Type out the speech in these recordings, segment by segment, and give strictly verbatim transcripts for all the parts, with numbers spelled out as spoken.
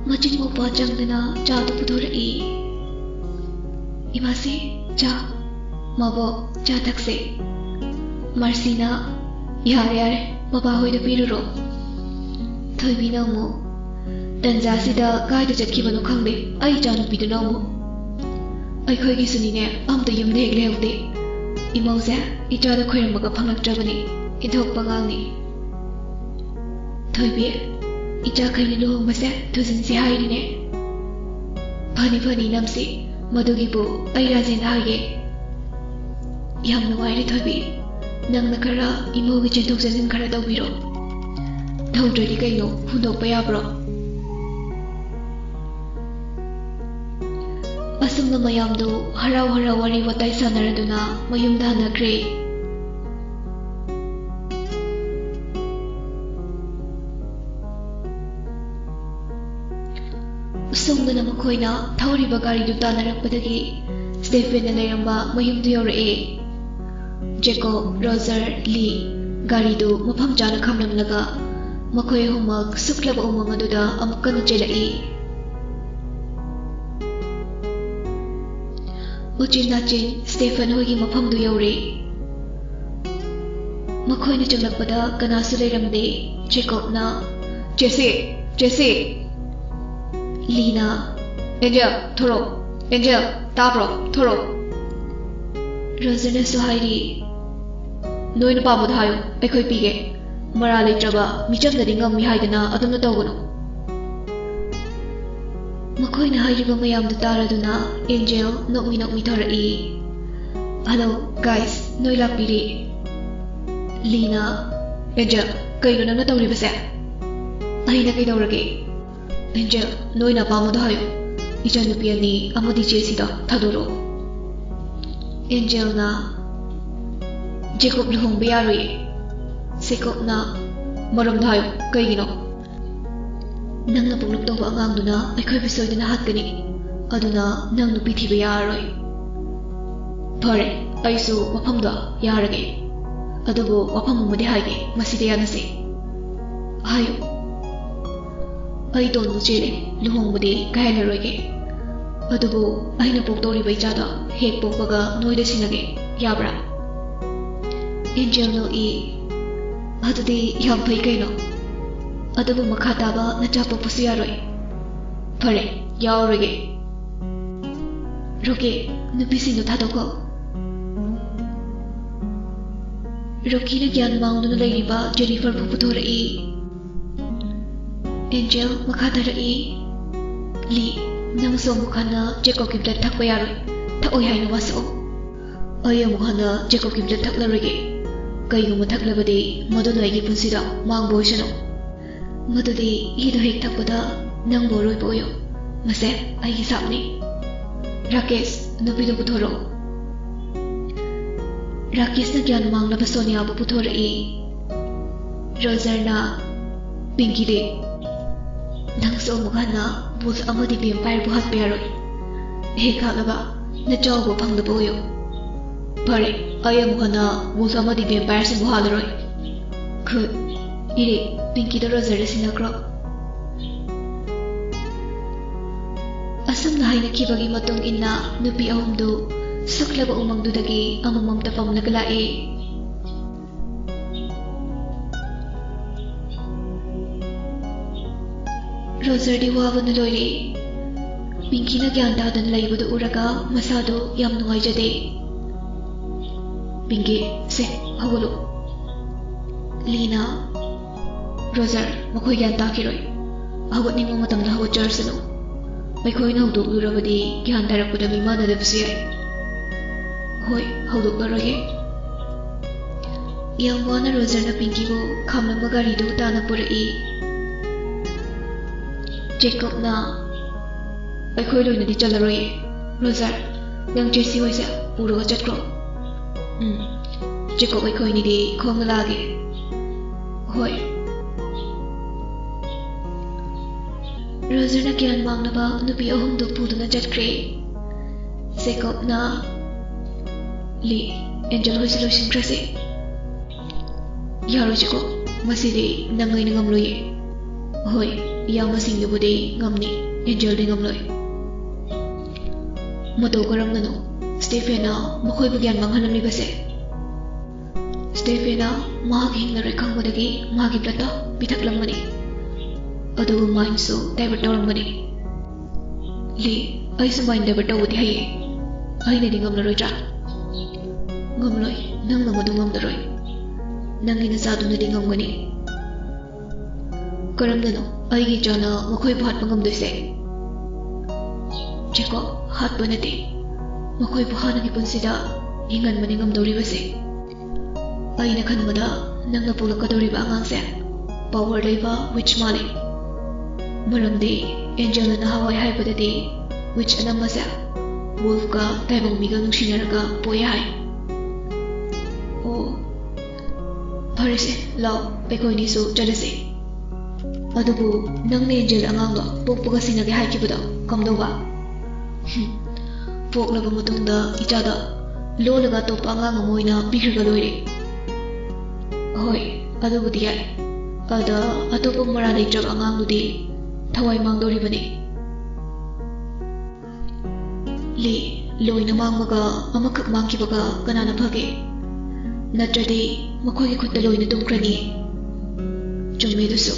ꯃꯆꯤꯟ ꯃꯧꯄꯥ ꯆꯪꯗꯅ ꯆꯥꯗꯨ ꯄꯨꯊꯣꯔꯛꯏ꯫ "ꯏꯃꯥꯁꯤ, ꯆꯥ꯫ ꯃꯕꯣꯛ, ꯆꯥ ꯊꯛꯁꯦ꯫" ꯃꯥꯔꯁꯤꯅ, "ꯌꯥꯔꯦ, ꯌꯥꯔꯦ, ꯃꯄꯥ ꯍꯣꯏꯗ ꯄꯤꯔꯨꯔꯣ꯫" ꯊꯣꯏꯕꯤꯅ ꯑꯃꯨꯛ, "ꯇꯟꯖꯥꯁꯤꯗ ꯀꯥꯏꯗ ꯆꯠꯈꯤꯕꯅꯣ ꯈꯪꯗꯦ ꯑꯩ ꯏꯆꯥꯅꯨꯄꯤꯗꯨꯅ ꯑꯃꯨꯛ꯫ ꯑꯩꯈꯣꯏꯒꯤꯁꯨꯅꯤꯅꯦ, ꯑꯝꯇ ꯌꯨꯝꯗ ꯍꯦꯛ ꯂꯩꯍꯧꯗꯦ꯫ ꯏꯃꯧꯁꯦ ꯏꯆꯥꯗ ꯈꯣꯏꯔꯝꯕꯒ ꯐꯪꯂꯛꯇ꯭ꯔꯕꯅꯤ, ꯏꯟꯊꯣꯛꯄ ꯑꯉꯥꯡꯅꯤ꯫" "ꯊꯣꯏꯕꯤ, ꯏꯆꯥꯈꯩꯅ ꯂꯨꯍꯣꯡꯕꯁꯦ ꯊꯨꯖꯤꯟꯁꯤ ꯍꯥꯏꯔꯤꯅꯦ꯫" "ꯐꯅꯤ, ꯐꯅꯤ, ꯅꯝꯁꯤ꯫ ꯃꯗꯨꯒꯤꯕꯨ ꯑꯩ ꯔꯥꯖꯦꯟꯗ ꯍꯥꯏꯒꯦ꯫" "ꯌꯥꯝ ꯅꯨꯡꯉꯥꯏꯔꯦ ꯊꯣꯏꯕꯤ꯫ ꯅꯪꯅ ꯈꯔ ꯏꯃꯧꯒꯤ ꯆꯦꯟꯊꯣꯛ ꯆꯦꯟꯁꯤꯟ ꯈꯔ ꯇꯧꯕꯤꯔꯣ꯫ ꯇꯧꯗ꯭ꯔꯗꯤ ꯀꯩꯅꯣ, ꯍꯨꯟꯗꯣꯛꯄ ꯌꯥꯕ꯭ꯔꯣ?" ꯑꯁꯨꯝꯅ ꯃꯌꯥꯝꯗꯨ ꯍꯔꯥꯎ ꯍꯔꯥꯎ ꯋꯥꯔꯤ ꯋꯥꯇꯥꯏ ꯁꯥꯟꯅꯔꯗꯨꯅ ꯃꯌꯨꯝꯗ ꯍꯟꯅꯈ꯭ꯔꯦ꯫ ꯁꯣꯝꯗꯅ ꯃꯈꯣꯏꯅ ꯊꯧꯔꯤꯕ ꯒꯥꯔꯤꯗꯨ ꯇꯥꯟꯅꯔꯛꯄꯗꯒꯤ ꯁ꯭ꯇꯦꯐꯦꯟꯅ ꯂꯩꯔꯝꯕ ꯃꯌꯨꯝꯗꯨ ꯌꯧꯔꯛꯑꯦ꯫ ꯖꯦꯀꯣꯕ, ꯔꯣꯖꯔ, ꯂꯤ ꯒꯥꯔꯤꯗꯨ ꯃꯐꯝ ꯆꯥꯅ ꯈꯥꯝꯂꯝꯂꯒ ꯃꯈꯣꯏ ꯑꯍꯨꯝꯃꯛ ꯁꯨꯛꯂꯕ ꯎꯃꯪ ꯑꯗꯨꯗ ꯑꯃꯨꯛ ꯀꯟꯅ ꯆꯦꯜꯂꯛꯏ꯫ ꯎꯆꯤꯟ ꯅꯥꯆꯤꯟ ꯁ꯭ꯇꯦꯐꯟ ꯍꯣꯏꯒꯤ ꯃꯐꯝꯗꯨ ꯌꯧꯔꯦ꯫ ꯃꯈꯣꯏꯅ ꯆꯪꯂꯛꯄꯗ ꯀꯅꯥꯁꯨ ꯂꯩꯔꯝꯗꯦ꯫ ꯖꯦꯀꯣꯕꯅ, "ꯆꯦꯁꯤ! ꯆꯦꯁꯤ!" ꯂꯤꯅ, "ꯑꯦꯟꯖꯦꯜ, ꯊꯣꯔꯛꯑꯣ! ꯑꯦꯟꯖꯦꯜ, ꯇꯥꯕ꯭ꯔꯣ? ꯊꯣꯔꯛꯑꯣ!" ꯔꯣꯖꯔꯅꯁꯨ ꯍꯥꯏꯔꯤ, "ꯅꯣꯏꯅ ꯄꯥꯝꯕꯗꯣ ꯍꯥꯏꯌꯨ, ꯑꯩꯈꯣꯏ ꯄꯤꯒꯦ꯫ ꯃꯔꯥ ꯂꯩꯇ꯭ꯔꯕ ꯃꯤꯆꯝꯅꯗꯤ ꯉꯝꯃꯤ ꯍꯥꯏꯗꯅ ꯑꯗꯨꯝꯅ ꯇꯧꯒꯅꯨ꯫" ꯃꯈꯣꯏꯅ ꯍꯥꯏꯔꯤꯕ ꯃꯌꯥꯝꯗꯨ ꯇꯥꯔꯗꯨꯅ ꯑꯦꯟꯖꯦꯜ ꯅꯣꯛꯃꯤ ꯅꯣꯛꯃꯤ ꯊꯣꯔꯛꯏ꯫ "ꯍꯜꯂꯣ, ꯒꯥꯏꯁ, ꯅꯣꯏ ꯂꯥꯛꯄꯤꯔꯦ꯫" ꯂꯤꯅ, "ꯑꯦꯟꯖꯦꯜ, ꯀꯩꯅꯣ ꯅꯪꯅ ꯇꯧꯔꯤꯕꯁꯦ?" "ꯑꯩꯅ ꯀꯩꯗꯧꯔꯒꯦ?" "ꯑꯦꯟꯖꯦꯜ, ꯅꯣꯏꯅ ꯑꯄꯥꯝꯕꯗꯣ ꯍꯥꯏꯌꯨ꯫ ꯏꯆꯟꯅꯨꯄꯤ ꯑꯅꯤ ꯑꯃꯗꯤ ꯆꯦꯁꯤꯗ ꯊꯥꯗꯣꯔꯛꯑꯣ꯫" ꯑꯦꯟꯖꯦꯜꯅ, "ꯖꯦꯀꯣꯕ ꯂꯨꯍꯣꯡꯕ ꯌꯥꯔꯣꯏꯌꯦ꯫" ꯖꯦꯀꯣꯕꯅ, "ꯃꯔꯝꯗꯣ ꯍꯥꯏꯌꯨ, ꯀꯩꯒꯤꯅꯣ?" "ꯅꯪꯅ ꯄꯣꯛꯂꯛꯇꯧꯕ ꯑꯉꯥꯡꯗꯨꯅ ꯑꯩꯈꯣꯏꯕꯨ ꯁꯣꯏꯗꯅ ꯍꯥꯠꯀꯅꯤ꯫ ꯑꯗꯨꯅ ꯅꯪ ꯅꯨꯄꯤ ꯊꯤꯕ ꯌꯥꯔꯔꯣꯏ꯫" "ꯐꯔꯦ, ꯑꯩꯁꯨ ꯋꯥꯐꯝꯗꯣ ꯌꯥꯔꯒꯦ꯫ ꯑꯗꯨꯕꯨ ꯋꯥꯐꯝ ꯑꯃꯗꯤ ꯍꯥꯏꯒꯦ, ꯃꯁꯤꯗ ꯌꯥꯅꯁꯦ꯫" "ꯍꯥꯏꯌꯨ꯫" ꯑꯩ ꯇꯣꯟꯕ ꯆꯦꯜꯂꯦ, ꯂꯨꯍꯣꯡꯕꯗꯤ ꯀꯥꯏꯍꯜꯂꯔꯣꯏꯒꯦ꯫ ꯑꯗꯨꯕꯨ ꯑꯩꯅ ꯄꯣꯛꯇꯧꯔꯤꯕ ꯏꯆꯥꯗꯣ ꯍꯦꯛ ꯄꯣꯛꯄꯒ ꯅꯣꯏꯗ ꯁꯤꯟꯅꯒꯦ, ꯌꯥꯕ꯭ꯔꯥ? ꯑꯦꯟꯖꯦꯜ ꯅꯣꯛꯏ꯫ ꯑꯗꯨꯗꯤ ꯌꯥꯝ ꯐꯩ ꯀꯩꯅꯣ꯫ ꯑꯗꯨꯕꯨ ꯃꯈꯥ ꯇꯥꯕ ꯅꯆꯥ ꯄꯣꯛꯄꯁꯨ ꯌꯥꯔꯣꯏ꯫ ꯐꯔꯦ, ꯌꯥꯎꯔꯣꯏꯒꯦ꯫ ꯔꯣꯀꯦ, ꯅꯨꯄꯤꯁꯤꯡꯗꯨ ꯊꯥꯗꯣꯛꯈꯣ꯫ ꯔꯣꯀꯤꯅ ꯒ꯭ꯌꯥꯟ ꯃꯥꯡꯗꯨꯅ ꯂꯩꯔꯤꯕ ꯖꯦꯅꯤꯐꯔꯕꯨ ꯄꯨꯊꯣꯔꯛꯏ꯫ ꯑꯦꯟꯖꯦꯜ ꯃꯈꯥ ꯇꯥꯔꯛꯏ, "ꯂꯤ, ꯅꯪꯁꯨ ꯑꯃꯨꯛ ꯍꯟꯅ ꯖꯦꯀꯣꯕꯀꯤ ꯕ꯭ꯂꯠ ꯊꯛꯄ ꯌꯥꯔꯣꯏ꯫ ꯊꯛꯑꯣꯏ ꯍꯥꯏꯅ ꯋꯥꯁꯛꯑꯣ꯫ ꯑꯩ ꯑꯃꯨꯛ ꯍꯟꯅ ꯖꯦꯀꯣꯕꯀꯤ ꯕ꯭ꯂꯠ ꯊꯛꯂꯔꯣꯏꯒꯦ꯫ ꯀꯩꯒꯨꯝꯕ ꯊꯛꯂꯕꯗꯤ ꯃꯗꯨꯅ ꯑꯩꯒꯤ ꯄꯨꯟꯁꯤꯗ ꯃꯥꯡꯕ ꯑꯣꯏꯁꯅꯨ꯫ ꯃꯗꯨꯗꯤ ꯏꯗꯣ ꯍꯦꯛ ꯊꯛꯄꯗ ꯅꯪꯕꯨ ꯑꯔꯣꯏꯕ ꯑꯣꯏꯌꯣ꯫ ꯃꯁꯦ ꯑꯩꯒꯤ ꯁꯥꯞꯅꯤ꯫ ꯔꯥꯀꯦꯁ, ꯅꯨꯄꯤꯗꯨ ꯄꯨꯊꯣꯔꯛꯑꯣ꯫" ꯔꯥꯀꯦꯁꯅ ꯒ꯭ꯌꯥꯟ ꯃꯥꯡꯂꯕ ꯁꯣꯅꯤꯌꯥꯕꯨ ꯄꯨꯊꯣꯔꯛꯏ꯫ ꯔꯣꯖꯔꯅ, "ꯄꯤꯡꯀꯤꯗꯤ?" "ꯅꯪꯁꯨ ꯑꯃꯨꯛ ꯍꯟꯅ ꯋꯨꯜꯐ ꯑꯃꯗꯤ ꯚꯦꯝꯄꯥꯌꯔꯕꯨ ꯍꯥꯠꯄ ꯌꯥꯔꯣꯏ꯫ ꯍꯦꯛ ꯍꯥꯠꯂꯕ ꯅꯆꯥꯎꯕ ꯐꯪꯗꯕ ꯑꯣꯏꯌꯨ꯫" "ꯐꯔꯦ, ꯑꯩ ꯑꯃꯨꯛ ꯍꯟꯅ ꯋꯨꯜꯐ ꯑꯃꯗꯤ ꯚꯦꯝꯄꯥꯌꯔꯁꯤꯡꯕꯨ ꯍꯥꯠꯂꯔꯣꯏ꯫" "ꯈꯨꯠ, ꯏꯔꯦ, ꯄꯤꯡꯀꯤꯗ ꯔꯣꯖꯔꯗ ꯁꯤꯟꯅꯈ꯭ꯔꯣ꯫" ꯑꯁꯨꯝꯅ ꯍꯥꯏꯅꯈꯤꯕꯒꯤ ꯃꯇꯨꯡ ꯏꯟꯅ ꯅꯨꯄꯤ ꯑꯍꯨꯝꯗꯨ ꯁꯨꯛꯂꯕ ꯎꯃꯪꯗꯨꯗꯒꯤ ꯑꯃꯃꯝꯇ ꯄꯝꯂꯒ ꯂꯥꯛꯏ꯫ ꯔꯣꯖꯔꯗꯤ ꯋꯥꯕꯅ ꯂꯣꯏꯔꯦ꯫ ꯄꯤꯡꯀꯤꯅ ꯒ꯭ꯌꯥꯟ ꯇꯥꯗꯅ ꯂꯩꯕꯗꯨ ꯎꯔꯒ ꯃꯁꯥꯗꯨ ꯌꯥꯝ ꯅꯨꯡꯉꯥꯏꯖꯗꯦ꯫ "ꯄꯤꯡꯀꯤ, ꯁꯦ, ꯍꯧꯒꯠꯂꯨ꯫" ꯂꯤꯅ, "ꯔꯣꯖꯔ, ꯃꯈꯣꯏ ꯒ꯭ꯌꯥꯟ ꯇꯥꯈꯤꯔꯣꯏ꯫ ꯍꯧꯒꯠꯅꯤꯡꯕ ꯃꯇꯝꯗ ꯍꯧꯒꯠꯆꯔꯁꯅꯨ꯫ ꯑꯩꯈꯣꯏꯅ ꯍꯧꯗꯣꯛꯂꯨꯔꯕꯗꯤ ꯒ꯭ꯌꯥꯟ ꯇꯥꯔꯛꯄꯗ ꯃꯤꯃꯥꯟꯅꯗꯕꯁꯨ ꯌꯥꯏ꯫" "ꯍꯣꯏ, ꯍꯧꯗꯣꯛꯂꯔꯣꯏꯒꯦ꯫" ꯌꯥꯝ ꯋꯥꯅ ꯔꯣꯖꯔꯅ ꯄꯤꯡꯀꯤꯕꯨ ꯈꯥꯝꯂꯝꯕ ꯒꯥꯔꯤꯗꯨ ꯇꯥꯅ ꯄꯨꯔꯛꯏ꯫ ꯖꯦꯀꯣꯕꯅ, "ꯑꯩꯈꯣꯏ ꯂꯣꯏꯅꯗꯤ ꯆꯠꯂꯔꯣꯏꯌꯦ꯫ ꯔꯣꯖꯔ, ꯅꯪ ꯖꯦꯁꯤ ꯍꯣꯏꯁꯦ ꯄꯨꯔꯒ ꯆꯠꯈ꯭ꯔꯣ꯫" "ꯎꯝ, ꯖꯦꯀꯣꯕ ꯑꯩꯈꯣꯏꯅꯤꯗꯤ ꯈꯣꯡꯅ ꯂꯥꯛꯑꯒꯦ꯫" "ꯍꯣꯏ꯫" ꯔꯣꯖꯔꯅ ꯒ꯭ꯌꯥꯟ ꯃꯥꯡꯂꯕ ꯅꯨꯄꯤ ꯑꯍꯨꯝꯗꯨ ꯄꯨꯗꯨꯅ ꯆꯠꯈ꯭ꯔꯦ꯫ ꯖꯦꯀꯣꯕꯅ, "ꯂꯤ, ꯑꯦꯟꯖꯦꯜ ꯍꯣꯏꯁꯨ ꯂꯣꯏꯁꯤꯟꯈ꯭ꯔꯁꯦ꯫" "ꯌꯥꯔꯣꯏ ꯖꯦꯀꯣꯕ, ꯃꯁꯤꯗꯤ ꯅꯪ ꯑꯩꯅ ꯉꯝꯂꯣꯏꯌꯦ꯫" ꯍꯣꯏ, ꯏꯌꯥꯝꯕꯁꯤꯡꯗꯨꯕꯨꯗꯤ ꯉꯝꯅꯤ, ꯑꯦꯟꯖꯦꯜꯗꯤ ꯉꯝꯂꯣꯏ꯫ ꯃꯇꯧ ꯀꯔꯝꯅꯅꯣ ꯁ꯭ꯇꯦꯐꯦꯟꯅ ꯃꯈꯣꯏꯕꯨ ꯒ꯭ꯌꯥꯟ ꯃꯥꯡꯍꯜꯂꯝꯂꯤꯕꯁꯦ? ꯁ꯭ꯇꯦꯐꯦꯟꯅ ꯃꯍꯥꯛ ꯍꯤꯡꯂꯔꯣꯏ ꯈꯪꯕꯗꯒꯤ ꯃꯥꯒꯤ ꯕ꯭ꯂꯠꯇ ꯄꯤꯊꯛꯂꯝꯕꯅꯤ, ꯑꯗꯨꯒ ꯃꯥꯏꯟꯁꯨ ꯗꯥꯏꯚꯔꯠ ꯇꯧꯔꯝꯕꯅꯤ꯫ ꯂꯤ, ꯑꯩꯁꯨ ꯃꯥꯏꯟ ꯗꯥꯏꯚꯔꯠ ꯇꯧꯕꯗꯤ ꯍꯩꯌꯦ꯫ ꯑꯩꯅꯗꯤ ꯉꯝꯂꯔꯣꯏꯗ꯭ꯔꯥ? ꯉꯝꯂꯣꯏ, ꯅꯪꯅ ꯃꯗꯨ ꯉꯝꯂꯔꯣꯏ꯫ ꯅꯪꯒꯤ ꯅꯆꯥꯗꯨꯅꯗꯤ ꯉꯝꯒꯅꯤ꯫ ꯀꯔꯝꯅꯅꯣ ꯑꯩꯒꯤ ꯏꯆꯥꯅ ꯃꯈꯣꯏꯕꯨ ꯍꯥꯠꯄ ꯉꯝꯗꯣꯏꯁꯦ? ꯖꯦꯀꯣꯕ, ꯍꯥꯠꯄ ꯅꯠꯇꯦ, ꯃꯈꯣꯏꯕꯨ ꯍꯥꯟꯅꯒꯤ ꯄꯨꯟꯁꯤꯗ ꯍꯤꯡꯍꯟꯕꯅꯤ ꯉꯝꯗꯧꯔꯤꯕꯁꯦ꯫ ꯑꯩꯅ ꯈꯟꯕꯗ ꯅꯪꯅ ꯄꯣꯛꯂꯛꯀꯗꯧꯔꯤꯕ ꯑꯉꯥꯡꯁꯦ ꯄꯋꯔ ꯂꯩꯕ ꯋꯤꯆ ꯃꯥꯜꯂꯤ꯫ ꯃꯔꯝꯗꯤ ꯑꯦꯟꯖꯦꯜꯅ ꯅꯍꯥꯟꯋꯥꯏ ꯍꯥꯏꯕꯗꯗꯤ ꯋꯤꯆ ꯑꯅꯝꯕꯁꯦ ꯋꯨꯜꯐꯀ ꯇꯥꯏꯕꯪ ꯃꯤꯒ ꯅꯨꯡꯁꯤꯅꯔꯒ ꯄꯣꯛꯑꯦ ꯍꯥꯏ꯫ ꯑꯣ, ꯐꯔꯦꯁꯦ, ꯂꯥꯛꯑꯣ, ꯑꯩꯈꯣꯏꯅꯤꯁꯨ ꯆꯠꯂꯁꯦ꯫ ꯑꯗꯨꯕꯨ ꯅꯪꯅ ꯑꯦꯟꯖꯦꯜ ꯑꯉꯥꯡꯗꯣ ꯄꯣꯛꯄꯒ ꯁꯤꯟꯅꯒꯦ ꯍꯥꯏꯈꯤꯕꯗꯣ ꯀꯝꯗꯧꯕ? ꯍꯨꯝ, ꯄꯣꯛꯂꯕ ꯃꯇꯨꯡꯗ ꯏꯆꯥꯗ ꯂꯣꯜꯂꯒ ꯑꯇꯣꯞꯄ ꯑꯉꯥꯡ ꯑꯃ ꯑꯣꯏꯅ ꯄꯤꯈ꯭ꯔꯒ ꯂꯣꯏꯔꯦ꯫ ꯍꯣꯏ, ꯑꯗꯨꯕꯨꯗꯤ ꯌꯥꯏ꯫ ꯑꯗ ꯑꯇꯣꯞꯄ ꯃꯔꯥ ꯂꯩꯇ꯭ꯔꯕ ꯑꯉꯥꯡꯗꯨꯗꯤ ꯊꯋꯥꯏ ꯃꯥꯡꯗꯧꯔꯤꯕꯅꯤ꯫ ꯂꯤ, ꯂꯣꯏꯅ ꯃꯥꯡꯕꯒ ꯑꯃꯈꯛ ꯃꯥꯡꯈꯤꯕꯒ ꯀꯅꯥꯅ ꯐꯒꯦ? ꯅꯠꯇ꯭ꯔꯗꯤ ꯃꯈꯣꯏꯒꯤ ꯈꯨꯠꯇ ꯂꯣꯏꯅ ꯇꯨꯝꯈ꯭ꯔꯅꯤ꯫ ꯆꯨꯝꯃꯦ ꯑꯗꯨꯁꯨ꯫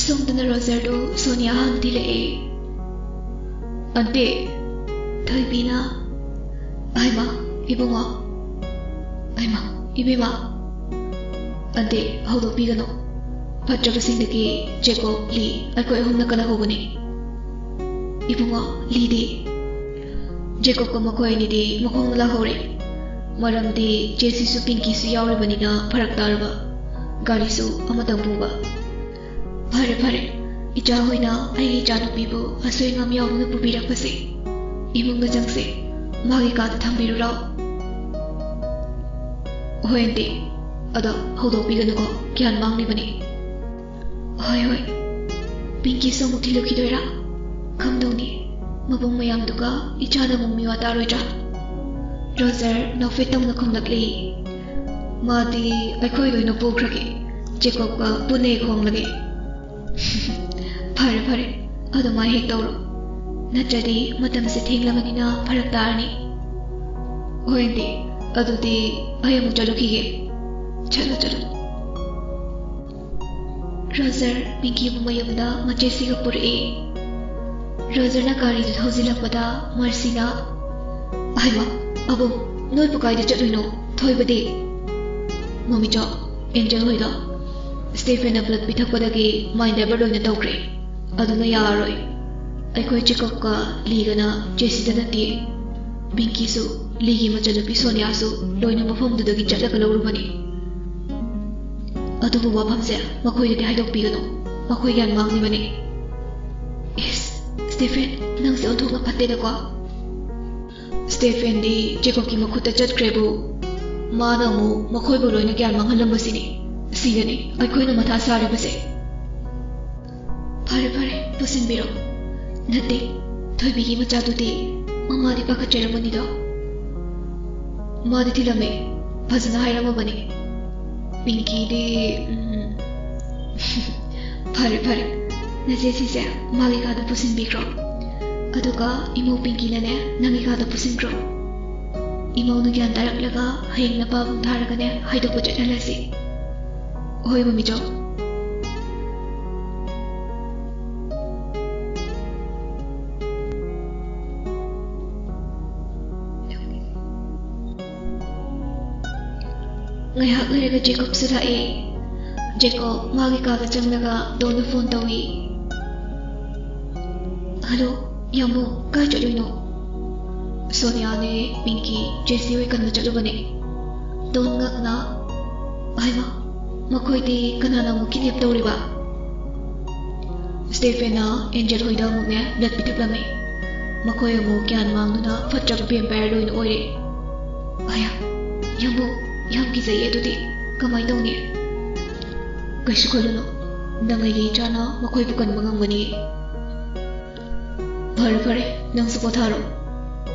ꯁꯣꯝꯗꯅ ꯔꯣꯖꯔꯗꯨ ꯁꯣꯅꯤꯌꯥ ꯍꯥꯟꯅ ꯊꯤꯜꯂꯛꯑꯦ꯫ ꯑꯟꯇꯤ, ꯊꯣꯏꯕꯤꯅ꯫ ꯍꯩꯃꯥ, ꯏꯕꯨꯡꯉꯣ꯫ ꯍꯩꯃꯥ, ꯏꯕꯦꯝꯃ꯫ ꯑꯟꯇꯤ, ꯍꯧꯗꯣꯛꯄꯤꯒꯅꯨ꯫ ꯐꯠꯇ꯭ꯔꯕꯁꯤꯡꯗꯒꯤ ꯖꯦꯀꯣꯕ, ꯂꯤ, ꯑꯩꯈꯣꯏ ꯑꯍꯨꯝꯅ ꯀꯜꯂꯛꯍꯧꯕꯅꯤ꯫ ꯏꯕꯨꯡꯉꯣ, ꯂꯤꯗꯤ? ꯖꯦꯀꯣꯕꯀ ꯃꯈꯣꯏ ꯑꯅꯤꯗꯤ ꯃꯈꯣꯡꯅ ꯂꯥꯛꯍꯧꯔꯦ꯫ ꯃꯔꯝꯗꯤ ꯖꯦꯁꯤꯁꯨ ꯄꯤꯡꯀꯤꯁꯨ ꯌꯥꯎꯔꯤꯕꯅꯤꯅ ꯐꯔꯛ ꯇꯥꯔꯕ꯫ ꯒꯥꯔꯤꯁꯨ ꯑꯃꯇꯪ ꯄꯨꯕ꯫ ꯐꯔꯦ, ꯐꯔꯦ꯫ ꯏꯆꯥ ꯍꯣꯏꯅ ꯑꯩꯒꯤ ꯏꯆꯥꯅꯨꯄꯤꯕꯨ ꯑꯁꯣꯏ ꯑꯉꯥꯝ ꯌꯥꯎꯗꯅ ꯄꯨꯕꯤꯔꯛꯄꯁꯦ ꯏꯃꯨꯡꯗ ꯆꯪꯁꯦ꯫ ꯃꯥꯒꯤ ꯀꯥꯗ ꯊꯝꯕꯤꯔꯨ ꯂꯥꯎ꯫ ꯍꯣꯏ, ꯑꯟꯇꯤ꯫ ꯑꯗꯣ ꯍꯧꯗꯣꯛꯄꯤꯒꯅꯨꯀꯣ, ꯒ꯭ꯌꯥꯟ ꯃꯥꯡꯂꯤꯕꯅꯤ꯫ ꯍꯣꯏ, ꯍꯣꯏ꯫ ꯄꯤꯡꯀꯤꯁꯨ ꯑꯃꯨꯛ ꯊꯤꯜꯂꯨꯈꯤꯗꯣꯏꯔꯥ? ꯈꯪꯗꯧꯅꯤ꯫ ꯃꯕꯨꯡ ꯃꯌꯥꯝꯗꯨꯒ ꯏꯆꯥꯅ ꯑꯃꯨꯛ ꯃꯤꯋꯥ ꯇꯥꯔꯣꯏꯗ꯭ꯔꯥ? ꯔꯣꯖꯔ ꯅꯣꯛꯐꯦꯠ ꯇꯧꯅ ꯈꯨꯝꯂꯛꯂꯤ꯫ ꯃꯥꯗꯤ ꯑꯩꯈꯣꯏ ꯂꯣꯏꯅ ꯄꯨꯈ꯭ꯔꯒꯦ꯫ ꯖꯦꯀꯣꯕꯀ ꯄꯨꯟꯅ ꯍꯦꯛ ꯍꯣꯡꯂꯒꯦ꯫ ꯐꯔꯦ, ꯐꯔꯦ, ꯑꯗꯨꯃꯥꯏ ꯍꯦꯛ ꯇꯧꯔꯣ꯫ ꯅꯠꯇ꯭ꯔꯗꯤ ꯃꯇꯝꯁꯦ ꯊꯦꯡꯂꯕꯅꯤꯅ ꯐꯔꯛ ꯇꯥꯔꯅꯤ꯫ ꯍꯣꯏ ꯑꯟꯇꯤ, ꯑꯗꯨꯗꯤ ꯑꯩ ꯑꯃꯨꯛ ꯆꯠꯂꯨꯈꯤꯒꯦ꯫ ꯆꯠꯂꯣ, ꯆꯠꯂꯣ꯫ ꯔꯣꯖꯔ ꯄꯤꯡꯀꯤꯕꯨ ꯃꯌꯨꯝꯗ ꯃꯆꯦꯁꯤꯒ ꯄꯨꯔꯛꯑꯦ꯫ ꯔꯣꯖꯔꯅ ꯒꯥꯔꯤꯗꯨ ꯊꯧꯖꯤꯜꯂꯛꯄꯗ ꯃꯔꯁꯤꯅ, "ꯑꯍꯩꯃ, ꯑꯕꯨꯡ, ꯅꯣꯏꯕꯨ ꯀꯥꯏꯗ ꯆꯠꯂꯨꯏꯅꯣ? ꯊꯣꯏꯕꯗꯤ?" "ꯃꯃꯤꯆꯧ, ꯑꯦꯟꯖꯦꯜ ꯍꯣꯏꯗ ꯁ꯭ꯇꯦꯐꯦꯟꯅ ꯕ꯭ꯂꯗ ꯄꯤꯊꯛꯄꯗꯒꯤ ꯃꯥꯏꯟ ꯗꯥꯏꯚꯔꯠ ꯂꯣꯏꯅ ꯇꯧꯈ꯭ꯔꯦ꯫ ꯑꯗꯨꯅ ꯌꯥꯔꯔꯣꯏ꯫ ꯑꯩꯈꯣꯏ ꯖꯦꯀꯣꯕꯀ ꯂꯤꯒꯅ ꯖꯦꯁꯤꯗ ꯅꯠꯇꯦ, ꯄꯤꯡꯀꯤꯁꯨ, ꯂꯤꯒꯤ ꯃꯆꯟꯅꯨꯄꯤ ꯁꯣꯅꯤꯌꯥꯁꯨ ꯂꯣꯏꯅ ꯃꯐꯝꯗꯨꯗꯒꯤ ꯆꯠꯂꯒ ꯂꯧꯔꯨꯕꯅꯤ꯫ ꯑꯗꯨꯕꯨ ꯋꯥꯐꯝꯁꯦ ꯃꯈꯣꯏꯗꯗꯤ ꯍꯥꯏꯗꯣꯛꯄꯤꯒꯅꯨ, ꯃꯈꯣꯏ ꯒ꯭ꯌꯥꯟ ꯃꯥꯡꯂꯤꯕꯅꯤ꯫" "ꯏꯁ, ꯁ꯭ꯇꯦꯐꯦꯟ, ꯅꯪꯁꯦ ꯑꯣꯟꯊꯣꯛꯅ ꯐꯠꯇꯦꯗꯀꯣ꯫" "ꯁ꯭ꯇꯦꯐꯦꯟꯗꯤ ꯖꯦꯀꯣꯕꯀꯤ ꯃꯈꯨꯠꯇ ꯆꯠꯈ꯭ꯔꯦꯕꯨ, ꯃꯥꯅ ꯑꯃꯨꯛ ꯃꯈꯣꯏꯕꯨ ꯂꯣꯏꯅ ꯒ꯭ꯌꯥꯟ ꯃꯥꯡꯍꯜꯂꯝꯕꯁꯤꯅꯤ꯫ ꯁꯤꯗꯅꯤ ꯑꯩꯈꯣꯏꯅ ꯃꯊꯥ ꯁꯥꯔꯤꯕꯁꯦ꯫" "ꯐꯔꯦ, ꯐꯔꯦ, ꯄꯨꯁꯤꯟꯕꯤꯔꯣ꯫ ꯅꯠꯇꯦ, ꯊꯣꯏꯕꯤꯒꯤ ꯃꯆꯥꯗꯨꯗꯤ ꯃꯃꯥꯗꯤ ꯄꯥꯈꯠꯆꯔꯝꯃꯅꯤꯗꯣ꯫" "ꯃꯥꯗꯤ ꯊꯤꯜꯂꯝꯃꯦ, ꯐꯖꯅ ꯍꯥꯏꯔꯝꯃꯕꯅꯤ꯫ ꯄꯤꯡꯀꯤꯗꯤ, ꯎꯝ, ꯐꯔꯦ, ꯐꯔꯦ, ꯅꯆꯦ ꯁꯤꯁꯦ ꯃꯥꯒꯤ ꯀꯥꯗ ꯄꯨꯁꯤꯟꯕꯤꯈ꯭ꯔꯣ꯫ ꯑꯗꯨꯒ ꯏꯃꯧ ꯄꯤꯡꯀꯤꯅꯅꯦ, ꯅꯪꯒꯤ ꯀꯥꯗ ꯄꯨꯁꯤꯟꯈ꯭ꯔꯣ꯫ ꯏꯃꯧꯅ ꯒ꯭ꯌꯥꯟ ꯇꯥꯔꯛꯂꯒ ꯍꯌꯦꯡ ꯅꯄꯥꯕꯨꯡ ꯊꯥꯔꯒꯅꯦ ꯍꯥꯏꯗꯣꯛꯄ ꯆꯠꯍꯜꯂꯁꯤ꯫" "ꯍꯣꯏ, ꯃꯃꯤꯆꯧ꯫" ꯉꯥꯏꯍꯥꯛ ꯂꯩꯔꯒ ꯖꯦꯀꯣꯕꯁꯨ ꯂꯥꯛꯑꯦ꯫ ꯖꯦꯀꯣꯕ ꯃꯥꯒꯤ ꯀꯥꯗ ꯆꯪꯂꯒ ꯗꯣꯟꯗ ꯐꯣꯟ ꯇꯧꯏ꯫ "ꯍꯜꯂꯣ, ꯌꯥꯝꯕꯨꯡ, ꯀꯥꯏ ꯆꯠꯂꯨꯏꯅꯣ?" "ꯁꯣꯅꯤꯌꯥꯅꯦ ꯄꯤꯡꯀꯤ ꯖꯦꯁꯤ ꯍꯣꯏ ꯀꯟꯕ ꯆꯠꯂꯨꯕꯅꯦ꯫" ꯗꯣꯟ ꯉꯛꯅ, "ꯍꯩꯃꯥ, ꯃꯈꯣꯏꯗꯤ ꯀꯅꯥꯅ ꯑꯃꯨꯛ ꯀꯤꯗꯅꯦꯞ ꯇꯧꯔꯤꯕ?" "ꯁ꯭ꯇꯦꯐꯦꯟꯅ ꯑꯦꯟꯖꯦꯜ ꯍꯣꯏꯗ ꯑꯃꯨꯛꯅꯦ ꯕ꯭ꯂꯗ ꯄꯤꯊꯛꯂꯝꯃꯦ꯫ ꯃꯈꯣꯏ ꯑꯃꯨꯛ ꯒ꯭ꯌꯥꯟ ꯃꯥꯡꯗꯨꯅ ꯐꯠꯇ꯭ꯔꯕ ꯚꯦꯝꯄꯥꯌꯔ ꯑꯣꯏꯅ ꯑꯣꯏꯔꯦ꯫" "ꯑꯌꯥ, ꯌꯥꯝꯕꯨꯡ, ꯌꯥꯝ ꯀꯤꯖꯩꯌꯦ꯫ ꯑꯗꯨꯗꯤ ꯀꯃꯥꯏꯅ ꯇꯧꯅꯤ?" "ꯀꯩꯁꯨ ꯈꯜꯂꯨꯅꯨ, ꯅꯪ ꯑꯩꯒꯤ ꯏꯆꯥꯅ ꯃꯈꯣꯏꯕꯨ ꯀꯟꯕ ꯉꯝꯒꯅꯤ꯫" "ꯐꯔꯦ, ꯐꯔꯦ, ꯅꯪꯁꯨ ꯄꯣꯊꯥꯔꯣ꯫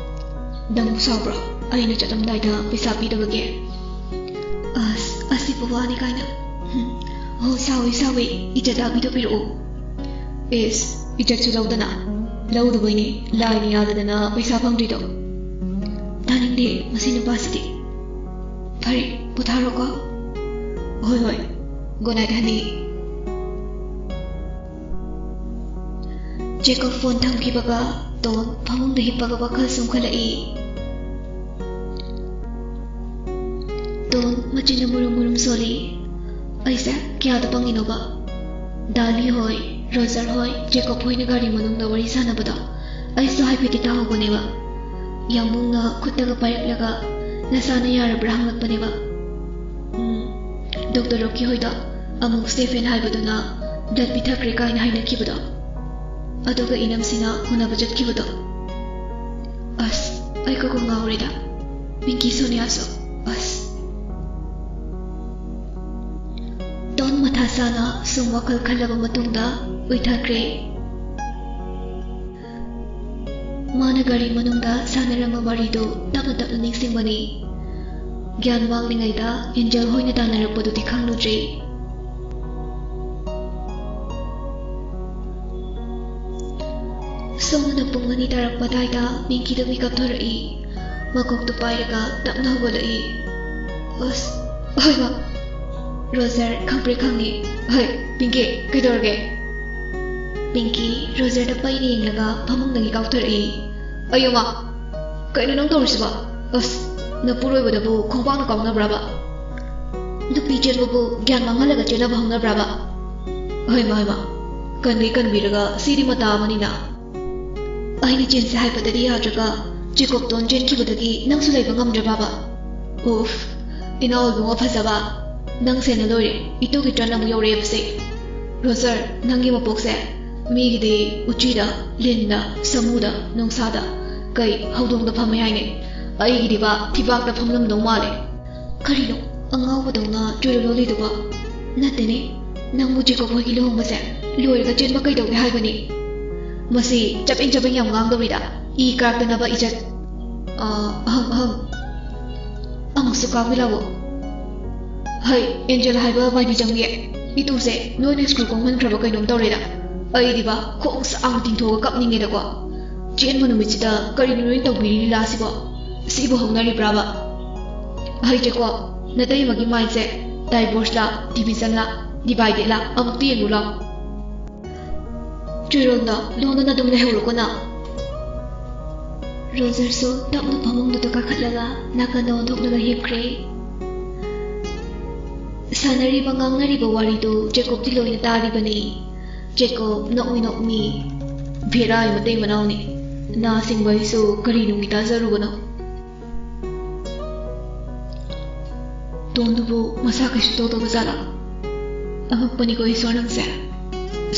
ꯅꯪꯕꯨ ꯁꯥꯎꯕ꯭ꯔꯣ ꯑꯩꯅ ꯆꯠꯂꯝꯗꯥꯏꯗ ꯄꯩꯁꯥ ꯄꯤꯗꯕꯒꯤ?" "ꯑ, ꯋꯥꯅꯤ ꯀꯥꯏꯅ꯫ ꯍꯝ꯫ ꯑꯣ, ꯁꯥꯎꯏ, ꯁꯥꯎꯏ꯫ ꯏꯖꯠ ꯇꯥꯕꯤꯗꯣ ꯄꯤꯔꯛꯎ꯫ ꯏꯁ, ꯏꯖꯠꯁꯨ ꯂꯧꯗꯅ꯫ ꯂꯧꯗꯕꯩꯅꯤ ꯂꯥꯏꯅ ꯌꯥꯗꯗꯅ ꯄꯩꯁꯥ ꯐꯪꯗ꯭ꯔꯤꯗꯣ꯫ ꯇꯥꯅꯤꯡꯗꯦ ꯃꯁꯤ ꯅꯨꯄꯥꯁꯤꯗꯤ꯫ ꯐꯔꯦ, ꯄꯣꯊꯥꯔꯣꯀꯣ꯫ ꯍꯣꯏ, ꯍꯣꯏ꯫ Good night, honey꯫ Jacob phone ꯊꯝꯈꯤꯕꯒ ꯇꯣꯟ ꯐꯃꯨꯡꯗ ꯍꯤꯞꯄꯒ ꯋꯥꯈꯜ ꯁꯨꯝ ꯈꯜꯂꯛꯏ꯫ ꯇꯣꯟ ꯃꯆꯤꯟꯗ ꯃꯨꯔꯨꯝ ꯃꯨꯔꯨꯝ ꯁꯣꯜꯂꯤ꯫ ꯑꯩꯁꯦ ꯀꯌꯥꯗ ꯄꯪꯉꯤꯅꯣꯕ? ꯗꯥꯂꯤ ꯍꯣꯏ, ꯔꯣꯖꯔ ꯍꯣꯏ, ꯖꯦꯀꯣꯕ ꯍꯣꯏꯅ ꯒꯥꯔꯤ ꯃꯅꯨꯡꯗ ꯋꯥꯔꯤ ꯁꯥꯟꯅꯕꯗꯣ ꯑꯩꯁꯨ ꯍꯥꯏꯐꯦꯠꯇꯤ ꯇꯥꯍꯧꯕꯅꯦꯕ꯫ ꯌꯥꯝꯕꯨꯡꯅ ꯈꯨꯠꯇꯒ ꯄꯥꯏꯔꯛꯂꯒ ꯅꯁꯥꯅ ꯌꯥꯔꯕ꯭ꯔꯥ ꯍꯪꯂꯛꯄꯅꯦꯕ꯫ ꯎꯝ, ꯗꯣꯛꯇꯔ ꯔꯣꯀꯤ ꯍꯣꯏꯗ ꯑꯃꯨꯛ ꯁ꯭ꯇꯦꯐꯦꯟ ꯍꯥꯏꯕꯗꯨꯅ ꯕ꯭ꯂꯗ ꯄꯤꯊꯈ꯭ꯔꯦ ꯀꯥꯏꯅ ꯍꯥꯏꯅꯈꯤꯕꯗꯣ, ꯑꯗꯨꯒ ꯏꯅꯝꯁꯤꯅ ꯎꯅꯕ ꯆꯠꯈꯤꯕꯗꯣ꯫ ꯑꯁ, ꯑꯩ ꯀꯣꯛꯀ ꯉꯥꯎꯔꯦꯗ꯫ ꯄꯤꯡꯀꯤ ꯁꯣꯅꯤꯌꯥꯁꯨ꯫ ꯑꯁ꯫ ꯇꯣꯟ ꯃꯊꯥ ꯁꯥꯅ ꯁꯨꯝ ꯋꯥꯈꯜ ꯈꯜꯂꯕ ꯃꯇꯨꯡꯗ ꯎꯏꯊꯈ꯭ꯔꯦ꯫ ꯃꯥꯅ ꯒꯥꯔꯤ ꯃꯅꯨꯡꯗ ꯁꯥꯟꯅꯔꯝꯕ ꯋꯥꯔꯤꯗꯨ ꯇꯞꯅ ꯇꯞꯅ ꯅꯤꯡꯁꯤꯡꯕꯅꯤ꯫ ꯒ꯭ꯌꯥꯟ ꯃꯥꯡꯂꯤꯉꯩꯗ ꯑꯦꯟꯖꯦꯜ ꯍꯣꯏꯅ ꯇꯥꯟꯅꯔꯛꯄꯗꯨꯗꯤ ꯈꯪꯂꯨꯗ꯭ꯔꯦ꯫ ꯁꯣꯝꯗꯅ ꯄꯨꯡ ꯑꯅꯤ ꯇꯥꯔꯛꯄ ꯑꯗꯥꯏꯗ ꯄꯤꯡꯀꯤꯗꯨ ꯃꯤꯀꯞ ꯊꯣꯔꯛꯏ꯫ ꯃꯀꯣꯛꯇꯨ ꯄꯥꯏꯔꯒ ꯇꯞꯅ ꯍꯧꯒꯠꯂꯛꯏ꯫ ꯑꯁ, ꯑꯍꯣꯏꯕ꯫ ꯔꯣꯖꯔ, ꯈꯪꯄ꯭ꯔꯦꯛ ꯈꯪꯉꯤ꯫ ꯍꯣꯏ, ꯄꯤꯡꯀꯤ, ꯀꯩꯗꯧꯔꯒꯦ? ꯄꯤꯡꯀꯤ ꯔꯣꯖꯔꯗ ꯄꯩꯅ ꯌꯦꯡꯂꯒ ꯐꯃꯨꯡꯗꯒꯤ ꯀꯥꯎꯊꯔꯛꯏ꯫ ꯑꯌꯣꯃ, ꯀꯩꯅꯣ ꯅꯪ ꯇꯧꯔꯤꯁꯤꯕꯣ? ꯑꯁ, ꯅꯄꯨꯔꯣꯏꯕꯗꯕꯨ ꯈꯣꯡꯄꯥꯛꯅ ꯀꯥꯎꯅꯕ꯭ꯔꯕ? ꯅꯨꯄꯤ ꯆꯦꯟꯕꯕꯨ ꯒ꯭ꯌꯥꯟ ꯃꯥꯡꯍꯜꯂꯒ ꯆꯦꯟꯅꯕ ꯍꯧꯅꯕ꯭ꯔꯕ? ꯍꯣꯏꯃ, ꯍꯣꯏꯃ, ꯀꯟꯒꯩ ꯀꯟꯕꯤꯔꯒ ꯁꯤꯗꯤ ꯃꯇꯥ ꯑꯃꯅꯤꯅ꯫ ꯑꯩꯅ ꯆꯦꯟꯁꯦ ꯍꯥꯏꯕꯗꯗꯤ ꯌꯥꯗ꯭ꯔꯒ ꯖꯦꯀꯣꯕꯇꯣꯟ ꯆꯦꯟꯈꯤꯕꯗꯒꯤ ꯅꯪꯁꯨ ꯂꯩꯕ ꯉꯝꯗ꯭ꯔꯕꯕ? ꯎꯐ, ꯏꯅꯥꯎ ꯏꯕꯨꯡꯉꯣ ꯐꯖꯕ, ꯅꯪ ꯁꯦꯟꯅ ꯂꯣꯏꯔꯦ, ꯏꯇꯨꯒꯤ ꯇ꯭ꯔꯟ ꯑꯃꯨꯛ ꯌꯧꯔꯛꯑꯦꯕꯁꯦ꯫ ꯔꯣꯖꯔ, ꯅꯪꯒꯤ ꯃꯄꯣꯛꯁꯦ ꯃꯤꯒꯤꯗꯤ ꯎꯆꯤꯗ, ꯂꯤꯟꯗ, ꯁꯥꯃꯨꯗ, ꯅꯣꯡꯁꯥꯗ, ꯀꯩ ꯍꯧꯗꯣꯡꯗ ꯐꯝꯃꯦ ꯍꯥꯏꯅꯦ꯫ ꯑꯩꯒꯤꯗꯤꯕ ꯊꯤꯕꯥꯛꯇ ꯐꯝꯂꯝꯗꯧ ꯃꯥꯜꯂꯦ꯫ ꯀꯔꯤꯅꯣ ꯑꯉꯥꯎꯕꯗꯧꯅ ꯆꯨꯔꯨ ꯂꯣꯜꯂꯤꯗꯨꯕꯣ? ꯅꯠꯇꯦꯅꯦ, ꯅꯪꯕꯨ ꯖꯦꯀꯣꯕ ꯍꯣꯏꯒꯤ ꯂꯨꯍꯣꯡꯕꯁꯦ ꯂꯣꯏꯔꯒ ꯆꯦꯟꯕ ꯀꯩꯗꯧꯒꯦ ꯍꯥꯏꯕꯅꯤ? ꯃꯁꯤ ꯆꯕꯦꯡ ꯆꯕꯦꯡ ꯌꯥꯝ ꯉꯥꯡꯗꯧꯔꯤꯗ, ꯏ ꯀꯥꯔꯛꯇꯅꯕ ꯏꯖꯠ꯫ ꯑꯥ, ꯑꯍꯝ, ꯑꯍꯝ꯫ ꯑꯃꯨꯛꯁꯨ ꯀꯥꯎꯏ ꯂꯥꯛꯑꯣ꯫ ꯍꯩ, ꯑꯦꯟꯖꯦꯜ ꯍꯥꯏꯕ ꯃꯥꯏꯕꯤ ꯆꯪꯕꯤ, ꯏꯇꯨꯁꯦ ꯅꯣꯏꯅ ꯁ꯭ꯀꯨꯜ ꯀꯣꯡꯍꯟꯈ꯭ꯔꯕ ꯀꯩꯅꯣꯝ ꯇꯧꯔꯦꯗ꯫ ꯑꯩꯗꯤꯕ ꯈꯣꯡ ꯁꯥꯡꯅ ꯇꯤꯡꯊꯣꯛꯑꯒ ꯀꯞꯅꯤꯡꯉꯦꯗꯀꯣ꯫ ꯆꯦꯟꯕ ꯅꯨꯃꯤꯠꯁꯤꯗ ꯀꯔꯤꯅꯣ ꯅꯣꯏꯅ ꯇꯧꯕꯤꯔꯤ ꯂꯤꯂꯥꯁꯤꯕꯣ? ꯁꯤꯕꯨ ꯍꯧꯅꯔꯤꯕ꯭ꯔꯥꯕ? ꯍꯩ ꯖꯦꯀꯣꯕ, ꯅꯇꯩꯃꯒꯤ ꯃꯥꯏꯁꯦ ꯗꯥꯏꯚꯣꯔꯁꯂ, ꯗꯤꯚꯤꯖꯟꯂ, ꯗꯤꯚꯥꯏꯗꯦꯠꯂ ꯑꯃꯨꯛꯇ ꯌꯦꯡꯉꯨ ꯂꯥꯎ꯫ ꯆꯨꯏꯔꯣꯟꯗꯣ ꯂꯣꯟꯗꯨꯅ ꯑꯗꯨꯝ ꯂꯩꯍꯧꯔꯣꯀꯣ ꯅꯪ꯫ ꯔꯣꯖꯔꯁꯨ ꯇꯞꯅ ꯐꯃꯨꯡꯗꯨꯗ ꯀꯥꯈꯠꯂꯒ ꯅꯥꯀꯟꯗ ꯑꯣꯟꯊꯣꯛꯂꯒ ꯍꯤꯞꯈ꯭ꯔꯦ꯫ ꯁꯥꯟꯅꯔꯤꯕ ꯉꯥꯡꯅꯔꯤꯕ ꯋꯥꯔꯤꯗꯨ ꯖꯦꯀꯣꯕꯇꯤ ꯂꯣꯏꯅ ꯇꯥꯔꯤꯕꯅꯤ꯫ ꯖꯦꯀꯣꯕ ꯅꯣꯛꯃꯤ ꯅꯣꯛꯃꯤ, "ꯚꯦꯔꯥꯒꯤ ꯃꯇꯩ ꯃꯅꯥꯎꯅꯤ꯫ ꯅꯥ ꯁꯤꯡꯕ ꯑꯩꯁꯨ ꯀꯔꯤ ꯅꯨꯡꯒꯤ ꯇꯥꯖꯔꯨꯕꯅꯣ?" ꯇꯣꯟꯗꯨꯕꯨ ꯃꯁꯥ ꯀꯩꯁꯨ ꯇꯧꯗꯕ ꯖꯥꯠꯂꯥ? ꯑꯉꯛꯄꯅꯤꯀꯣ ꯏꯁꯣꯔ ꯅꯪꯁꯦ꯫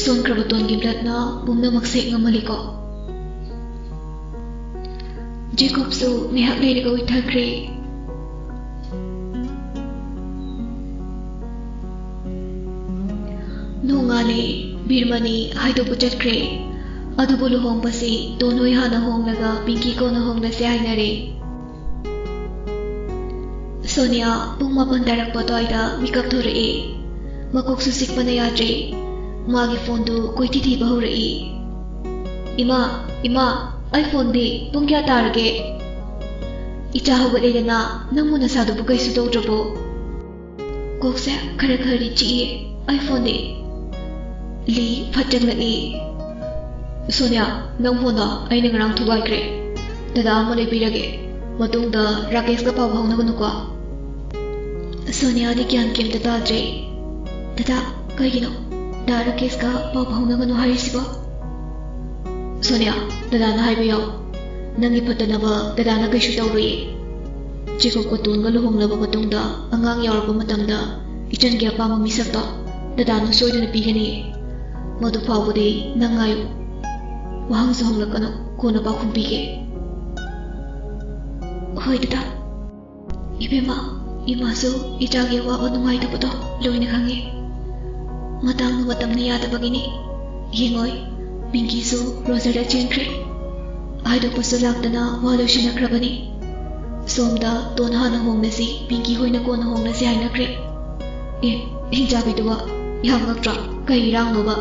ꯁꯣꯟꯈ꯭ꯔꯕ ꯇꯣꯟꯒꯤ ꯕ꯭ꯂꯠꯅ ꯄꯨꯝꯅꯃꯛꯁꯦ ꯉꯝꯍꯜꯂꯤꯀꯣ꯫ ꯖꯦꯀꯣꯕꯁꯨ ꯉꯥꯏꯍꯥꯛ ꯂꯩꯔꯒ ꯎꯏꯊꯈ꯭ꯔꯦ꯫ ꯅꯣꯡꯉꯥꯜꯂꯦ, ꯕꯤꯔꯃꯅꯤ ꯍꯥꯏꯗꯣꯛꯄ ꯆꯠꯈ꯭ꯔꯦ꯫ ꯑꯗꯨꯕꯨ ꯂꯨꯍꯣꯡꯕꯁꯤ ꯇꯣꯟ ꯍꯣꯏ ꯍꯥꯟꯅ ꯍꯣꯡꯂꯒ ꯄꯤꯡꯀꯤ ꯀꯣꯟꯅ ꯍꯣꯡꯂꯁꯦ ꯍꯥꯏꯅꯔꯦ꯫ ꯁꯣꯅꯤꯌꯥ ꯄꯨꯡ ꯃꯥꯄꯟ ꯇꯥꯔꯛꯄ ꯑꯗꯨꯋꯥꯏꯗ ꯃꯤꯀꯞ ꯊꯣꯔꯛꯑꯦ꯫ ꯃꯀꯣꯛꯁꯨ ꯆꯤꯛꯄꯅ ꯌꯥꯗ꯭ꯔꯦ꯫ ꯃꯥꯒꯤ ꯐꯣꯟꯗꯨ ꯀꯣꯏꯊꯤ ꯊꯤꯕ ꯍꯧꯔꯛꯏ꯫ "ꯏꯃꯥ, ꯏꯃꯥ, ꯑꯩ ꯐꯣꯟꯗꯤ ꯄꯨꯡ ꯀꯌꯥ ꯇꯥꯔꯒꯦ?" "ꯏꯆꯥ ꯍꯧꯒꯠꯂꯦꯗꯅ, ꯅꯪꯕꯨ ꯅꯁꯥꯗꯨꯕꯨ ꯀꯩꯁꯨ ꯇꯧꯗ꯭ꯔꯕꯣ?" "ꯀꯣꯛꯁꯦ ꯈꯔ ꯈꯔꯗꯤ ꯆꯤꯛꯏ, ꯑꯩ ꯐꯣꯟꯗꯤ?" ꯂꯤ ꯐꯠ ꯆꯪꯂꯛꯏ꯫ "ꯁꯣꯅꯤꯌꯥ, ꯅꯪ ꯐꯣꯟꯗꯣ ꯑꯩꯅ ꯉꯔꯥꯡ ꯊꯨꯒꯥꯏꯈ꯭ꯔꯦ꯫ ꯗꯗꯥ ꯑꯃ ꯂꯩꯕꯤꯔꯒꯦ꯫ ꯃꯇꯨꯡꯗ ꯔꯥꯀꯦꯁꯀ ꯄꯥꯎ ꯐꯥꯎꯅꯒꯅꯨꯀꯣ꯫" ꯁꯣꯅꯤꯌꯥꯗꯤ ꯒ꯭ꯌꯥꯟ ꯀꯩꯝꯇ ꯇꯥꯗ꯭ꯔꯦ꯫ "ꯗꯗꯥ, ꯀꯩꯒꯤꯅꯣ ꯗꯥ ꯔꯥꯀꯦꯁꯀ ꯄꯥꯎ ꯐꯥꯎꯅꯒꯅꯨ ꯍꯥꯏꯔꯤꯁꯤꯕꯣ?" "ꯁꯣꯅꯤꯌꯥ, ꯗꯗꯥꯅ ꯍꯥꯏꯕ ꯌꯥꯎ꯫ ꯅꯪꯒꯤ ꯐꯠꯇꯅꯕ ꯗꯗꯥꯅ ꯀꯩꯁꯨ ꯇꯧꯔꯣꯏꯌꯦ꯫ ꯖꯦꯀꯣꯕꯀ ꯇꯣꯟꯒ ꯂꯨꯍꯣꯡꯂꯕ ꯃꯇꯨꯡꯗ ꯑꯉꯥꯡ ꯌꯥꯎꯔꯛꯄ ꯃꯇꯝꯗ ꯏꯆꯟꯒꯤ ꯑꯄꯥꯝꯕ ꯃꯤꯁꯛꯇꯣ ꯗꯗꯥꯅ ꯁꯣꯏꯗꯅ ꯄꯤꯒꯅꯤꯌꯦ꯫ ꯃꯗꯨ ꯐꯥꯎꯕꯗꯤ ꯅꯪ ꯉꯥꯏꯌꯨ꯫ ꯋꯥꯍꯪꯁꯨ ꯍꯪꯂꯛꯀꯅꯨ, ꯀꯣꯟꯅ ꯄꯥꯎꯈꯨꯝ ꯄꯤꯒꯦ꯫" "ꯍꯣꯏ ꯗꯗꯥ꯫" "ꯏꯕꯦꯝꯃ, ꯏꯃꯥꯁꯨ ꯏꯆꯥꯒꯤ ꯑꯋꯥꯕ ꯅꯨꯡꯉꯥꯏꯇꯕꯗꯣ ꯂꯣꯏꯅ ꯈꯪꯉꯤ꯫ ꯃꯇꯥꯡꯅ ꯃꯇꯝꯅ ꯌꯥꯗꯕꯒꯤꯅꯤ꯫ ꯌꯦꯡꯉꯣꯏ, ꯄꯤꯡꯀꯤꯁꯨ ꯔꯣꯖꯔꯗ ꯆꯦꯟꯈ꯭ꯔꯦ꯫ ꯍꯥꯏꯗꯣꯛꯄꯁꯨ ꯂꯥꯛꯇꯅ ꯋꯥ ꯂꯣꯏꯁꯤꯟꯅꯈ꯭ꯔꯕꯅꯤ꯫ ꯁꯣꯝꯗ ꯇꯣꯟ ꯍꯥꯟꯅ ꯍꯣꯡꯂꯁꯤ, ꯄꯤꯡꯀꯤ ꯍꯣꯏꯅ ꯀꯣꯟꯅ ꯍꯣꯡꯂꯁꯤ ꯍꯥꯏꯅꯈ꯭ꯔꯦ꯫ ꯑꯦ, ꯍꯤꯡꯆꯥꯕꯤꯗꯨꯕ ꯌꯥꯝ ꯉꯛꯇ꯭ꯔꯣ? ꯀꯩ ꯏꯔꯥꯡꯅꯣꯕ?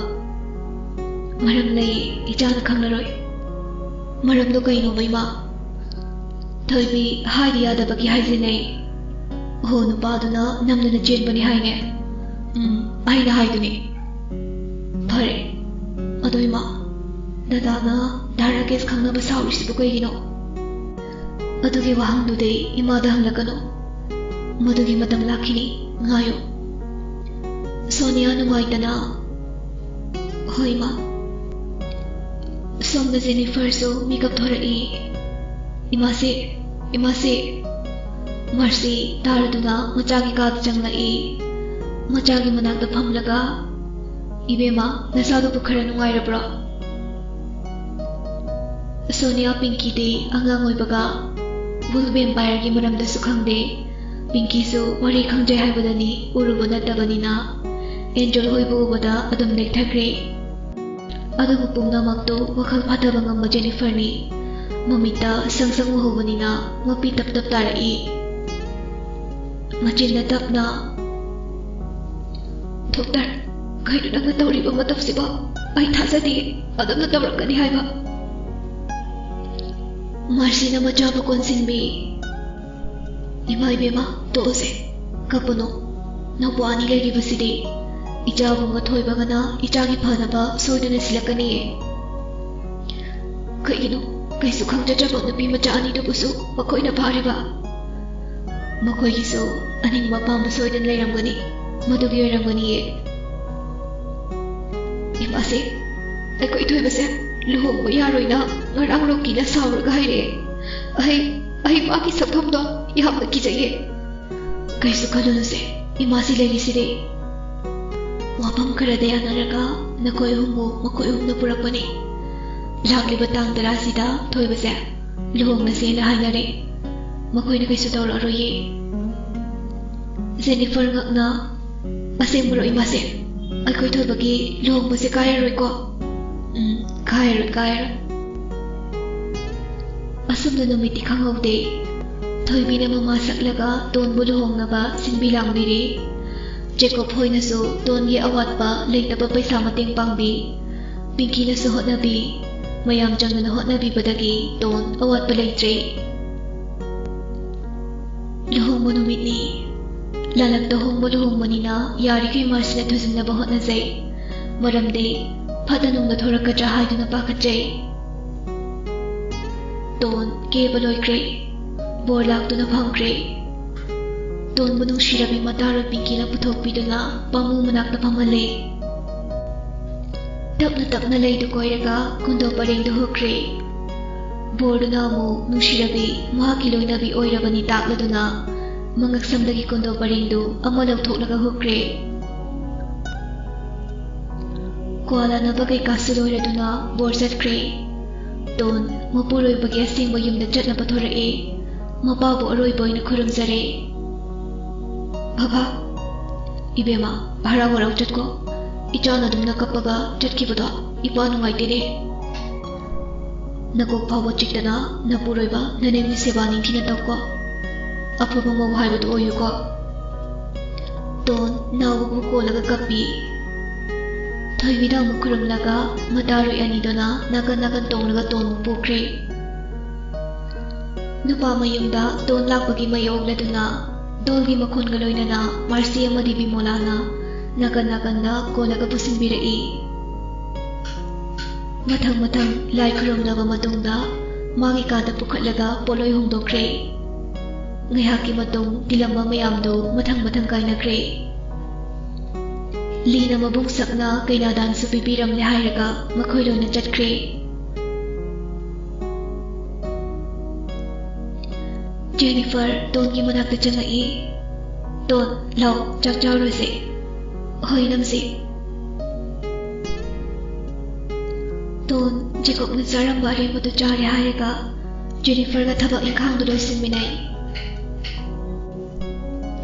ꯃꯔꯝ ꯂꯩ, ꯏꯆꯥꯅ ꯈꯪꯂꯔꯣꯏ꯫ ꯃꯔꯝꯗꯣ ꯀꯩꯅꯣꯕ, ꯏꯃꯥ? ꯊꯣꯏꯕꯤ ꯍꯥꯏꯗꯤ ꯌꯥꯗꯕꯒꯤ ꯍꯥꯏꯖꯤꯟꯅꯩ꯫ ꯍꯣ, ꯅꯨꯄꯥꯗꯨꯅ ꯅꯝꯗꯨꯅ ꯆꯦꯟꯕꯅꯤ ꯍꯥꯏꯅꯦ꯫ ꯎꯝ, ꯑꯩꯅ ꯍꯥꯏꯗꯨꯅꯤ꯫ ꯐꯔꯦ꯫ ꯑꯗꯣ ꯏꯃꯥ, ꯗꯗꯥꯅ ꯗꯥ ꯔꯥꯀꯦꯁ ꯈꯪꯅꯕ ꯁꯥꯎꯔꯤꯁꯤꯕꯨ ꯀꯩꯒꯤꯅꯣ? ꯑꯗꯨꯒꯤ ꯋꯥꯍꯪꯗꯨꯗꯤ ꯏꯃꯥꯗ ꯍꯪꯂꯛꯀꯅꯨ꯫ ꯃꯗꯨꯒꯤ ꯃꯇꯝ ꯂꯥꯛꯈꯤꯅꯤ, ꯉꯥꯏꯌꯨ꯫ ꯁꯣꯅꯤꯌꯥ ꯅꯨꯡꯉꯥꯏꯇꯅ, "ꯍꯣꯏ, ꯏꯃꯥ꯫" ꯁꯣꯝꯗ ꯖꯦꯅꯤꯐꯔꯁꯨ ꯃꯤꯀꯞ ꯊꯣꯔꯛꯏ꯫ "ꯏꯃꯥꯁꯤ, ꯏꯃꯥꯁꯤ!" ꯃꯥꯔꯁꯤ ꯇꯥꯔꯗꯨꯅ ꯃꯆꯥꯒꯤ ꯀꯥꯗ ꯆꯪꯂꯛꯏ꯫ ꯃꯆꯥꯒꯤ ꯃꯅꯥꯛꯇ ꯐꯝꯂꯒ, "ꯏꯕꯦꯝꯃ, ꯅꯁꯥꯗꯨꯕꯨ ꯈꯔ ꯅꯨꯡꯉꯥꯏꯔꯕ꯭ꯔꯣ?" ꯁꯣꯅꯤꯌꯥ ꯄꯤꯡꯀꯤꯗꯤ ꯑꯉꯥꯡ ꯑꯣꯏꯕꯒ ꯋꯨꯜ ꯚꯦꯝꯄꯥꯌꯔꯒꯤ ꯃꯔꯝꯗꯁꯨ ꯈꯪꯗꯦ꯫ ꯄꯤꯡꯀꯤꯁꯨ ꯋꯥꯔꯤ ꯈꯪꯖꯩ ꯍꯥꯏꯕꯗꯅꯤ ꯎꯔꯨꯕ ꯅꯠꯇꯕꯅꯤꯅ, ꯑꯦꯟꯖꯦꯜ ꯍꯣꯏꯕꯨ ꯎꯕꯗ ꯑꯗꯨꯝ ꯂꯦꯛꯊꯈ꯭ꯔꯦ꯫ ꯑꯗꯨꯕꯨ ꯄꯨꯝꯅꯃꯛꯇꯨ ꯋꯥꯈꯜ ꯐꯥꯊꯕ ꯉꯝꯕ ꯖꯦꯅꯤꯐꯔꯅꯤ꯫ ꯃꯃꯤꯠꯇ ꯁꯪ ꯁꯪ ꯎꯍꯧꯕꯅꯤꯅ ꯃꯄꯤ ꯇꯞ ꯇꯞ ꯇꯥꯔꯛꯏ꯫ ꯃꯆꯤꯟꯗ ꯇꯞꯅ, "ꯗꯣꯛꯇꯔ, ꯀꯩꯅꯣ ꯅꯪꯅ ꯇꯧꯔꯤꯕ ꯃꯇꯧꯁꯤꯕꯣ? ꯑꯩ ꯊꯥꯖꯗꯦ ꯑꯗꯨꯝꯅ ꯇꯧꯔꯛꯀꯅꯤ ꯍꯥꯏꯕ꯫" ꯃꯥꯔꯁꯤꯅ ꯃꯆꯥꯕꯨ ꯀꯣꯟꯁꯤꯟꯕꯤ꯫ "ꯏꯃꯥ ꯏꯕꯦꯝꯃ, ꯇꯣꯛꯑꯁꯦ, ꯀꯞꯄꯨꯅꯣ꯫ ꯅꯧꯄꯥ ꯑꯅꯤ ꯂꯩꯔꯤꯕꯁꯤꯗꯤ ꯏꯆꯥꯕꯨ ꯃꯊꯣꯏꯕꯒꯅ ꯏꯆꯥꯒꯤ ꯐꯅꯕ ꯁꯣꯏꯗꯅ ꯁꯤꯜꯂꯛꯀꯅꯤꯌꯦ꯫" ꯀꯩꯒꯤꯅꯣ ꯀꯩꯁꯨ ꯈꯪꯖꯗ꯭ꯔꯕ ꯅꯨꯄꯤ ꯃꯆꯥ ꯑꯅꯤꯗꯨꯕꯨꯁꯨ ꯃꯈꯣꯏꯅ ꯐꯥꯔꯤꯕ? ꯃꯈꯣꯏꯒꯤꯁꯨ ꯑꯅꯤꯡꯕ ꯑꯄꯥꯝꯕ ꯁꯣꯏꯗꯅ ꯂꯩꯔꯝꯒꯅꯤ, ꯃꯗꯨꯒꯤ ꯑꯣꯏꯔꯝꯒꯅꯤꯌꯦ꯫ "ꯏꯃꯥꯁꯦ, ꯑꯩꯈꯣꯏ ꯊꯣꯏꯕꯁꯦ ꯂꯨꯍꯣꯡꯕ ꯌꯥꯔꯣꯏꯅ ꯉꯔꯥꯡ ꯔꯣꯀꯤꯅ ꯁꯥꯎꯔꯒ ꯍꯥꯏꯔꯛꯑꯦ꯫ ꯑꯩ, ꯑꯩ ꯃꯥꯒꯤ ꯁꯛꯐꯝꯗꯣ ꯌꯥꯝꯅ ꯀꯤꯖꯩꯌꯦ꯫" "ꯀꯩꯁꯨ ꯈꯜꯂꯨꯅꯨꯁꯦ, ꯏꯃꯥꯁꯤ ꯂꯩꯔꯤꯁꯤꯗꯤ꯫ ꯋꯥꯐꯝ ꯈꯔꯗ ꯌꯥꯅꯔꯒ ꯅꯈꯣꯏ ꯑꯍꯨꯝꯕꯨ ꯃꯈꯣꯏ ꯑꯍꯨꯝꯅ ꯄꯨꯔꯛꯄꯅꯤ꯫ ꯂꯥꯛꯂꯤꯕ ꯇꯥꯡ ꯇꯔꯥꯁꯤꯗ ꯊꯣꯏꯕꯁꯦ ꯂꯨꯍꯣꯡꯂꯁꯦꯅ ꯍꯥꯏꯅꯔꯦ꯫ ꯃꯈꯣꯏꯅ ꯀꯩꯁꯨ ꯇꯧꯔꯛꯑꯔꯣꯏꯌꯦ꯫" ꯖꯦꯅꯤꯐꯔ ꯉꯛꯅ, "ꯑꯁꯦꯡꯕꯔꯣ ꯏꯃꯥꯁꯦ? ꯑꯩꯈꯣꯏ ꯊꯣꯏꯕꯒꯤ ꯂꯨꯍꯣꯡꯕꯁꯦ ꯀꯥꯏꯔꯔꯣꯏꯀꯣ?" "ꯎꯝ, ꯀꯥꯏꯔꯔꯣꯏ, ꯀꯥꯏꯔꯔꯣꯏ꯫" ꯑꯁꯨꯝꯅ ꯅꯨꯃꯤꯠꯇꯤ ꯈꯪꯍꯧꯗꯦ꯫ ꯊꯣꯏꯕꯤꯅ ꯃꯃꯥ ꯁꯛꯂꯒ ꯇꯣꯟꯕꯨ ꯂꯨꯍꯣꯡꯅꯕ ꯁꯤꯟꯕꯤ ꯂꯥꯡꯕꯤꯔꯦ꯫ ꯖꯦꯀꯣꯕ ꯍꯣꯏꯅꯁꯨ ꯇꯣꯟꯒꯤ ꯑꯋꯥꯠꯄ ꯂꯩꯇꯕ ꯄꯩꯁꯥ ꯃꯇꯦꯡ ꯄꯥꯡꯕꯤ꯫ ꯄꯤꯡꯀꯤꯅꯁꯨ ꯍꯣꯠꯅꯕꯤ꯫ ꯃꯌꯥꯝ ꯆꯪꯗꯨꯅ ꯍꯣꯠꯅꯕꯤꯕꯗꯒꯤ ꯇꯣꯟ ꯑꯋꯥꯠꯄ ꯂꯩꯇ꯭ꯔꯦ꯫ ꯂꯨꯍꯣꯡꯕ ꯅꯨꯃꯤꯠꯅꯤ꯫ ꯂꯥꯂꯛꯇ ꯍꯣꯡꯕ ꯂꯨꯍꯣꯡꯕꯅꯤꯅ ꯌꯥꯔꯤꯈꯩ ꯃꯥꯔꯁꯤꯅ ꯊꯨꯖꯤꯟꯅꯕ ꯍꯣꯠꯅꯖꯩ꯫ ꯃꯔꯝꯗꯤ ꯐꯠꯇ ꯅꯨꯡꯗ ꯊꯣꯔꯛꯀꯗ꯭ꯔꯥ ꯍꯥꯏꯗꯨꯅ ꯄꯥꯈꯠꯆꯩ꯫ ꯇꯣꯟ ꯀꯦꯕ ꯂꯣꯏꯈ꯭ꯔꯦ꯫ ꯕꯣꯔ ꯂꯥꯛꯇꯨꯅ ꯐꯝꯈ꯭ꯔꯦ꯫ ꯇꯣꯟꯕꯨ ꯅꯨꯡꯁꯤꯔꯕꯤ ꯃꯇꯥꯔꯣꯏ ꯄꯤꯡꯀꯤꯅ ꯄꯨꯊꯣꯛꯄꯤꯗꯨꯅ ꯄꯥꯃꯨ ꯃꯅꯥꯛꯇ ꯐꯝꯍꯜꯂꯦ꯫ ꯇꯞꯅ ꯇꯞꯅ ꯂꯩꯗꯨ ꯀꯣꯏꯔꯒ ꯀꯨꯟꯗꯣ ꯄꯔꯦꯡꯗꯨ ꯍꯨꯛꯈ꯭ꯔꯦ꯫ ꯕꯣꯔꯗꯨꯅ ꯑꯃꯨꯛ ꯅꯨꯡꯁꯤꯔꯕꯤ ꯃꯍꯥꯛꯀꯤ ꯂꯣꯏꯅꯕꯤ ꯑꯣꯏꯔꯕꯅꯤ ꯇꯥꯛꯂꯗꯨꯅ ꯃꯉꯛꯁꯝꯗꯒꯤ ꯀꯨꯟꯗꯣ ꯄꯔꯦꯡꯗꯨ ꯑꯃ ꯂꯧꯊꯣꯛꯂꯒ ꯍꯨꯛꯈ꯭ꯔꯦ꯫ ꯀ꯭ꯋꯥ ꯂꯥꯅꯕ ꯀꯩꯀꯥꯁꯨ ꯂꯣꯏꯔꯗꯨꯅ ꯕꯣꯔ ꯆꯠꯈ꯭ꯔꯦ꯫ ꯇꯣꯟ ꯃꯄꯨꯔꯣꯏꯕꯒꯤ ꯑꯁꯦꯡꯕ ꯌꯨꯝꯗ ꯆꯠꯅꯕ ꯊꯣꯔꯛꯑꯦ꯫ ꯃꯄꯥꯕꯨ ꯑꯔꯣꯏꯕ ꯑꯣꯏꯅ ꯈꯨꯔꯨꯝꯖꯔꯦ꯫ ꯕꯕꯥ, ꯏꯕꯦꯝꯃ, ꯍꯔꯥꯎ ꯍꯔꯥꯎ ꯆꯠꯀꯣ꯫ ꯏꯆꯥꯅ ꯑꯗꯨꯝꯅ ꯀꯞꯄꯒ ꯆꯠꯈꯤꯕꯗꯣ ꯏꯄꯥ ꯅꯨꯡꯉꯥꯏꯇꯦꯅꯦ꯫ ꯅꯀꯣꯛ ꯐꯥꯎꯕ ꯆꯤꯛꯇꯅ ꯅꯄꯨꯔꯣꯏꯕ ꯅꯅꯦꯝꯒꯤ ꯁꯦꯕꯥ ꯅꯤꯡꯊꯤꯅ ꯇꯧꯀꯣ꯫ ꯑꯐꯕ ꯃꯧ ꯍꯥꯏꯕꯗꯨ ꯑꯣꯏꯌꯨꯀꯣ꯫ ꯇꯣꯟ ꯅꯥꯎꯕꯕꯨ ꯀꯣꯜꯂꯒ ꯀꯞꯄꯤ꯫ ꯊꯣꯏꯕꯤꯗ ꯑꯃꯨꯛ ꯈꯨꯔꯨꯝꯂꯒ ꯃꯇꯥꯔꯣꯏ ꯑꯅꯤꯗꯨꯅ ꯅꯥꯀꯟ ꯅꯥꯀꯟ ꯇꯣꯡꯂꯒ ꯇꯣꯟꯕꯨ ꯄꯨꯈ꯭ꯔꯦ꯫ ꯅꯨꯄꯥ ꯃꯌꯨꯝꯗ ꯇꯣꯟ ꯂꯥꯛꯄꯒꯤ ꯃꯌꯣꯛꯂꯗꯨꯅ ꯗꯣꯜꯒꯤ ꯃꯈꯣꯟꯒ ꯂꯣꯏꯅꯅ ꯃꯥꯔꯁꯤ ꯑꯃꯗꯤ ꯕꯤꯃꯣꯂꯥꯅ ꯅꯥꯀꯟ ꯅꯥꯀꯟꯗ ꯀꯣꯜꯂꯒ ꯄꯨꯁꯤꯟꯕꯤꯔꯛꯏ꯫ ꯃꯊꯪ ꯃꯊꯪ ꯂꯥꯏ ꯈꯨꯔꯨꯝꯂꯕ ꯃꯇꯨꯡꯗ ꯃꯥꯒꯤ ꯀꯥꯗ ꯄꯨꯈꯠꯂꯒ ꯄꯣꯠꯂꯣꯏ ꯍꯣꯡꯗꯣꯛꯈ꯭ꯔꯦ꯫ ꯉꯥꯏꯍꯥꯛꯀꯤ ꯃꯇꯨꯡ ꯊꯤꯜꯂꯝꯕ ꯃꯌꯥꯝꯗꯨ ꯃꯊꯪ ꯃꯊꯪ ꯀꯥꯏꯅꯈ꯭ꯔꯦ꯫ ꯂꯤꯅ ꯃꯕꯨꯡ ꯁꯛꯅ ꯀꯩꯅꯥꯗꯥꯟꯁꯨ ꯄꯤꯕꯤꯔꯝꯂꯦ ꯍꯥꯏꯔꯒ ꯃꯈꯣꯏ ꯂꯣꯏꯅ ꯆꯠꯈ꯭ꯔꯦ꯫ ꯖꯦꯅꯤꯐꯔ ꯇꯣꯟꯒꯤ ꯃꯅꯥꯛꯇ ꯆꯪꯉꯛꯏ꯫ "ꯇꯣꯟ, ꯂꯥꯎ, ꯆꯥꯛ ꯆꯥꯔꯨꯔꯁꯦ꯫" "ꯍꯣꯏ, ꯏꯅꯝꯁꯦ꯫" ꯇꯣꯟ ꯖꯦꯀꯣꯕꯅ ꯆꯥꯔꯝꯕ ꯑꯔꯦꯝꯕꯗꯨ ꯆꯥꯔꯦ ꯍꯥꯏꯔꯒ ꯖꯦꯅꯤꯐꯔꯒ ꯊꯕꯛ ꯏꯪꯈꯥꯡꯗꯨ ꯂꯣꯏꯁꯤꯟꯃꯤꯟꯅꯩ꯫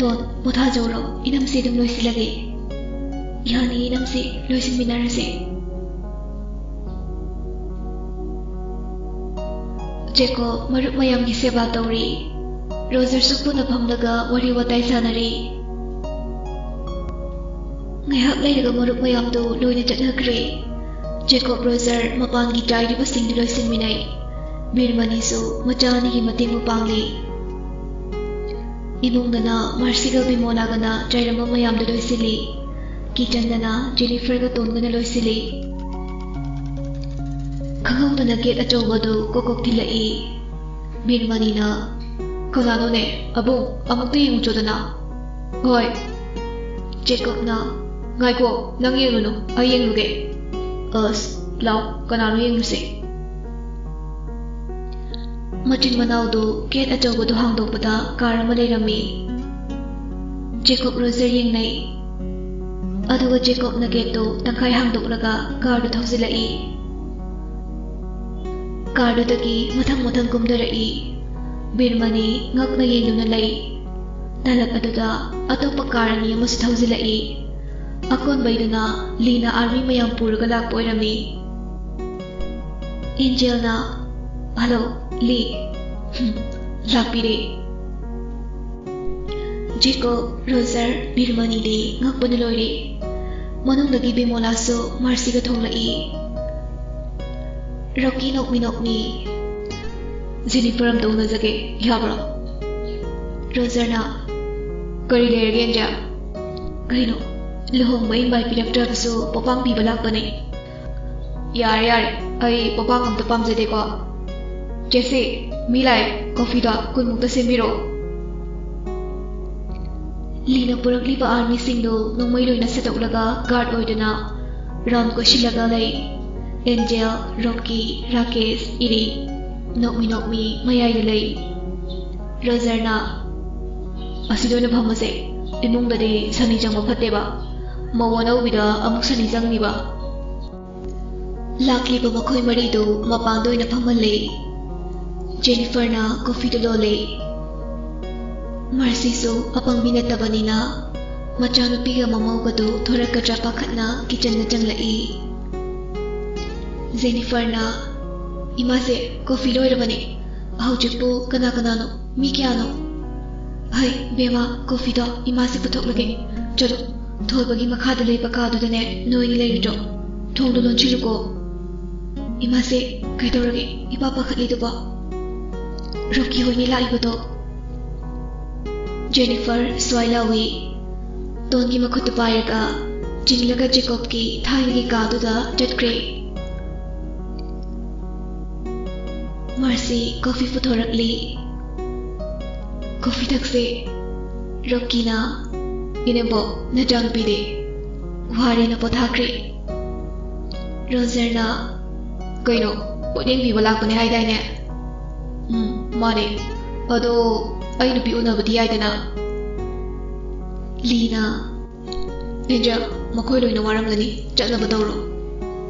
"ꯇꯣꯟ, ꯄꯣꯊꯥꯖꯧꯔꯣ, ꯏꯅꯝꯁꯦ ꯑꯗꯨꯝ ꯂꯣꯏꯁꯤꯜꯂꯒꯦ꯫" "ꯌꯥꯅꯤ ꯏꯅꯝꯁꯦ, ꯂꯣꯏꯁꯤꯟꯃꯤꯟꯅꯔꯁꯦ꯫" ꯖꯦꯀꯣꯕ ꯃꯔꯨꯞ ꯃꯌꯥꯝꯒꯤ ꯁꯦꯕꯥ ꯇꯧꯔꯤ꯫ ꯔꯣꯖꯔꯁꯨ ꯄꯨꯟꯅ ꯐꯝꯂꯒ ꯋꯥꯔꯤ ꯋꯥꯇꯥꯏ ꯁꯥꯟꯅꯔꯤ꯫ ꯉꯥꯏꯍꯥꯛ ꯂꯩꯔꯒ ꯃꯔꯨꯞ ꯃꯌꯥꯝꯗꯨ ꯂꯣꯏꯅ ꯆꯠꯅꯈ꯭ꯔꯦ꯫ ꯖꯦꯀꯣꯕ ꯔꯣꯖꯔ ꯃꯄꯥꯟꯒꯤ ꯆꯥꯏꯔꯤꯕꯁꯤꯡꯗꯨ ꯂꯣꯏꯁꯤꯟꯃꯤꯟꯅꯩ꯫ ꯕꯤꯔꯃꯅꯤꯁꯨ ꯃꯆꯥ ꯑꯅꯤꯒꯤ ꯃꯇꯦꯡ ꯄꯥꯡꯂꯤ꯫ ꯏꯃꯨꯡꯗꯅ ꯃꯥꯔꯁꯤꯒ ꯕꯤꯃꯣꯂꯥꯒꯅ ꯆꯥꯏꯔꯝꯕ ꯃꯌꯥꯝꯗꯨ ꯂꯣꯏꯁꯤꯜꯂꯤ꯫ ꯀꯤꯆꯟꯗꯅ ꯖꯦꯅꯤꯐꯔꯒ ꯇꯣꯟꯒꯅ ꯂꯣꯏꯁꯤꯜꯂꯤ꯫ ꯈꯪꯍꯧꯗꯅ ꯒꯦꯠ ꯑꯆꯧꯕꯗꯨ ꯀꯣꯛ ꯀꯣꯛ ꯊꯤꯜꯂꯛꯏ꯫ ꯕꯤꯔꯃꯅꯤꯅ, "ꯀꯅꯥꯅꯣꯅꯦ? ꯑꯕꯨꯡ, ꯑꯃꯨꯛꯇ ꯌꯦꯡꯉꯨꯆꯣꯗꯅ꯫" "ꯍꯣꯏ꯫" ꯖꯦꯀꯣꯕꯅ, "ꯉꯥꯏꯈꯣ, ꯅꯪ ꯌꯦꯡꯉꯨꯅꯨ, ꯑꯩ ꯌꯦꯡꯂꯨꯒꯦ꯫" "ꯑꯁ, ꯂꯥꯎ, ꯀꯅꯥꯅꯣ ꯌꯦꯡꯂꯨꯁꯦ꯫" ꯃꯆꯤꯟ ꯃꯅꯥꯎꯗꯨ ꯒꯦꯠ ꯑꯆꯧꯕꯗꯨ ꯍꯥꯡꯗꯣꯛꯄꯗ ꯀꯥꯔ ꯑꯃ ꯂꯩꯔꯝꯃꯤ꯫ ꯖꯦꯀꯣꯕ ꯔꯣꯖꯔ ꯌꯦꯡꯅꯩ꯫ ꯑꯗꯨꯒ ꯖꯦꯀꯣꯕꯅ ꯒꯦꯠꯇꯨ ꯇꯪꯈꯥꯏ ꯍꯥꯡꯗꯣꯛꯂꯒ ꯀꯥꯔꯗꯨ ꯊꯧꯖꯤꯜꯂꯛꯏ꯫ ꯀꯥꯔꯗꯨꯗꯒꯤ ꯃꯊꯪ ꯃꯊꯪ ꯀꯨꯝꯊꯔꯛꯏ꯫ ꯕꯤꯔꯃꯅꯤ ꯉꯛꯅ ꯌꯦꯡꯗꯨꯅ ꯂꯩ꯫ ꯇꯥꯂꯛ ꯑꯗꯨꯗ ꯑꯇꯣꯞꯄ ꯀꯥꯔ ꯑꯅꯤ ꯑꯃꯁꯨ ꯊꯧꯖꯤꯜꯂꯛꯏ꯫ ꯑꯀꯣꯟꯕꯩꯗꯨꯅ ꯂꯤꯅ ꯑꯥꯔꯃꯤ ꯃꯌꯥꯝ ꯄꯨꯔꯒ ꯂꯥꯛꯄ ꯑꯣꯏꯔꯝꯃꯤ꯫ ꯑꯦꯟꯖꯦꯜꯅ, "ꯍꯜꯂꯣ, ꯂꯤ꯫ ꯍꯨꯝ, ꯂꯥꯛꯄꯤꯔꯦ꯫" ꯖꯦꯀꯣꯕ, ꯔꯣꯖꯔ, ꯕꯤꯔꯃꯅꯤꯗꯤ ꯉꯛꯄꯅ ꯂꯣꯏꯔꯦ꯫ ꯃꯅꯨꯡꯗꯒꯤ ꯕꯤꯃꯣꯂꯥꯁꯨ ꯃꯥꯔꯁꯤꯒ ꯊꯣꯛꯂꯛꯏ꯫ ꯔꯣꯀꯤ ꯅꯣꯛꯃꯤ ꯅꯣꯛꯃꯤ, "ꯖꯦꯅꯤꯐꯔ ꯑꯝꯇ ꯎꯅꯖꯒꯦ, ꯌꯥꯕ꯭ꯔꯣ?" ꯔꯣꯖꯔꯅ, "ꯀꯔꯤ ꯂꯩꯔꯒꯦ, ꯑꯦꯟꯖꯦꯜ?" "ꯀꯩꯅꯣ, ꯂꯨꯍꯣꯡꯕ ꯏꯟꯚꯥꯏꯠ ꯄꯤꯔꯛꯇ꯭ꯔꯕꯁꯨ ꯄꯣꯄꯥꯡ ꯄꯤꯕ ꯂꯥꯛꯄꯅꯦ꯫" "ꯌꯥꯔꯦ, ꯌꯥꯔꯦ, ꯑꯩ ꯄꯣꯄꯥꯡ ꯑꯝꯇ ꯄꯥꯝꯖꯗꯦꯀꯣ꯫ ꯖꯦꯁꯤ, ꯃꯤ ꯂꯥꯛꯑꯦ, ꯀꯣꯐꯤꯗꯣ ꯀꯨꯟꯃꯨꯛꯇ ꯁꯦꯝꯕꯤꯔꯛꯑꯣ꯫" ꯂꯤꯅ ꯄꯨꯔꯛꯂꯤꯕ ꯑꯥꯔꯃꯤꯁꯤꯡꯗꯨ ꯅꯣꯡꯃꯩ ꯂꯣꯏꯅ ꯁꯠꯇꯣꯛꯂꯒ ꯒꯥꯔꯗ ꯑꯣꯏꯗꯨꯅ ꯔꯥꯎꯟ ꯀꯣꯏꯁꯤꯜꯂꯒ ꯂꯩ꯫ ꯑꯦꯟꯖꯦꯜ, ꯔꯣꯀꯤ, ꯔꯥꯀꯦꯁ, ꯏꯔꯤ ꯅꯣꯛꯃꯤ ꯅꯣꯛꯃꯤ ꯃꯌꯥꯏꯗ ꯂꯩ꯫ ꯔꯣꯖꯔꯅ, "ꯑꯁꯤꯗ ꯑꯣꯏꯅ ꯐꯝꯃꯁꯦ꯫ ꯏꯃꯨꯡꯗꯗꯤ ꯁꯅꯤ ꯆꯪꯕ ꯐꯠꯇꯦꯕ꯫ ꯃꯧ ꯑꯅꯧꯕꯤꯗ ꯑꯃꯨꯛ ꯁꯅꯤ ꯆꯪꯅꯤꯕ꯫" ꯂꯥꯛꯂꯤꯕ ꯃꯈꯣꯏ ꯃꯔꯤꯗꯨ ꯃꯄꯥꯟꯗ ꯑꯣꯏꯅ ꯐꯝꯍꯜꯂꯦ꯫ ꯖꯦꯅꯤꯐꯔꯅ ꯀꯣꯐꯤꯗꯨ ꯂꯣꯜꯂꯦ꯫ ꯃꯥꯔꯁꯤꯁꯨ ꯑꯄꯪꯕꯤ ꯅꯠꯇꯕꯅꯤꯅ ꯃꯆꯥꯅꯨꯄꯤꯒ ꯃꯃꯧꯒꯗꯨ ꯊꯣꯔꯛꯀꯗ꯭ꯔꯥ ꯄꯥꯈꯠꯅ ꯀꯤꯆꯟꯗ ꯆꯪꯂꯛꯏ꯫ ꯖꯦꯅꯤꯐꯔꯅ, "ꯏꯃꯥꯁꯦ, ꯀꯣꯐꯤ ꯂꯣꯏꯔꯕꯅꯦ꯫ ꯍꯧꯖꯤꯛꯄꯨ ꯀꯅꯥ ꯀꯅꯥꯅꯣ? ꯃꯤ ꯀꯌꯥꯅꯣ?" "ꯍꯩ, ꯕꯦꯝꯃ, ꯀꯣꯐꯤꯗꯣ ꯏꯃꯥꯁꯦ ꯄꯨꯊꯣꯛꯂꯒꯦ꯫ ꯆꯠꯂꯣ, ꯊꯣꯏꯕꯒꯤ ꯃꯈꯥꯗ ꯂꯩꯕ ꯀꯥꯗꯨꯗꯅꯦ ꯅꯣꯏꯅꯤ ꯂꯩꯔꯤꯗꯣ꯫ ꯊꯣꯡꯗꯣ ꯂꯣꯟꯁꯤꯜꯂꯨꯀꯣ꯫ ꯏꯃꯥꯁꯦ, ꯀꯩꯗꯧꯔꯒꯦ ꯏꯄꯥ ꯄꯥꯈꯠꯂꯤꯗꯨꯕꯣ? ꯔꯣꯛꯀꯤ ꯍꯣꯏꯅꯤ ꯂꯥꯛꯏꯕꯗꯣ꯫ ꯖꯦꯅꯤꯐꯔ ꯁ꯭ꯋꯥꯏ ꯂꯥꯎꯏ꯫ ꯇꯣꯟꯒꯤ ꯃꯈꯨꯠꯇꯨ ꯄꯥꯏꯔꯒ ꯆꯤꯡꯂꯒ ꯖꯦꯀꯣꯕꯀꯤ ꯊꯥꯏꯅꯒꯤ ꯀꯥꯗꯨꯗ ꯆꯠꯈ꯭ꯔꯦ꯫ ꯃꯥꯔꯁꯤ ꯀꯣꯐꯤ ꯄꯨꯊꯣꯔꯛꯂꯤ꯫ ꯀꯣꯐꯤ ꯊꯛꯁꯦ꯫ ꯔꯣꯛꯀꯤꯅ, "ꯏꯅꯦꯝꯕꯣꯛ, ꯅꯆꯥꯅꯨꯄꯤꯗꯤ?" ꯋꯥꯔꯦꯅ ꯄꯣꯊꯥꯈ꯭ꯔꯦ꯫ ꯔꯣꯖꯔꯅ, "ꯀꯩꯅꯣ, ꯄꯣꯠꯌꯦꯡ ꯄꯤꯕ ꯂꯥꯛꯄꯅꯦ ꯍꯥꯏꯗꯥꯏꯅꯦ?" "ꯎꯝ, ꯃꯥꯅꯦ꯫ ꯑꯗꯣ ꯑꯩ ꯅꯨꯄꯤ ꯎꯅꯕꯗꯤ ꯌꯥꯏꯗꯅ?" ꯂꯤꯅ, "ꯑꯦꯟꯖꯦꯜ, ꯃꯈꯣꯏ ꯂꯣꯏꯅ ꯋꯥꯔꯝꯒꯅꯤ, ꯆꯠꯅꯕ ꯇꯧꯔꯣ꯫"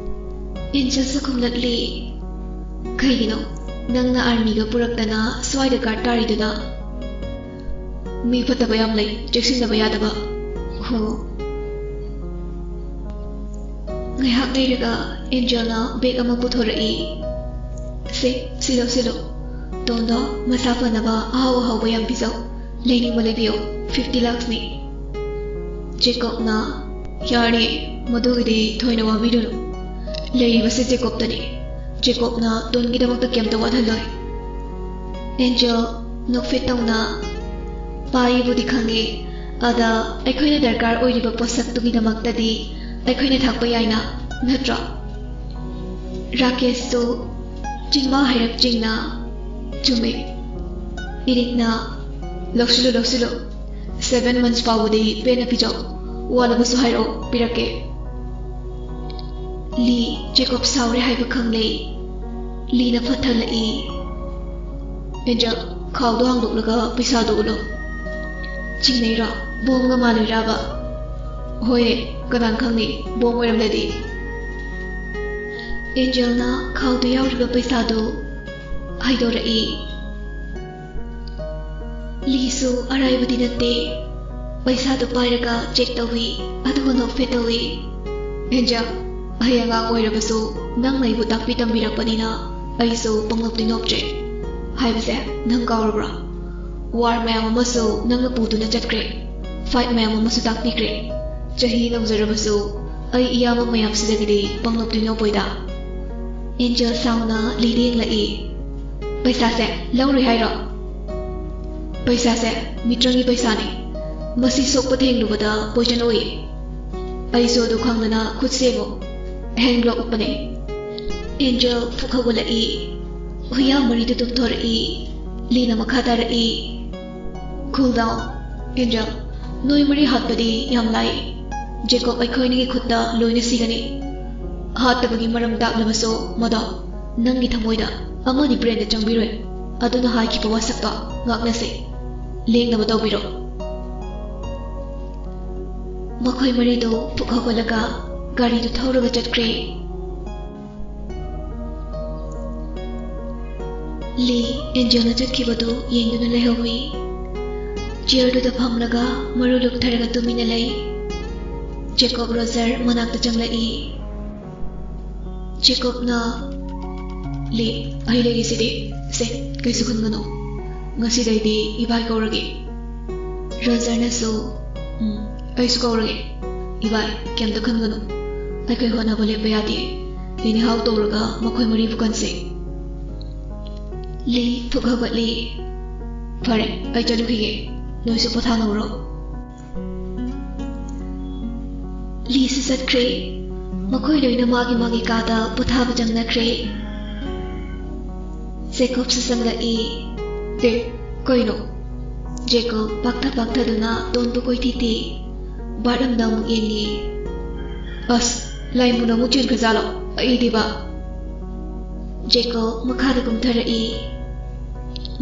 ꯑꯦꯟꯖꯦꯜꯁꯨ ꯈꯨꯝꯂꯛꯂꯤ꯫ "ꯀꯩꯒꯤꯅꯣ ꯅꯪꯅ ꯑꯥꯔꯃꯤꯒ ꯄꯨꯔꯛꯇꯅ ꯁ꯭ꯋꯥꯏꯗ ꯒꯥꯔꯗ ꯇꯥꯔꯤꯗꯨꯅ?" "ꯃꯤ ꯐꯠꯇꯕ ꯌꯥꯝ ꯂꯩ, ꯆꯦꯛꯁꯤꯟꯗꯕ ꯌꯥꯗꯕ꯫" "ꯍꯣ꯫" ꯉꯥꯏꯍꯥꯛ ꯂꯩꯔꯒ ꯑꯦꯟꯖꯦꯜꯅ ꯕꯦꯒ ꯑꯃ ꯄꯨꯊꯣꯔꯛꯏ꯫ "ꯁꯦ, ꯁꯤꯂꯣ, ꯁꯤꯂꯣ꯫ ꯇꯣꯟꯗꯣ ꯃꯁꯥ ꯐꯅꯕ ꯑꯍꯥꯎ ꯑꯍꯥꯎꯕ ꯌꯥꯝ ꯄꯤꯖꯧ꯫ ꯂꯩꯅꯤꯡꯕ ꯂꯩꯕꯤꯌꯣ, ꯐꯤꯐꯇꯤ ꯂꯥꯛꯁꯅꯤ꯫" ꯖꯦꯀꯣꯕꯅ, "ꯌꯥꯔꯦ, ꯃꯗꯨꯒꯤꯗꯤ ꯊꯣꯏꯅ ꯋꯥꯕꯤꯔꯨꯅꯨ꯫ ꯂꯩꯔꯤꯕꯁꯦ ꯖꯦꯀꯣꯕꯇꯅꯤ꯫ ꯖꯦꯀꯣꯕꯅ ꯇꯣꯟꯒꯤꯗꯃꯛꯇ ꯀꯩꯝꯇ ꯋꯥꯠꯍꯜꯂꯣꯏ꯫" ꯑꯦꯟꯖꯦꯜ ꯅꯣꯛꯐꯦꯠ ꯇꯧꯅ, "ꯄꯥꯏꯕꯨꯗꯤ ꯈꯪꯉꯦ, ꯑꯗ ꯑꯩꯈꯣꯏꯅ ꯗꯔꯀꯥꯔ ꯑꯣꯏꯔꯤꯕ ꯄꯣꯠꯁꯛꯇꯨꯒꯤꯗꯃꯛꯇꯗꯤ ꯑꯩꯈꯣꯏꯅ ꯊꯥꯛꯄ ꯌꯥꯏꯅ, ꯅꯠꯇ꯭ꯔꯣ?" ꯔꯥꯀꯦꯁꯁꯨ ꯆꯤꯟꯕꯥ ꯍꯥꯏꯔꯞ ꯆꯤꯡꯅ, "ꯆꯨꯝꯃꯦ꯫" ꯏꯔꯤꯛꯅ, "ꯂꯧꯁꯤꯜꯂꯨ, ꯂꯧꯁꯤꯜꯂꯨ꯫ ꯁꯦꯚꯦꯟ ꯃꯟꯁ ꯐꯥꯎꯕꯗꯤ ꯄꯦꯟꯅ ꯄꯤꯖꯧ꯫ ꯋꯥꯠꯂꯕꯁꯨ ꯍꯥꯏꯔꯛꯑꯣ, ꯄꯤꯔꯛꯀꯦ꯫" ꯂꯤ ꯖꯦꯀꯣꯕ ꯁꯥꯎꯔꯦ ꯍꯥꯏꯕ ꯈꯪꯂꯦ꯫ ꯂꯤꯅ ꯐꯠꯊꯜꯂꯛꯏ꯫ "ꯑꯦꯟꯖꯦꯜ, ꯈꯥꯎꯗꯣ ꯍꯥꯡꯗꯣꯛꯂꯒ ꯄꯩꯁꯥꯗꯣ ꯎꯠꯂꯣ꯫" "ꯆꯤꯡꯅꯩꯔꯣ? ꯕꯣꯝꯒ ꯃꯥꯜꯂꯨꯔꯕ?" "ꯍꯣꯏ, ꯀꯅꯥꯅ ꯈꯪꯅꯤ, ꯕꯣꯝ ꯑꯣꯏꯔꯝꯂꯗꯤ?" ꯑꯦꯟꯖꯦꯜꯅ ꯈꯥꯎꯗ ꯌꯥꯎꯔꯤꯕ ꯄꯩꯁꯥꯗꯨ ꯍꯥꯏꯗꯣꯔꯛꯏ꯫ ꯂꯤꯁꯨ ꯑꯔꯥꯏꯕꯗꯤ ꯅꯠꯇꯦ꯫ ꯄꯩꯁꯥꯗꯨ ꯄꯥꯏꯔꯒ ꯆꯦꯛ ꯇꯧꯏ, ꯑꯗꯨꯒ ꯅꯣꯛꯐꯦꯠ ꯇꯧꯏ꯫ "ꯑꯦꯟꯖꯦꯜ, ꯑꯩ ꯑꯉꯥꯡ ꯑꯣꯏꯔꯕꯁꯨ ꯅꯪꯅ ꯑꯩꯕꯨ ꯇꯥꯛꯄꯤ ꯇꯝꯕꯤꯔꯛꯄꯅꯤꯅ ꯑꯩꯁꯨ ꯄꯪꯅꯣꯛꯇꯤ ꯅꯣꯛꯇ꯭ꯔꯦ꯫ ꯍꯥꯏꯕꯁꯦ ꯅꯪ ꯀꯥꯎꯔꯕ꯭ꯔꯥ? ꯋꯥꯔ ꯃꯌꯥꯝ ꯑꯃꯁꯨ ꯅꯪꯅ ꯄꯨꯗꯨꯅ ꯆꯠꯈ꯭ꯔꯦ, ꯐꯥꯏꯠ ꯃꯌꯥꯝ ꯑꯃꯁꯨ ꯇꯥꯛꯄꯤꯈ꯭ꯔꯦ꯫ ꯆꯍꯤ ꯅꯧꯖꯔꯕꯁꯨ ꯑꯩ ꯏꯌꯥꯝꯕ ꯃꯌꯥꯝꯁꯤꯗꯒꯤꯗꯤ ꯄꯪꯅꯣꯞꯇꯤ ꯅꯣꯞꯄꯣꯏꯗ꯫ Angel ꯁꯥꯎꯅ lead ꯌꯦꯡꯂꯛꯏ꯫ "ꯄꯩꯁꯥꯁꯦ ꯂꯧꯔꯨꯏ ꯍꯥꯏꯔꯣ?" "ꯄꯩꯁꯥꯁꯦ ꯃꯤꯇ꯭ꯔꯪꯒꯤ ꯄꯩꯁꯥꯅꯤ꯫ ꯃꯁꯤ ꯁꯣꯛꯄ ꯊꯦꯡꯂꯨꯕꯗ ꯄꯣꯏꯖꯟ ꯑꯣꯏꯌꯦ꯫ ꯑꯩꯁꯨ ꯑꯗꯨ ꯈꯪꯗꯅ ꯈꯨꯠꯁꯦ ꯌꯦꯡꯉꯨ, ꯍꯦꯟ ꯒ꯭ꯂꯣꯕ ꯎꯞꯄꯅꯦ꯫" ꯑꯦꯟꯖꯦꯜ ꯐꯨꯛ ꯍꯧꯒꯠꯂꯛꯏ꯫ ꯍꯨꯏꯌꯥ ꯃꯔꯤꯗꯨ ꯇꯨꯝꯊꯣꯔꯛꯏ꯫ ꯂꯤꯅ ꯃꯈꯥ ꯇꯥꯔꯛꯏ꯫ "Cool down, angel. ꯅꯣꯏ ꯃꯔꯤ ꯍꯥꯠꯄꯗꯤ ꯌꯥꯝ ꯂꯥꯏ꯫ ꯖꯦꯀꯣꯕ ꯑꯩꯈꯣꯏ ꯑꯅꯤꯒꯤ ꯈꯨꯠꯇ ꯂꯣꯏꯅ ꯁꯤꯒꯅꯤ꯫ ꯍꯥꯠꯇꯕꯒꯤ ꯃꯔꯝ ꯇꯥꯛꯂꯕꯁꯨ ꯃꯗꯣ ꯅꯪꯒꯤ ꯊꯃꯣꯏꯗ ꯑꯃꯗꯤ ꯕ꯭ꯔꯦꯟꯗ ꯆꯪꯕꯤꯔꯣꯏ꯫ ꯑꯗꯨꯅ ꯍꯥꯏꯈꯤꯕ ꯋꯥꯁꯛꯇꯣ ꯉꯥꯛꯅꯁꯦ꯫ ꯂꯦꯡꯅꯕ ꯇꯧꯕꯤꯔꯣ꯫" ꯃꯈꯣꯏ ꯃꯔꯤꯗꯨ ꯐꯨꯛ ꯍꯧꯒꯠꯂꯒ ꯒꯥꯔꯤꯗꯨ ꯊꯧꯔꯒ ꯆꯠꯈ꯭ꯔꯦ꯫ ꯂꯤ ꯑꯦꯟꯖꯦꯜꯅ ꯆꯠꯈꯤꯕꯗꯨ ꯌꯦꯡꯗꯨꯅ ꯂꯩꯍꯧꯏ꯫ ꯆꯤꯌꯔꯗꯨꯗ ꯐꯝꯂꯒ ꯃꯔꯨ ꯂꯨꯛꯊꯔꯒ ꯇꯨꯃꯤꯟꯅ ꯂꯩ꯫ ꯖꯦꯀꯣꯕ ꯔꯣꯖꯔ ꯃꯅꯥꯛꯇ ꯆꯪꯂꯛꯏ꯫ ꯖꯦꯀꯣꯕꯅ, "ꯂꯤ, ꯑꯩ ꯂꯩꯔꯤꯁꯤꯗꯤ꯫ ꯁꯦ, ꯀꯩꯁꯨ ꯈꯟꯒꯅꯨ꯫ ꯉꯁꯤꯗꯩꯗꯤ ꯏꯕꯥꯏ ꯀꯧꯔꯒꯦ꯫" ꯔꯣꯖꯔꯅꯁꯨ, "ꯎꯝ, ꯑꯩꯁꯨ ꯀꯧꯔꯒꯦ꯫ ꯏꯕꯥꯏ, ꯀꯩꯝꯇ ꯈꯟꯒꯅꯨ꯫ ꯑꯩꯈꯣꯏ ꯍꯣꯠꯅꯕ ꯂꯦꯞꯄ ꯌꯥꯗꯦ꯫ ꯑꯦꯅꯤꯍꯥꯎ ꯇꯧꯔꯒ ꯃꯈꯣꯏ ꯃꯔꯤꯕꯨ ꯀꯟꯁꯦ꯫" ꯂꯤ ꯐꯨꯛ ꯍꯧꯒꯠꯂꯤ꯫ "ꯐꯔꯦ, ꯑꯩ ꯆꯠꯂꯨꯈꯤꯒꯦ꯫ ꯅꯣꯏꯁꯨ ꯄꯣꯊꯥꯅꯧꯔꯣ꯫" ꯂꯤꯁꯨ ꯆꯠꯈ꯭ꯔꯦ꯫ ꯃꯈꯣꯏ ꯂꯣꯏꯅ ꯃꯥꯒꯤ ꯃꯥꯒꯤ ꯀꯥꯗ ꯄꯣꯊꯥꯕ ꯆꯪꯅꯈ꯭ꯔꯦ꯫ ꯖꯦꯀꯣꯕꯁꯨ ꯆꯪꯂꯛꯏ꯫ "ꯑꯦ, ꯀꯩꯅꯣ?" ꯖꯦꯀꯣꯕ ꯄꯥꯛꯊ ꯄꯥꯛꯊꯗꯨꯅ ꯇꯣꯟꯕ ꯀꯣꯏꯊꯤ ꯊꯤ꯫ ꯕꯥꯠꯔꯨꯝꯗ ꯑꯃꯨꯛ ꯌꯦꯡꯉꯤ꯫ "ꯑꯁ, ꯂꯥꯏꯃꯨꯅ ꯑꯃꯨꯛ ꯆꯦꯟꯈ꯭ꯔꯖꯥꯠꯂꯣ? ꯑꯩꯗꯤꯕ꯫" ꯖꯦꯀꯣꯕ ꯃꯈꯥꯗ ꯀꯨꯝꯊꯔꯛꯏ꯫